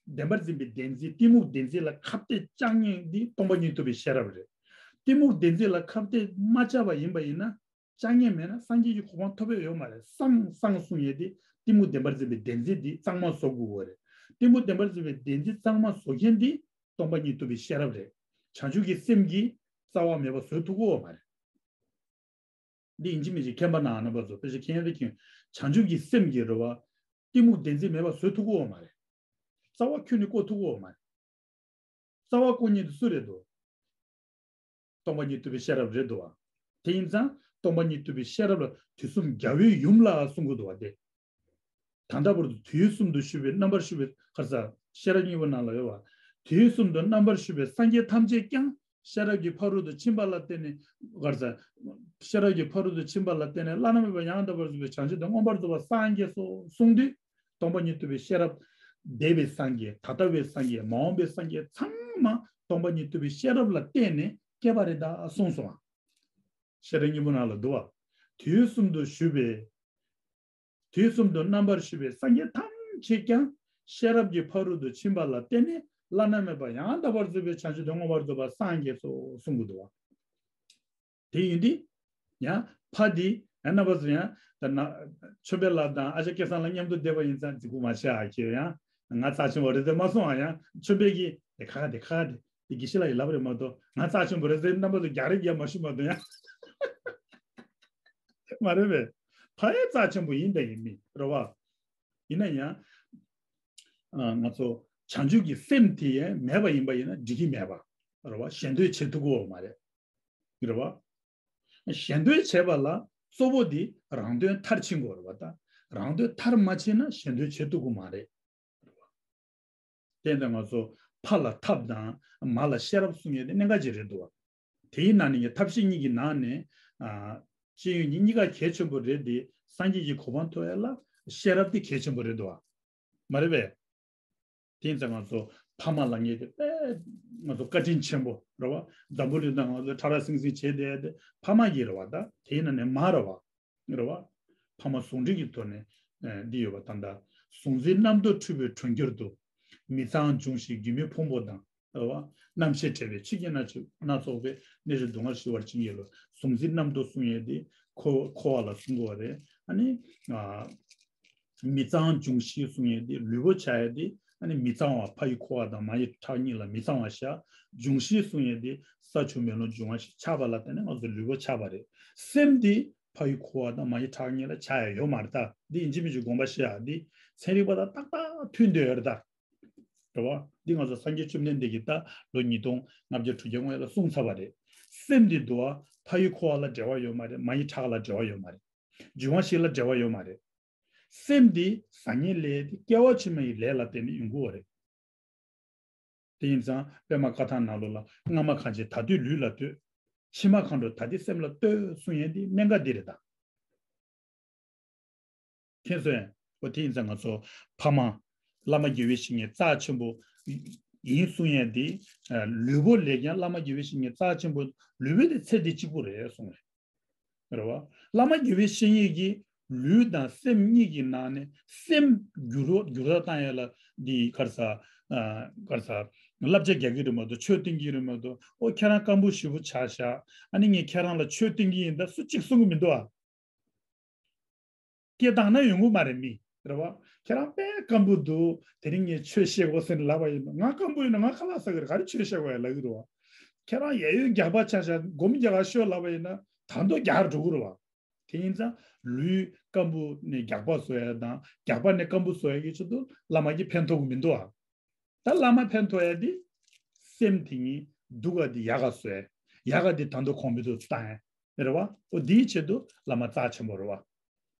བདེན་པར་འཛིན་པའི་བདེན་འཛིན། གཏི་མུག་བདེན་འཛིན་ལ་ཁ་གཏད་བཅག་མཁན་འདི་སྟོང་པ་ཉིད་རྟོགས་པའི་ཤེས་རབ་རེད། གཏི་མུག་བདེན་འཛིན་ལ་ཁ་གཏད་མ་བཅག་པ་ཡིན་པ་ཡིན་ན། བཅག་མཁན་མེད་ན་སངས་རྒྱས་ཀྱི་གོ་འཕང་ཐོབ་ཡ་ཡོད་མ་རེད། སངས་སངས་གསུང་ཡས་དེ་གཏི་མུག་བདེན་པར་འཛིན་པའི་བདེན་འཛིན་འདི་གཙང་མ་བཟོ་དགོས་པ་རེད། གཏི་མུག་བདེན་པར་འཛིན་པའི་བདེན་འཛིན་གཙང་མ་བཟོ་མཁན་འདི་སྟོང་པ་ཉིད་རྟོགས་པའི་ཤེས་རབ་རེད། བྱང་ཆུབ་ཀྱི་སེམས་ཀྱིས་རྩ་བ་མེད་པ་བཟོ་ཐུབ་ཀྱི་ཡོད་མ་རེད། འདི་ཡིན་གཅིག་མིན་གཅིག་མཁྱེན་པ་ན་རྣམ་པ་ཚོ། དཔེ་ཆ་མཁྱེན་ཡ་དེ་མཁྱེན། བྱང་ཆུབ་ཀྱི་སེམས་ཀྱི་རེད་བ། གཏི་མུག་བདེན་འཛིན་མེད་པ་བཟོ་ཐུབ་ཀྱི་ཡོད་མ་རེད། རྩ་བ་ཁྱོན་ནས་བཀོག་ཐུབ་ཀྱི་ཡོད་མ་རེད། རྩ་བ་བཀོག་མཁན་དེ་སུ་རེད་འདུག་སྟོང་པ་ཉིད་རྟོགས་པའི་ཤེས་རབ་རེད་འདུག་བ། དེ་ཡིན་ཙང་སྟོང་པ་ཉིད་རྟོགས་པའི་ཤེས་རབ་ལ་དུས་གསུམ་རྒྱལ་བའི་ཡུམ་ལ་གསུང་གི་འདུག་བ་དེ། ད་ལྟ་བར་དུ་དུས་གསུམ་དུ་བཞུགས་པའི་རྣམ་པར་བཞུགས་པའི་ག་རེ་ཟ། ཤེས་རབ་སྙིང་པོ་ནང་ལ་ཡོད་པ། དུས་གསུམ་དུ་རྣམ་པར་བཞུགས་པའི་སངས་རྒྱས་ཐམས་ཅད་ཀྱང་ཤེས་རབ་ཀྱི་ཕ་རོལ་ཏུ་ཕྱིན་པ་ལ་བརྟེན་ནས་ག་རེ་ཟ། ཤེས་རབ་ཀྱི་ཕ་རོལ་ཏུ་ཕྱིན་པ་ལ་བརྟེན་ནས་བླ་ན་མེད་པ་ཡང་དག་པར་རྫོགས་པའི་བྱང་ཆུབ་ཏུ་མངོན་པར་རྫོགས་པར་སངས་རྒྱས་སོ་གསུངས་དུས། སྟོང་པ་ཉིད་རྟོགས་པའི་ཤེས་རབ། འདས་པའི་སངས་རྒྱས། ད་ལྟ་བའི་སངས་རྒྱས། མ་འོངས་པའི་སངས་རྒྱས་ཚང་མ་སྟོང་པ་ཉིད་རྟོགས་པའི་ཤེས་རབ་ལ་བརྟེན་ནས་སྐྱེས་པ་རེད་ད་གསུངས་སོང་། ཤེས་རབ་སྙིང་པོ་ནང་ལ་འདུག་བ། དུས་གསུམ་དུ་བཞུགས་པའི། དུས་གསུམ་དུ་རྣམ་པར་བཞུགས་པའི་སངས་རྒྱས་ཐམས་ཅད་ཀྱང་ཤེས་རབ་ཀྱི་ཕ་རོལ་ཏུ་ཕྱིན་པ་ལ་བརྟེན་ནས་བླ་ན་མེད་པ་ཡང་དག་པར་རྫོགས་པའི་བྱང་ཆུབ་ཏུ་མངོན་པར་རྫོགས་པར་སངས་རྒྱས་སོ་གསུང་གི་འདུག་བ། དེ་ཡིན་དུས། ཡང་ཕ་དེ་ཡང་རྣམ་པ་ཚོ་ཡང་ད་ན་ཆོས་འཕེལ་ལགས་དང་ཨ་ཅག་སྐལ་བཟང་ལགས་མཉམ་དུ་བསྡད་པ་ཡིན་ཙང་རྫིག་པོ་མ་བྱེད་ཨ་ཁྱེད་ཡང་ང་རྩ་ཆེན་པོ་རེད་ཟེར་མ་གསུང་ཨ། ཡང་ཆོས་འཕེལ་གྱིས་དེ་ཁ་ཁ་དེ་ཁ་ཁ་དེ་དེ་དགེ་བཤེས་ལགས་ཡིས་ལབ་པ་རེད་མ་གཏོགས་ང་རྩ་ཆེན་པོ་རེད་ཟེར་རྣམ་པ་ཚོ་རྒྱག་རེས་རྒྱག་མ་ཞུ་མ་གཏོགས་ཡང་མ་རེད་པས། ཕ་ཡང་རྩ་ཆེན་པོ་ཡིན་དང་ཡིན་མིན་རེད་བ། ཡིན་ན་ཡང་ང་ཚོ་བྱང་ཆུབ་ཀྱི་སེམས་དེ་ཡང་མེད་པ་ཡིན་པ་ཡིན་ན་འགྲིག་གི་མེད་པ་རེད་བ། ཞེ་འདོད་བྱེད་ཐུབ་ཀྱི་ཡོད་མ་རེད། རེད་བ། ཞེ་འདོད་བྱེད་པ་ལ་གཙོ་བོ་དེ་རང་དོན་མཐར་ཕྱིན་དགོས་རེད་བ། ད་རང་དོན་མཐར་མ་ཕྱིན་ན་ཞེ་འདོད་བྱེད་ཐུབ་ཀྱི་མ་རེད། དེ་ཡིན་ཙང་ང་ཚོ་ཕ་ལ་ཐབས་དང་མ་ལ་ཤེས་རབ་གསུང་ཡས་དེ་གནད་འགག་ཅིག་རེད་འདུག་བ། དེའི་ནང་ནས་ཀྱི་ཐབས་ཤེས་གཉིས་ཀྱི་ནང་ནས་ཨ། སྤྱོད་ཡུལ་གཉིས་གཉིས་ཀ་གལ་ཆེན་པོ་རེད་དེ་སངས་རྒྱས་ཀྱི་གོ་འཕང་ཐོབ་ཡས་ལ་ཤེས་རབ་དེ་གལ་ཆེན་པོ་རེད་འདུག་བ། མ་རེད་པས། དེ་ཡིན་ཙང་ང་ཚོ་ཕ་མ་ལབ་མཁན་དེ་དཔེ་ང་ཚོ་བཀའ་དྲིན་ཆེན་པོ་རེད་བ། འཛམ་བུ་གླིང་ནང་ང་ཚོ་ཁྲ་ར་སིང་སིང་བྱས་བསྡད་དེ་ཕ་མ་གིས་རེད་བ། ད་དེའི་ནང་ནས་མ་རེད་བ། རེད་བ། ཕ་མ་ཟུང་འབྲེལ་གྱི་ཐོག་ནས་ཨ་འདི་ཡོད་པ་ད་ལྟ། གཟུང་འཛིན་རྣམ་རྟོག་འཁྲུལ་པའི་གྲོང་ཁྱེར་དུ། མི་གཙང་འབྱུང་ཞིང་སྒྱུ་མའི་ཕུང་པོ་དང་། རེད་བ། རྣམ་ཤེས་བྲལ་བའི་ཆོས་ཀྱི་སྣ་ཚོགས་སྣ་ཚོགས་པས་གནས་སུ་སྡུག་བསྔལ་ཞི་བར་བྱིན་གྱིས་རློབས། གཟུང་འཛིན་རྣམ་རྟོག་གསུང་ཡས་དེ་འཁོར་འཁོར་བ་ལ་གསུང་དགོས་པ་རེད། ཨ་ནི། ཨ། མི་གཙང་འབྱུང་ཞིང་གསུང་ཡས་དེ་ལུས་པོ་ཆགས་ཡས་དེ་ཨ་ནི་མི་གཙང་བ་ཕ་ཡི་འཁོར་བ་དང་མ་ཡི་ཁྲག་གཉིས་ལ་མི་གཙང་བ་བཞག་འབྱུང་ཞིང་གསུང་ཡས་དེ་ས་ཆུ་མེ་རླུང་འབྱུང་བ་ཞིག་ཆགས་པ་ལ་བརྟེན་ནས་ང་ཚོ་ལུས་པོ་ཆགས་པ་རེད། སེམས་དེ་ཕ་ཡི་འཁོར་བ་དང་མ་ཡི་ཁྲག་གཉིས་ལ་ཆགས་ཡས་ཡོད་མ་རེད། ད་འདི་ཡིན་གཅིག་མིན་གཅིག་དགོངས་པ་བཞེས་ཡ་འདི་ཚན་རིག་པ་དང་ཏག་ཏག་མཐུན་བསྡད་ཡོད་རེད་ད། རེད་བ། འདི་ང་ཚོ་སངས་རྒྱས་བཅོམ་ལྡན་འདས་ཀྱིས་ད་ལོ་ཉིས་སྟོང་ལྔ་བརྒྱ་དྲུག་བརྒྱ་སྔོན་ལ་གསུངས་ཚར་བ་རེད། སེམས་འདི་འདུག་བ་ཕ་ཡི་འཁོར་བ་ལ་འབྲེལ་བ་ཡོད་མ་རེད། མ་ཡི་ཁྲག་ལ་འབྲེལ་བ་ཡོད་མ་རེད། འབྱུང་བ་བཞི་ལ་འབྲེལ་བ་ཡོད་མ་རེད། སེམས་འདི་བཟང་ངན་ལས་འདི་སྐྱེ་བ་ཕྱི་མ་ཡི་ལས་ལ་བརྟེན་ནས་ཡོང་གི་ཡོད་རེད། དེ་ཡིན་ཙང་པད་མ་བཀའ་ཐང་ནང་ལོགས་ལ་སྔ་མ་གང་བྱས་ད་ལྟའི་ལུས་ལ་ལྟོས། ཕྱི་མ་གང་འགྲོ་ད་ལྟའི་སེམས་ལ་ལྟོས་གསུང་ཡས་འདི་གནད་འགག་འདི་རེད་ད། མཁྱེན་སོང་ངས། འོ་དེ་ཡིན་ཙང་ང་ཚོ་ཕ་མ་བླ་མ་དགེ་བའི་བཤེས་གཉེན་རྩ་ཆེན་པོ་ཡིན་གསུང་ཡས་འདི། ལུས་པོ་ལས་ཀྱང་བླ་མ་དགེ་བའི་བཤེས་གཉེན་རྩ་ཆེན་པོ། ལུས་པོ་དེ་ཚེ་འདི་གཅིག་པུ་རེད་གསུངས་རེད། རེད་བ། བླ་མ་དགེ་བའི་བཤེས་གཉེན་གྱིས་ལུས་དང་སེམས་གཉིས་ཀྱི་ནང་ནས་སེམས་འགྱུར་བ་འགྱུར་བ་བཏང་ཡས་ལ་འདི་ག་རེ་ཟ། ག་རེ་ཟ། བསླབ་བྱ་རྒྱག་གི་རེད་མ་གཏོགས་ཆོས་བསྟན་གྱི་རེད་མ་གཏོགས། ཨོ་ཁྱེད་རང་སྐམ་པོ་ཞེ་པོ་ཆགས་ཤག་ཨ་ནི་ངས་ཁྱེད་རང་ལ་ཆོས་བསྟན་གྱི་ཡིན་ད་སུ་གཅིག་གསུང་གི་མི་འདུག་ཨ། སྐད་བཏང་ན་ཡོང་གི་མ་རེད་མི། རེད་བ། ཁྱེད་རང་དཔེ་སྐམ་པོ་འདུག་དེ་རིང་ངས་ཆོས་བཤད་དགོས་ཟེར་ནས་ལབ་པ་ཡིན་ན་ང་སྐམ་པོ་ཡིན་ན་ང་ཁ་ལག་ཟ་གི་རེད། ག་རེ་ཆོས་བཤད་དགོས་ཡ་ལབ་གི་རེད་བ། ཁྱེད་རང་ཡ་ཡོད་རྒྱགས་པ་ཆགས་ཤག་སྒོམ་རྒྱག་ག་ཤོག་ལབ་པ་ཡིན་ན་ད་མདོ་རྒྱག་འགྲོ་གི་རེད་བ། དེ་ཡིན་ཙང་ལུས་སྐམ་པོ་ནས་རྒྱགས་པ་བཟོ་ཡ་དང་རྒྱགས་པ་ནས་སྐམ་པོ་བཟོ་ཡ་གི་ཆེད་དུ་བླ་མ་གིས་ཕན་ཐོགས་གི་མི་འདུག་ཨ། ད་བླ་མ་ཕན་ཐོགས་ཡ་དེ་སེམས་དེ་ཉིད་སྡུག་ག་དེ་ཡག་ག་བཟོ་ཡ། ཡག་ག་དེ་ད་མདོ་གོང་འཕེལ་དུ་བཏང་ཡ་རེད་བ། འོ་དེའི་ཆེད་དུ་བླ་མ་རྩ་ཆེན་པོ་རེད་བ།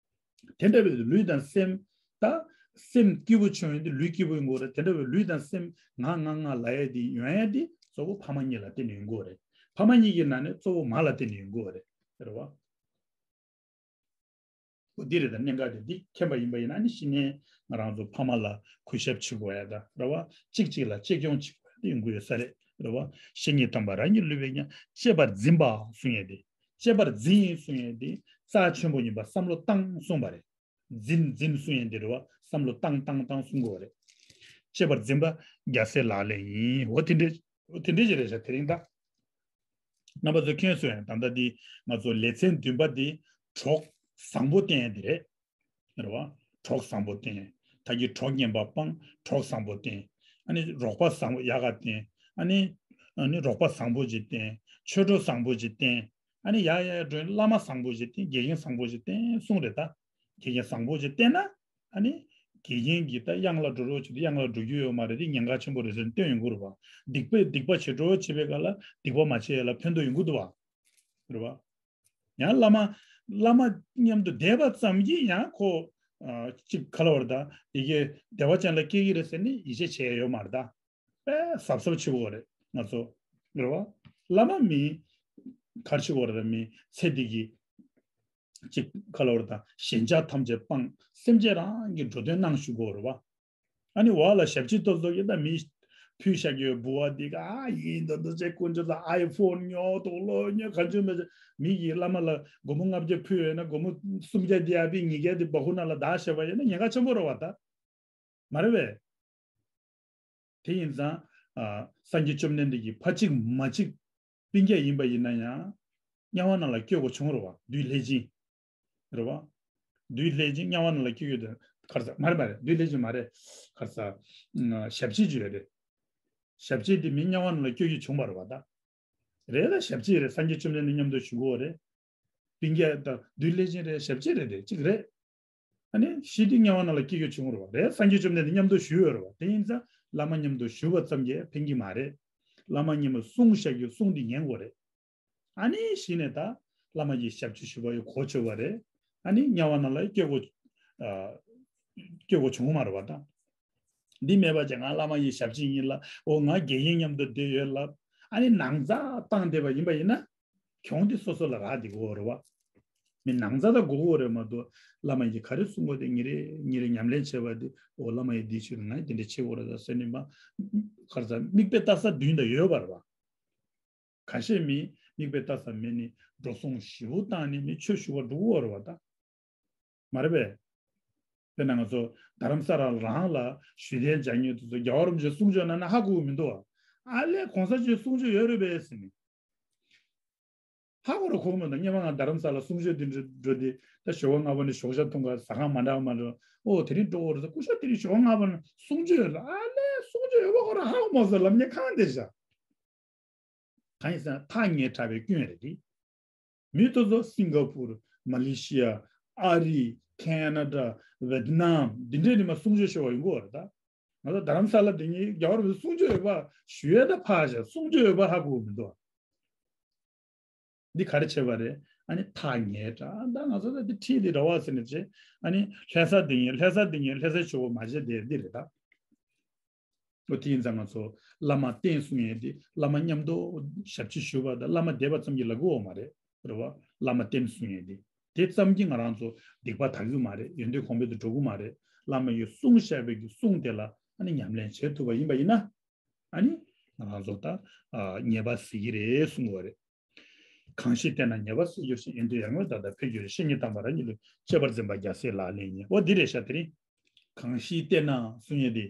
དེ་འདྲ་བའི་ལུས་དང་སེམས། ད་སེམས་སྐྱིད་པོ་བྱུང་ཡོང་དུས་ལུས་སྐྱིད་པོ་ཡོང་གི་ཡོད་རེད། དེ་འདྲ་བའི་ལུས་དང་སེམས་ང་ང་ང་ལབ་ཡ་དེ་ཡོང་ཡ་དེ་གཙོ་བོ་ཕ་མ་གཉིས་ལ་བརྟེན་ནས་ཡོང་གི་ཡོད་རེད། ཕ་མ་གཉིས་ཀྱི་ནང་ནས་གཙོ་བོ་མ་ལ་བརྟེན་ནས་ཡོང་གི་ཡོད་རེད། རེད་བ། འོ་འདི་རེད། ད་གནད་འགག་དེ་འདི་མཁྱེན་པ་ཡིན་པ་ཡིན་ན་ནི་གཞི་ནས་ང་རང་ཚོ་ཕ་མ་ལ་གུས་ཞབས་བྱེད་དགོས་ཡ་ད་རེད་བ། གཅིག་གཅིག་ལ་གཅེས་སྐྱོང་བྱེད་དགོས་ཡ་དེ་ཡོང་གི་ཡོད་ས་རེད། རེད་བ། བཤེས་གཉེན་དམ་པ་རང་གི་ལུས་པའི་ཉམས་གཅེས་པར་འཛིན་པ་གསུང་ཡ་དེ། གཅེས་པར་འཛིན་གསུང་ཡ་དེ་རྩ་ཆེན་པོ་ཡིན་པ་བསམ་བློ་བཏང་གསུངས་པ་རེད། འཛིན་འཛིན་གསུང་ཡ་དེ་རེད་བ། བསམ་བློ་བཏང་བཏང་བཏང་གསུང་དགོས་པ་རེད། གཅེས་པར་འཛིན་པ་རྒྱལ་སྲས་ལག་ལེན་ཡིན། འོ་དེ་འདྲའི་འོ་དེ་འདྲའི་ཞིག་རེད་ཤག་དེ་རིང་ད། རྣམ་པ་ཚོ་མཁྱེན་སོང་ཡང་ད་ལྟ་འདི་ང་ཚོ་ལེ་ཚན་བདུན་པ་འདི་གྲོགས་བཟང་པོ་བསྟེན་ཡ་འདི་རེད། རེད་བ། གྲོགས་བཟང་པོ་བསྟེན། ད་གི་གྲོགས་ངན་པ་སྤང་། གྲོགས་བཟང་པོ་བསྟེན། ཨ་ནི་རོགས་པ་བཟང་པོ་ཡག་ག་བསྟེན། ཨ་ནི་ཨ་ནི་རོགས་པ་བཟང་པོ་ཅིག་བསྟེན། ཆོས་གྲོགས་བཟང་པོ་ཅིག་བསྟེན། ཨ་ནི་ཡག་ཡག་འགྲོ་བླ་མ་བཟང་པོ་ཅིག་བསྟེན། དགེ་རྒན་བཟང་པོ་ཅིག་བསྟེན་གསུངས་རེད་ད། དགེ་རྒན་བཟང་པོ་ཅིག་བསྟེན་ན། ཨ་ནི་དགེ་རྒན་གྱིས་ད་གཡང་ལ་འགྲོ་རོགས་བྱེད་དུས་གཡང་ལ་འགྲོ་རྒྱུ་ཡོད་མ་རེད་དེ་ཉེན་ཁ་ཆེན་པོ་རེད་ཟེར་ནས་སྟོན་ཡོང་གི་རེད་བ། སྡིག་པས་སྡིག་པ་བྱེད་འགྲོ་བྱེད་པའི་སྐབས་ལ་སྡིག་པ་མ་བྱེད་ཡ་ལ་ཕན་ཐོགས་ཡོང་གི་འདུག་བ། རེད་བ། ཡང་བླ་མ་བླ་མ་མཉམ་དུ་བསྡད་པ་ཙམ་གྱིས་ཡང་ཁོ་ཨ་གཅིག་ག་ལ་བར་ད་དེ་གའི་བདེ་བ་ཅན་ལ་སྐྱེ་གི་རེད་ཟེར་ནས་ཡིད་ཆེས་བྱས་ཡོད་མ་རེད་ད། དཔེ་གཟབ་གཟབ་བྱེད་དགོས་རེད་ང་ཚོ། རེད་བ། བླ་མ་མི་གར་བྱེད་དགོས་རེད་ད། མི་ཚེ་འདི་གི་གཅིག་ག་ལ་བར་ད་ཞེན་ཆགས་ཐམས་ཅད་སྤངས། སེམས་ཅན་རང་གི་འགྲོ་དོན་གནང་ཞུ་དགོས་རེད་བ། ཨ་ནི་འོག་ལ་ཞབས་ཕྱི་ཏོག་ཙམ་ཡོད་ད་མི་ཕུལ་བཞག་གི་ཡོད་འབུལ་བ་འདི་ག་ཨ་ཡིན་ད་འདི་ཚེ་དཀོན་མཆོག་ད་ཨའི་ཕོན་ཉོ་དུག་ལོ་ཉོ་ག་ཚོད་མེད་ཚེ་མི་གིས་བླ་མ་ལ་སྒོར་མོ་ལྔ་བརྒྱ་ཕུལ་ཡོད་ན་སྒོར་མོ་སུམ་བརྒྱ་འདི་ཨ་ཕི་ཉིས་བརྒྱ་འདི་སྦ་ཁུག་ནང་ལ་བདག་བཞག་པ་ཡིན་ན་ཉེན་ཁ་ཆེན་པོ་རེད་བ་ད། མ་རེད་པས། དེ་ཡིན་ཙང་། ཨ། སངས་རྒྱས་བཅོམ་ལྡན་འདས་ཀྱིས་ཕ་གཅིག་མ་གཅིག་སྤུན་ཀྱག་ཡིན་པ་ཡིན་ན་ཡང་། དམྱལ་བ་ནང་ལ་སྐྱེ་དགོས་བྱུང་རེད་བ། བདུད་ལྷས་སྦྱིན། རེད་བ། བདུད་ལྷས་སྦྱིན་དམྱལ་བ་ནང་ལ་སྐྱེ་རྒྱུ་དེ་ག་རེ་ཟ་མ་རེད་མ་རེད། བདུད་ལྷས་སྦྱིན་མ་རེད། ག་རེ་ཟ། ཨ། ཞབས་ཕྱི་བྱས་རེད། ཞབས་ཕྱི་དེ་མི་དམྱལ་བ་ནང་ལ་སྐྱེ་རྒྱུ་བྱུང་བ་རེད་བ་ད། རེད་ལ་ཞབས་ཕྱི་རེད། སངས་རྒྱས་བཅོམ་ལྡན་འདས་མཉམ་དུ་བཞུགས་ཡོད་རེད། སྤུན་ཀྱག་དང་བདུད་ལྷས་སྦྱིན་རེད། ཞབས་ཕྱི་རེད་དེ་གཅིག་རེད། ཨ་ནི་ཤི་དུས་དམྱལ་བ་ནང་ལ་སྐྱེ་རྒྱུ་བྱུང་རེད་བ། རེད། སངས་རྒྱས་བཅོམ་ལྡན་འདས་མཉམ་དུ་བཞུགས་ཡོད་རེད་བ། དེ་ཡིན་ཙང་བླ་མ་མཉམ་དུ་བཞུགས་པ་ཙམ་གྱིས་ཕན་གྱི་མ་རེད། བླ་མ་མཉམ་དུ་གསུང་བཤད་རྒྱུ་གསུང་དེ་ཉན་དགོས་རེད། ཨ་ནི་གཞི་ནས་ད་བླ་མ་ཡི་ཞབས་ཕྱི་ཞུ་བ་ཡི་གོ་ཆོད་པ་རེད། ཨ་ནི་དམྱལ་བ་ནང་ལ་སྐྱེ་དགོས། ཨ། སྐྱེ་དགོས་བྱུང་མ་རེད་བ་ད། འདི་མེད་པ་ཅིག་ང་བླ་མ་ཡི་ཞབས་ཕྱི་ཡིན་ལབ། འོ་ང་དགེ་རྒན་མཉམ་དུ་བསྡད་ཡོད་ལབ། ཨ་ནི་ནང་ཚགས་བཏང་བསྡད་པ་ཡིན་པ་ཡིན་ན། གྱོང་དེ་སོ་སོ་ལ་རག་བསྡད་ཀྱི་ཡོད་རེད་བ། མི་ནང་ཚགས་ད་དགོས་ཀྱི་ཡོད་རེད་མ་གཏོགས། བླ་མ་ཡིས་ག་རེ་གསུང་དགོས་དེ་ཉིན་རེ་ཉིན་རེ་ཉམས་ལེན་བྱས་པ་དེ། འོ་བླ་མ་ཡིས་འདི་ཞུས་ང་དེ་འདྲ་བྱེད་དགོས་རེད་ད་ཟེར་ནས་མ། ག་རེ་ཟ། མིག་དཔེ་ལྟ་ས་མདུན་དུ་ཡོད་པ་རེད་བ། ཁ་ཤས་མི་མིག་དཔེ་ལྟ་ས་མེད་ནི་འགྲོ་སོང་ཞེ་པོ་བཏང་ནས་མི་ཆོས་ཞུ་བར་འགྲོ་གི་ཡོད་རེད་བ་ད། མ་རེད་པས། དཔེར་ན་ང་ཚོ་རྡ་རམ་ས་ལ་རང་ལ་ཞུས་དན་སྦྱང་མཁན་དེ་ཚོ་རྒྱལ་བ་རིན་པོ་ཆེའི་གསུང་ཆོས་གནང་ན་ཧ་གོ་གི་མི་འདུག་བ། ཨ་ལས་གོང་ས་མཆོག་གསུང་ཆོས་ཡོད་རེད་པས་ཟེར་ནས། ཧ་གོ་རུ་གོ་མི་འདུག་སྔོན་མ་ང་རྡ་རམ་ས་ལ་གསུང་ཆོས་དེ་འདྲ་འགྲོ་དུས་ད་ཞོགས་པ་སྔ་པོ་ནས་ཞོགས་ཇ་འཐུང་ག་ཟ་ཁང་མ་འདྲ་བ་མ་འདྲ་བ། ཨོ་དེ་རིང་འགྲོ་གི་རེད་ཟེར། སྐུ་ཞབས་དེ་རིང་ཞོགས་པ་སྔ་པོ་ནས་གསུང་ཆོས་ཡོད་ལ། ཨ་ལས་གསུང་ཆོས་ཡོད་པ་ཁོ་རང་ཧ་གོ་མ་སོང་ལབ་མཁན་གང་བསྡད་བཞག་གང་ཡིན་ཟེར་ན་ཐག་ཉེ་དྲགས་པའི་སྐྱོན་རེད་དེ། མི་དེ་ཚོ་སིང་ག་པུར། མ་ལེ་ཤི་ཡ། ཨ་རི། ཁེ་ན་ཌ། ཝེ་ཏི་ནམ། འདི་འདྲའི་ནས་མར་གསུང་ཆོས་ཞུ་བ་ཡོང་གི་ཡོད་རེད་ད། ང་ཚོ་རྡ་རམ་ས་ལ་འདི་གཉིས་རྒྱལ་བ་རིན་པོ་ཆེ་གསུང་ཆོས་ཡོད་པ་ཞུ་ཡས་ད་ཕར་བཞག་གསུང་ཆོས་ཡོད་པ་ཧ་གོ་གི་མི་འདུག་འདི་ག་རེ་བྱས་པ་རེད། ཨ་ནི་ཐག་ཉེ་དྲགས། ད་ང་ཚོ་ད་འདི་ཁྲིད་དེ་ར་བ་ཟེར་ནས་བྱས། ཨ་ནི་ལྷ་ས་འདི་གཉིས་ལྷ་ས་འདི་གཉིས་ལྷ་སའི་ཆུ་བོ་མ་བྱས་དེ་འདི་རེད་ད། ཨོ་དེ་ཡིན་ཙང་ང་ཚོ་བླ་མ་བསྟེན་གསུང་ཡས་དེ་བླ་མ་མཉམ་དུ་ཞབས་ཕྱི་ཞུ་བ་དང་བླ་མ་བསྡད་པ་ཙམ་གྱིས་ལབ་ཀྱི་ཡོད་མ་རེད། རེད་བ། བླ་མ་བསྟེན་གསུང་ཡས་དེ་དེ་ཙམ་གྱིས་ང་རང་ཚོ་སྡིག་པ་དག་གི་མ་རེད། ཡོན་ཏན་གོང་འཕེལ་དུ་འགྲོ་གི་མ་རེད། བླ་མ་ཡིས་གསུངས་བཞག་པའི་གི་གསུང་དེ་ལ་ཨ་ནི་ཉམས་ལེན་བྱེད་ཐུབ་པ་ཡིན་པ་ཡིན་ན། ཨ་ནི་ང་རང་ཚོ་ད་ཨ་ཉེས་པ་སེལ་གྱི་རེད་གསུང་གི་ཡོད་རེད། གང་ཞིག་བསྟེན་ན་ཉེས་པ་སེལ་འགྱུར་ཞིང་། ཡོན་ཏན་ཡར་ངོའི་ཟླ་ལྟར་འཕེལ་འགྱུར་ཞིང་། བཤེས་གཉེན་དམ་པ་རང་གི་ལུས། གཅེས་པར་འཛིན་པ་རྒྱལ་སྲས་ལག་ལེན་ཡིན། འོ་འདི་རེད་ཤག་དེ་རིང་གང་ཞིག་བསྟེན་ན་གསུང་ཡས་དེ།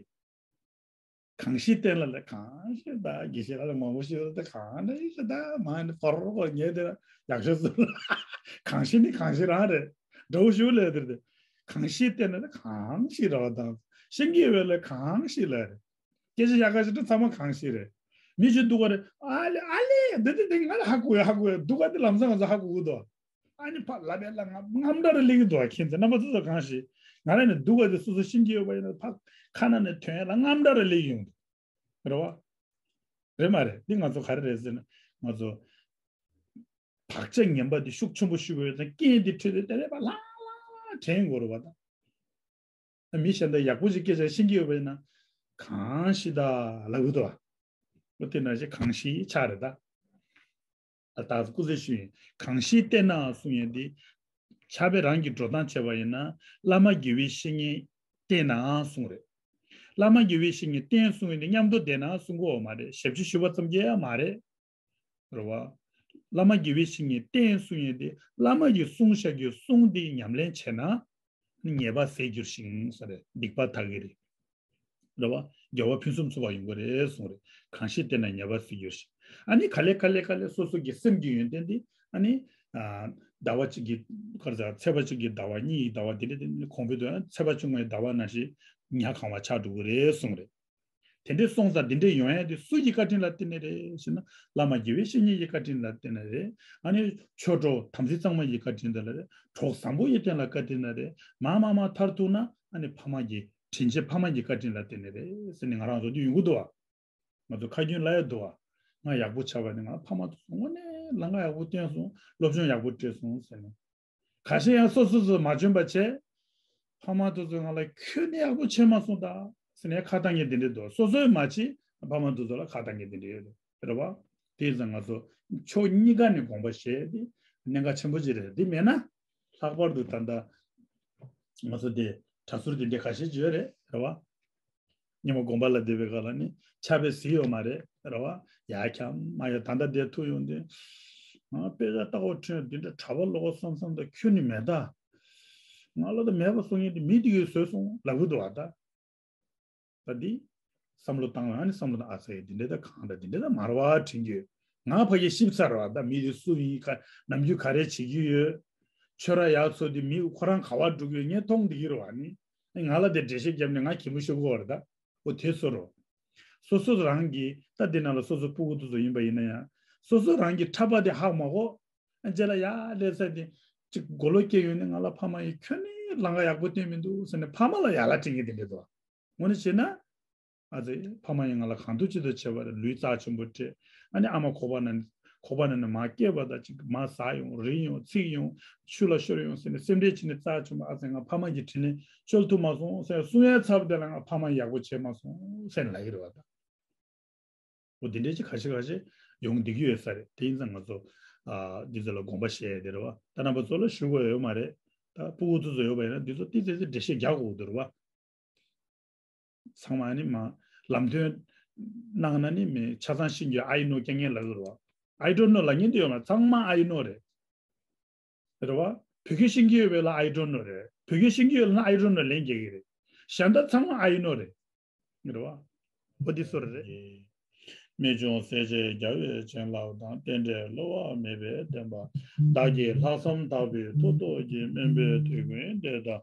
གང་ཞིག་བསྟེན་ལ་ལས་གང་ཞིག་ད་དགེ་བཤེས་ལ་ལས་མང་པོ་ཞིག་ད་གང་འདྲ་ཞིག་ད་མ་ནི་ཕོར་ཁོ་ཉེ་དེ་ཡག་ཤོས་སུ་གང་ཞིག་ནི་གང་ཞིག་རང་རེད། འདྲ་བོ་ཞིག་ལས་དེར་དེ་གང་ཞིག་བསྟེན་ན་ད་གང་ཞིག་ར་བ་དང་ཤེས་ཀྱི་ཡོད་པས་ལས་གང་ཞིག་ལས་རེད། སྐད་ཆ་ཡག་ག་ཞིག་ད་ཚང་མ་གང་ཞིག་རེད། མི་ཞིག་འདུག་ག་རེད། ཨ་ལེ་ཨ་ལེ་འདི་འདི་འདི་ང་ལ་ཧ་གོ་ཡ་ཧ་གོ་ཡ་འདུག་ག་འདི་ལམ་སང་ང་ཚོ་ཧ་གོ་གི་འདུག་ཨ་ནི་ཕ་ལབ་ཡ་ལ་ང་རྔམ་འདྲ་རེ་སླེབས་ཀྱི་འདུག་ཁྱེད་ཚོ་རྣམ་པ་ཚོ་ཚོ་གང་ཞིག་ང་རང་ནས་འདུག་ག་དེ་སོ་སོ་ཤེས་ཀྱི་ཡོད་པ་ཡིན་ན་ཕ་ཁ་ན་ནས་ཐོན་ཡ་ལ་རྔམ་འདྲ་རེ་སླེབས་ཡོང་འདུག་རེད་བ། རེད་མ་རེད། འདི་ང་ཚོ་ག་རེ་རེད་ཟེར་ན་ང་ཚོ་བག་ཆགས་ངན་པ་འདི་ཤུགས་ཆེན་པོ་ཞུགས་པ་ཡོད་ཙང་རྐྱེན་འདི་འཕྲོད་དེ་དེ་རེད་པ། ལྷང་ལྷང་ དྲན་དགོས་རེད་བ་ད། མི་གཞན་དག་ཡག་པོ་ཞིག་སྐད་ཆ་ཤེས་ཀྱི་ཡོད་པ་ཡིན་ན། གང་ཞིག་ད་ལབ་གི་འདུག་བ། འོ་དེ་ནང་བཞིན་གང་ཞིག་ཆགས་རེད་ད། ད་ལྟ་སྐུ་ཚེ་ཞུ་ཡིན། གང་ཞིག་བསྟེན་ནའང་གསུང་ཡིན་ཏེ། ཕྱག་དཔེ་རང་གི་འགྲོ་སྟངས་བྱས་པ་ཡིན་ན། བླ་མ་དགེ་བའི་བཤེས་གཉེན་བསྟེན་ནའང་གསུང་རེད། བླ་མ་དགེ་བའི་བཤེས་གཉེན་བསྟེན་གསུང་ཡིན་ཏེ། མཉམ་དུ་བསྡད་ནའང་གསུང་གི་ཡོད་མ་རེད། ཞབས་ཕྱི་ཞུ་བ་ཙམ་གྱིས་ཡང་མ་རེད། རེད་བ། བླ་མ་དགེ་བའི་བཤེས་གཉེན་བསྟེན་གསུང་ཡིན་ཏེ། བླ་མ་གིས་གསུངས་བཞག་གི་གསུང་དེ་ཉམས་ལེན་བྱས་ན། ཉེས་པ་ཟད་འགྱུར་ཞིང་ཟེར་རེད། སྡིག་པ་དག་གི་རེད། རེད་བ། དགེ་བ་ཕུན་སུམ་ཚོགས་པ་ཡོང་གི་རེད་གསུངས་རེད། གང་ཞིག་བསྟེན་ན་ཉེས་པ་ཟད་འགྱུར་ཞིང་། ཨ་ནི་ག་ལེ་ག་ལེ་ག་ལེ་སོ་སོ་གི་སེམས་ཀྱི་ཡོན་ཏན་དེ། ཨ་ནི། ཨ། ཟླ་བ་གཅིག་གི། ག་རེ་ཟེར། ཚེས་པ་གཅིག་གི་ཟླ་བ། གཉིས་ཀྱི་ཟླ་བ་དེ་འདྲ་དེ་ནི་གོང་འཕེལ་དུ། ཚེས་པ་བཅོ་ལྔའི་ཟླ་བ་ནང་བཞིན་ཉ་གང་བ་ཆགས་འགྲོ་གི་རེད་གསུངས་རེད། དེ་འདྲའི་སོང་ཙང་དེ་འདྲའི་ཡོང་ཡ་དེ་སུ་ཡི་བཀའ་དྲིན་ལ་བརྟེན་ནས་རེད་ཟེར་ན། བླ་མ་དགེ་བའི་བཤེས་གཉེན་གྱི་བཀའ་དྲིན་ལ་བརྟེན་ནས་རེད། ཨ་ནི་ཆོས་གྲོགས་དམ་ཚིག་གཙང་མ་ཡི་བཀའ་དྲིན་དེ་ལ་རེད། གྲོགས་བཟང་པོ་ཡི་རྟེན་ལ་བཀའ་དྲིན་ལ་རེད། མ་མ་མ་མཐར་ཐུག་ན་ཨ་ནི་ཕ་མ་གི། དྲིན་ཆེན་ཕ་མ་གི་བཀའ་དྲིན་ལ་བརྟེན་ནས་རེད་ཟེར་ནས་ང་རང་ཚོ་འདི་ཡོང་གི་འདུག་བ། ང་ཚོ་ཁ་རྒྱུན་ལ་ཡ་འདུག་བ། ང་ཡག་པོ་བྱས་པ་ནི་ང་ཕ་མ་དེ་ཚོ་དངོས་གནས་ལམ་ཁ་ཡག་པོ་བསྟན་སོང་། སློབ་སྦྱོང་ཡག་པོ་སྤྲད་སོང་ཟེར་ནས། ཁ་ཤས་ཡང་སོ་སོ་སོ་མ་འཇོན་པ་བྱས། ཕ་མ་དེ་ཚོས་ང་ལ་ཁྱོད་ནི་ཡག་པོ་བྱས་མ་སོང་ད་ཟེར་ནས་ཁ་བཏང་མཁན་དེ་འདྲ་འདུག། སོ་སོས་མ་བྱས་ཕ་མ་དེ་ཚོ་ལ་ཁ་བཏང་མཁན་དེ་འདྲ་ཡོད་རེད། རེད་བ། དེ་ཡིན་ཙང་ང་ཚོ་ཕྱོགས་གཉིས་ཀ་ནས་དགོངས་པ་བཞེས་ཏེ་གནད་འགག་ཆེན་པོ་ཅིག་རེད། དེ་མེད་ན་ལྷག་པར་དུ་ད་ལྟ་ང་ཚོ་དེ་གྲྭ་ཟུར་དེ་འདྲ་ཁ་ཤས་ཅིག་ཡོད་རེད། རེད་བ། ཉི་མ་དགོན་པ་ལ་བསྡད་པའི་སྐབས་ལ་ནི་ཕྱག་དཔེ་གཟིགས་ཡོད་མ་རེད། རེད་བ། ཡ་ཁྱམ་མ་ཡ་ད་ལྟ་བསྡད་ཐུབ་ཡོང་དུས། ང་དཔེ་ཆ་ལྟ་བ་ཁྲོན་འདི་འདྲ་གྲྭ་པ་ལོག་བསམ་བསམ་ད་ཁྱོད་ནི་མེད་ད། ང་ལ་ད་མེད་པ་གསུང་མཁན་དེ་མི་དེ་གིས་བཟོས་སོང་ལབ་གི་འདུག་བ་ད། ད་འདི། བསམ་བློ་བཏང་བ་ནི་བསམ་བློ་བཏང་། ཨ་ཚ་ཡ་འདི་འདྲ་ད་གང་ད་འདི་འདྲ་ད་མ་རེད་བ་དྲན་གྱི་ཡོད། ང་ཕ་གིར་ཤེས་ཚར་བ་ད། མི་དེ་སུ་ཡིན། ག་ནམ་རྒྱུན་ག་རེ་བྱེད་ཀྱི་ཡོད། ཁྱོད་རང་ཡག་ཚོ་དེ་མི་ཁོ་རང་ག་བ་འགྲོ་གི་ཡོད་ངས་མཐོང་བསྡད་ཀྱི་རེད་བ། ནི་ང་ལ་དེ་འགྲེལ་བཤད་བརྒྱབ་ནས་ང་གད་མོ་ཤོར་གི་ཡོད་རེད་ད། འོ་དེ་ཚོ་རོ། སོ་སོ་རང་གི་ད་དེ་ནང་ལ་སོ་སོ་སྤུ་གུ་དེ་ཚོ་ཡིན་པ་ཡིན་ན་ཡང་། སོ་སོ་རང་གི་འཁྲབ་པ་དེ་ཧ་མ་གོ། རྗེས་ལ་ཡ་ལས་ས་དེ་ཅིག་མགོ་ལོག་སྐྱེ་ཡོང་ནས་ང་ལ་ཕ་མ་ཡིས་ཁྱོད་ནི་ལམ་ཁ་ཡག་པོ་བསྟན་མི་འདུག་ཟེར་ནས་ཕ་མ་ལ་ཡ་ལ་དྲན་གྱི་དེ་འདྲ་འདུག། དངོས་གནས་བྱས་ན། ཨ་ཙི། ཕ་མ་ཡིས་ང་ལ་གང་ཐུབ་ཅི་ཐུབ་བྱས་པ་རེད། ལུས་རྩ་ཆེན་པོ་སྤྲད། ཨ་ནི་ཨ་མ་ཁོག་པ་ནང་། ཁོག་པ་ནང་ནས་མར་སྐྱེས་པ་དང་གཅིག་མར་ཟག་ཡོང་། རིལ་ཡོང་། ཚིག་ཡོང་། ཆུ་ལ་ཤོར་ཡོང་ཟེར་ནས་སེམས་ཁྲལ་བྱས་ནས་རྩ་ཆེན་པོ། ཨ་ཙི། ང་ཕ་མ་གི་དྲིན་ལན་འཇལ་ཐུབ་མ་སོང་ཟེར་གསུང་ཡ་ཚབ་དེ་ལ་ང་ཕ་མ་ཡག་པོ་བྱས་མ་སོང་ཟེར་ནས་ལབ་ཀྱི་རེད་བ་ད། འོ་དེ་འདྲའི་ཅིག་ཁ་ཤས་ཁ་ཤས་ཡོང་བསྡད་ཀྱི་ཡོད་ས་རེད། དེ་ཡིན་ཙང་ང་ཚོ། ཨ། འདི་ཚོ་ལ་དགོངས་པ་བཞེས་ཡ་དེ་རེད་བ། ད་རྣམ་པ་ཚོ་ལ་ཞུ་དགོས་ཡོད་མ་རེད། ད་སྤུ་གུ་ཚོ་ཚོ་ཡོད་པ་ཡིན་ན་འདི་ཚོ་ཏི་ཙི་ཙི་འགྲེལ་བཤད་རྒྱག་དགོས་འདུག་རེད་བ། ཚང་མ་ནི་མ། ལམ་སྟོན་གནང་ན་ནི་མི་ཆ་ཚང་ཤེས་ཀྱི། I know རྒྱག་མཁན་ལབ་ཀྱི་རེད་བ། I don't know ལབ་མཁན་དེ་ཡོད་མ་རེད། ཚང་མ་I know རེད། རེད་བ། བོད་སྐད་ཤེས་ཀྱི་ཡོད་པའི་ལ་I don't know རེད། བོད་སྐད་ཤེས་ཀྱི་ཡོད་ལ་ན་I don't know ལན་རྒྱག་གི་རེད། གཞན་དག་ཚང་མ་I know རེད། རེད་བ། འོ་འདི་སོ་རེད། རྨད་བྱུང་གསལ་བྱེད་རྒྱལ་བའི་བྱིན་རླབས་དང་། རྟེན་འབྲེལ་བསླུ་བ་མེད་པའི་བདེན་པ། བདག་གིས་ལྷག་བསམ་དག་པའི་མཐུ་སྟོབས་ཀྱིས། སྨན་པའི་དུས་ཀུན་བདེ་དང་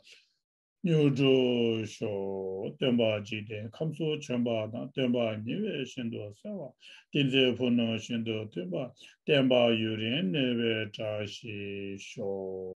མྱུར་འགྲུབ་ཤོག། སྟོན་པ་འཇིག་རྟེན་ཁམས་སུ་བྱོན་པ་དང་། སྟོན་པ་ཉེ་བའི་ཞིང་དུ་གསལ་བ། ཏིང་འཛིན་ཕུ་ནུ་བཞིན་དུ་མཐུན་པ། བསྟན་པ་ཡུན་རིང་གནས་པའི་བཀྲ་ཤིས་ཤོག།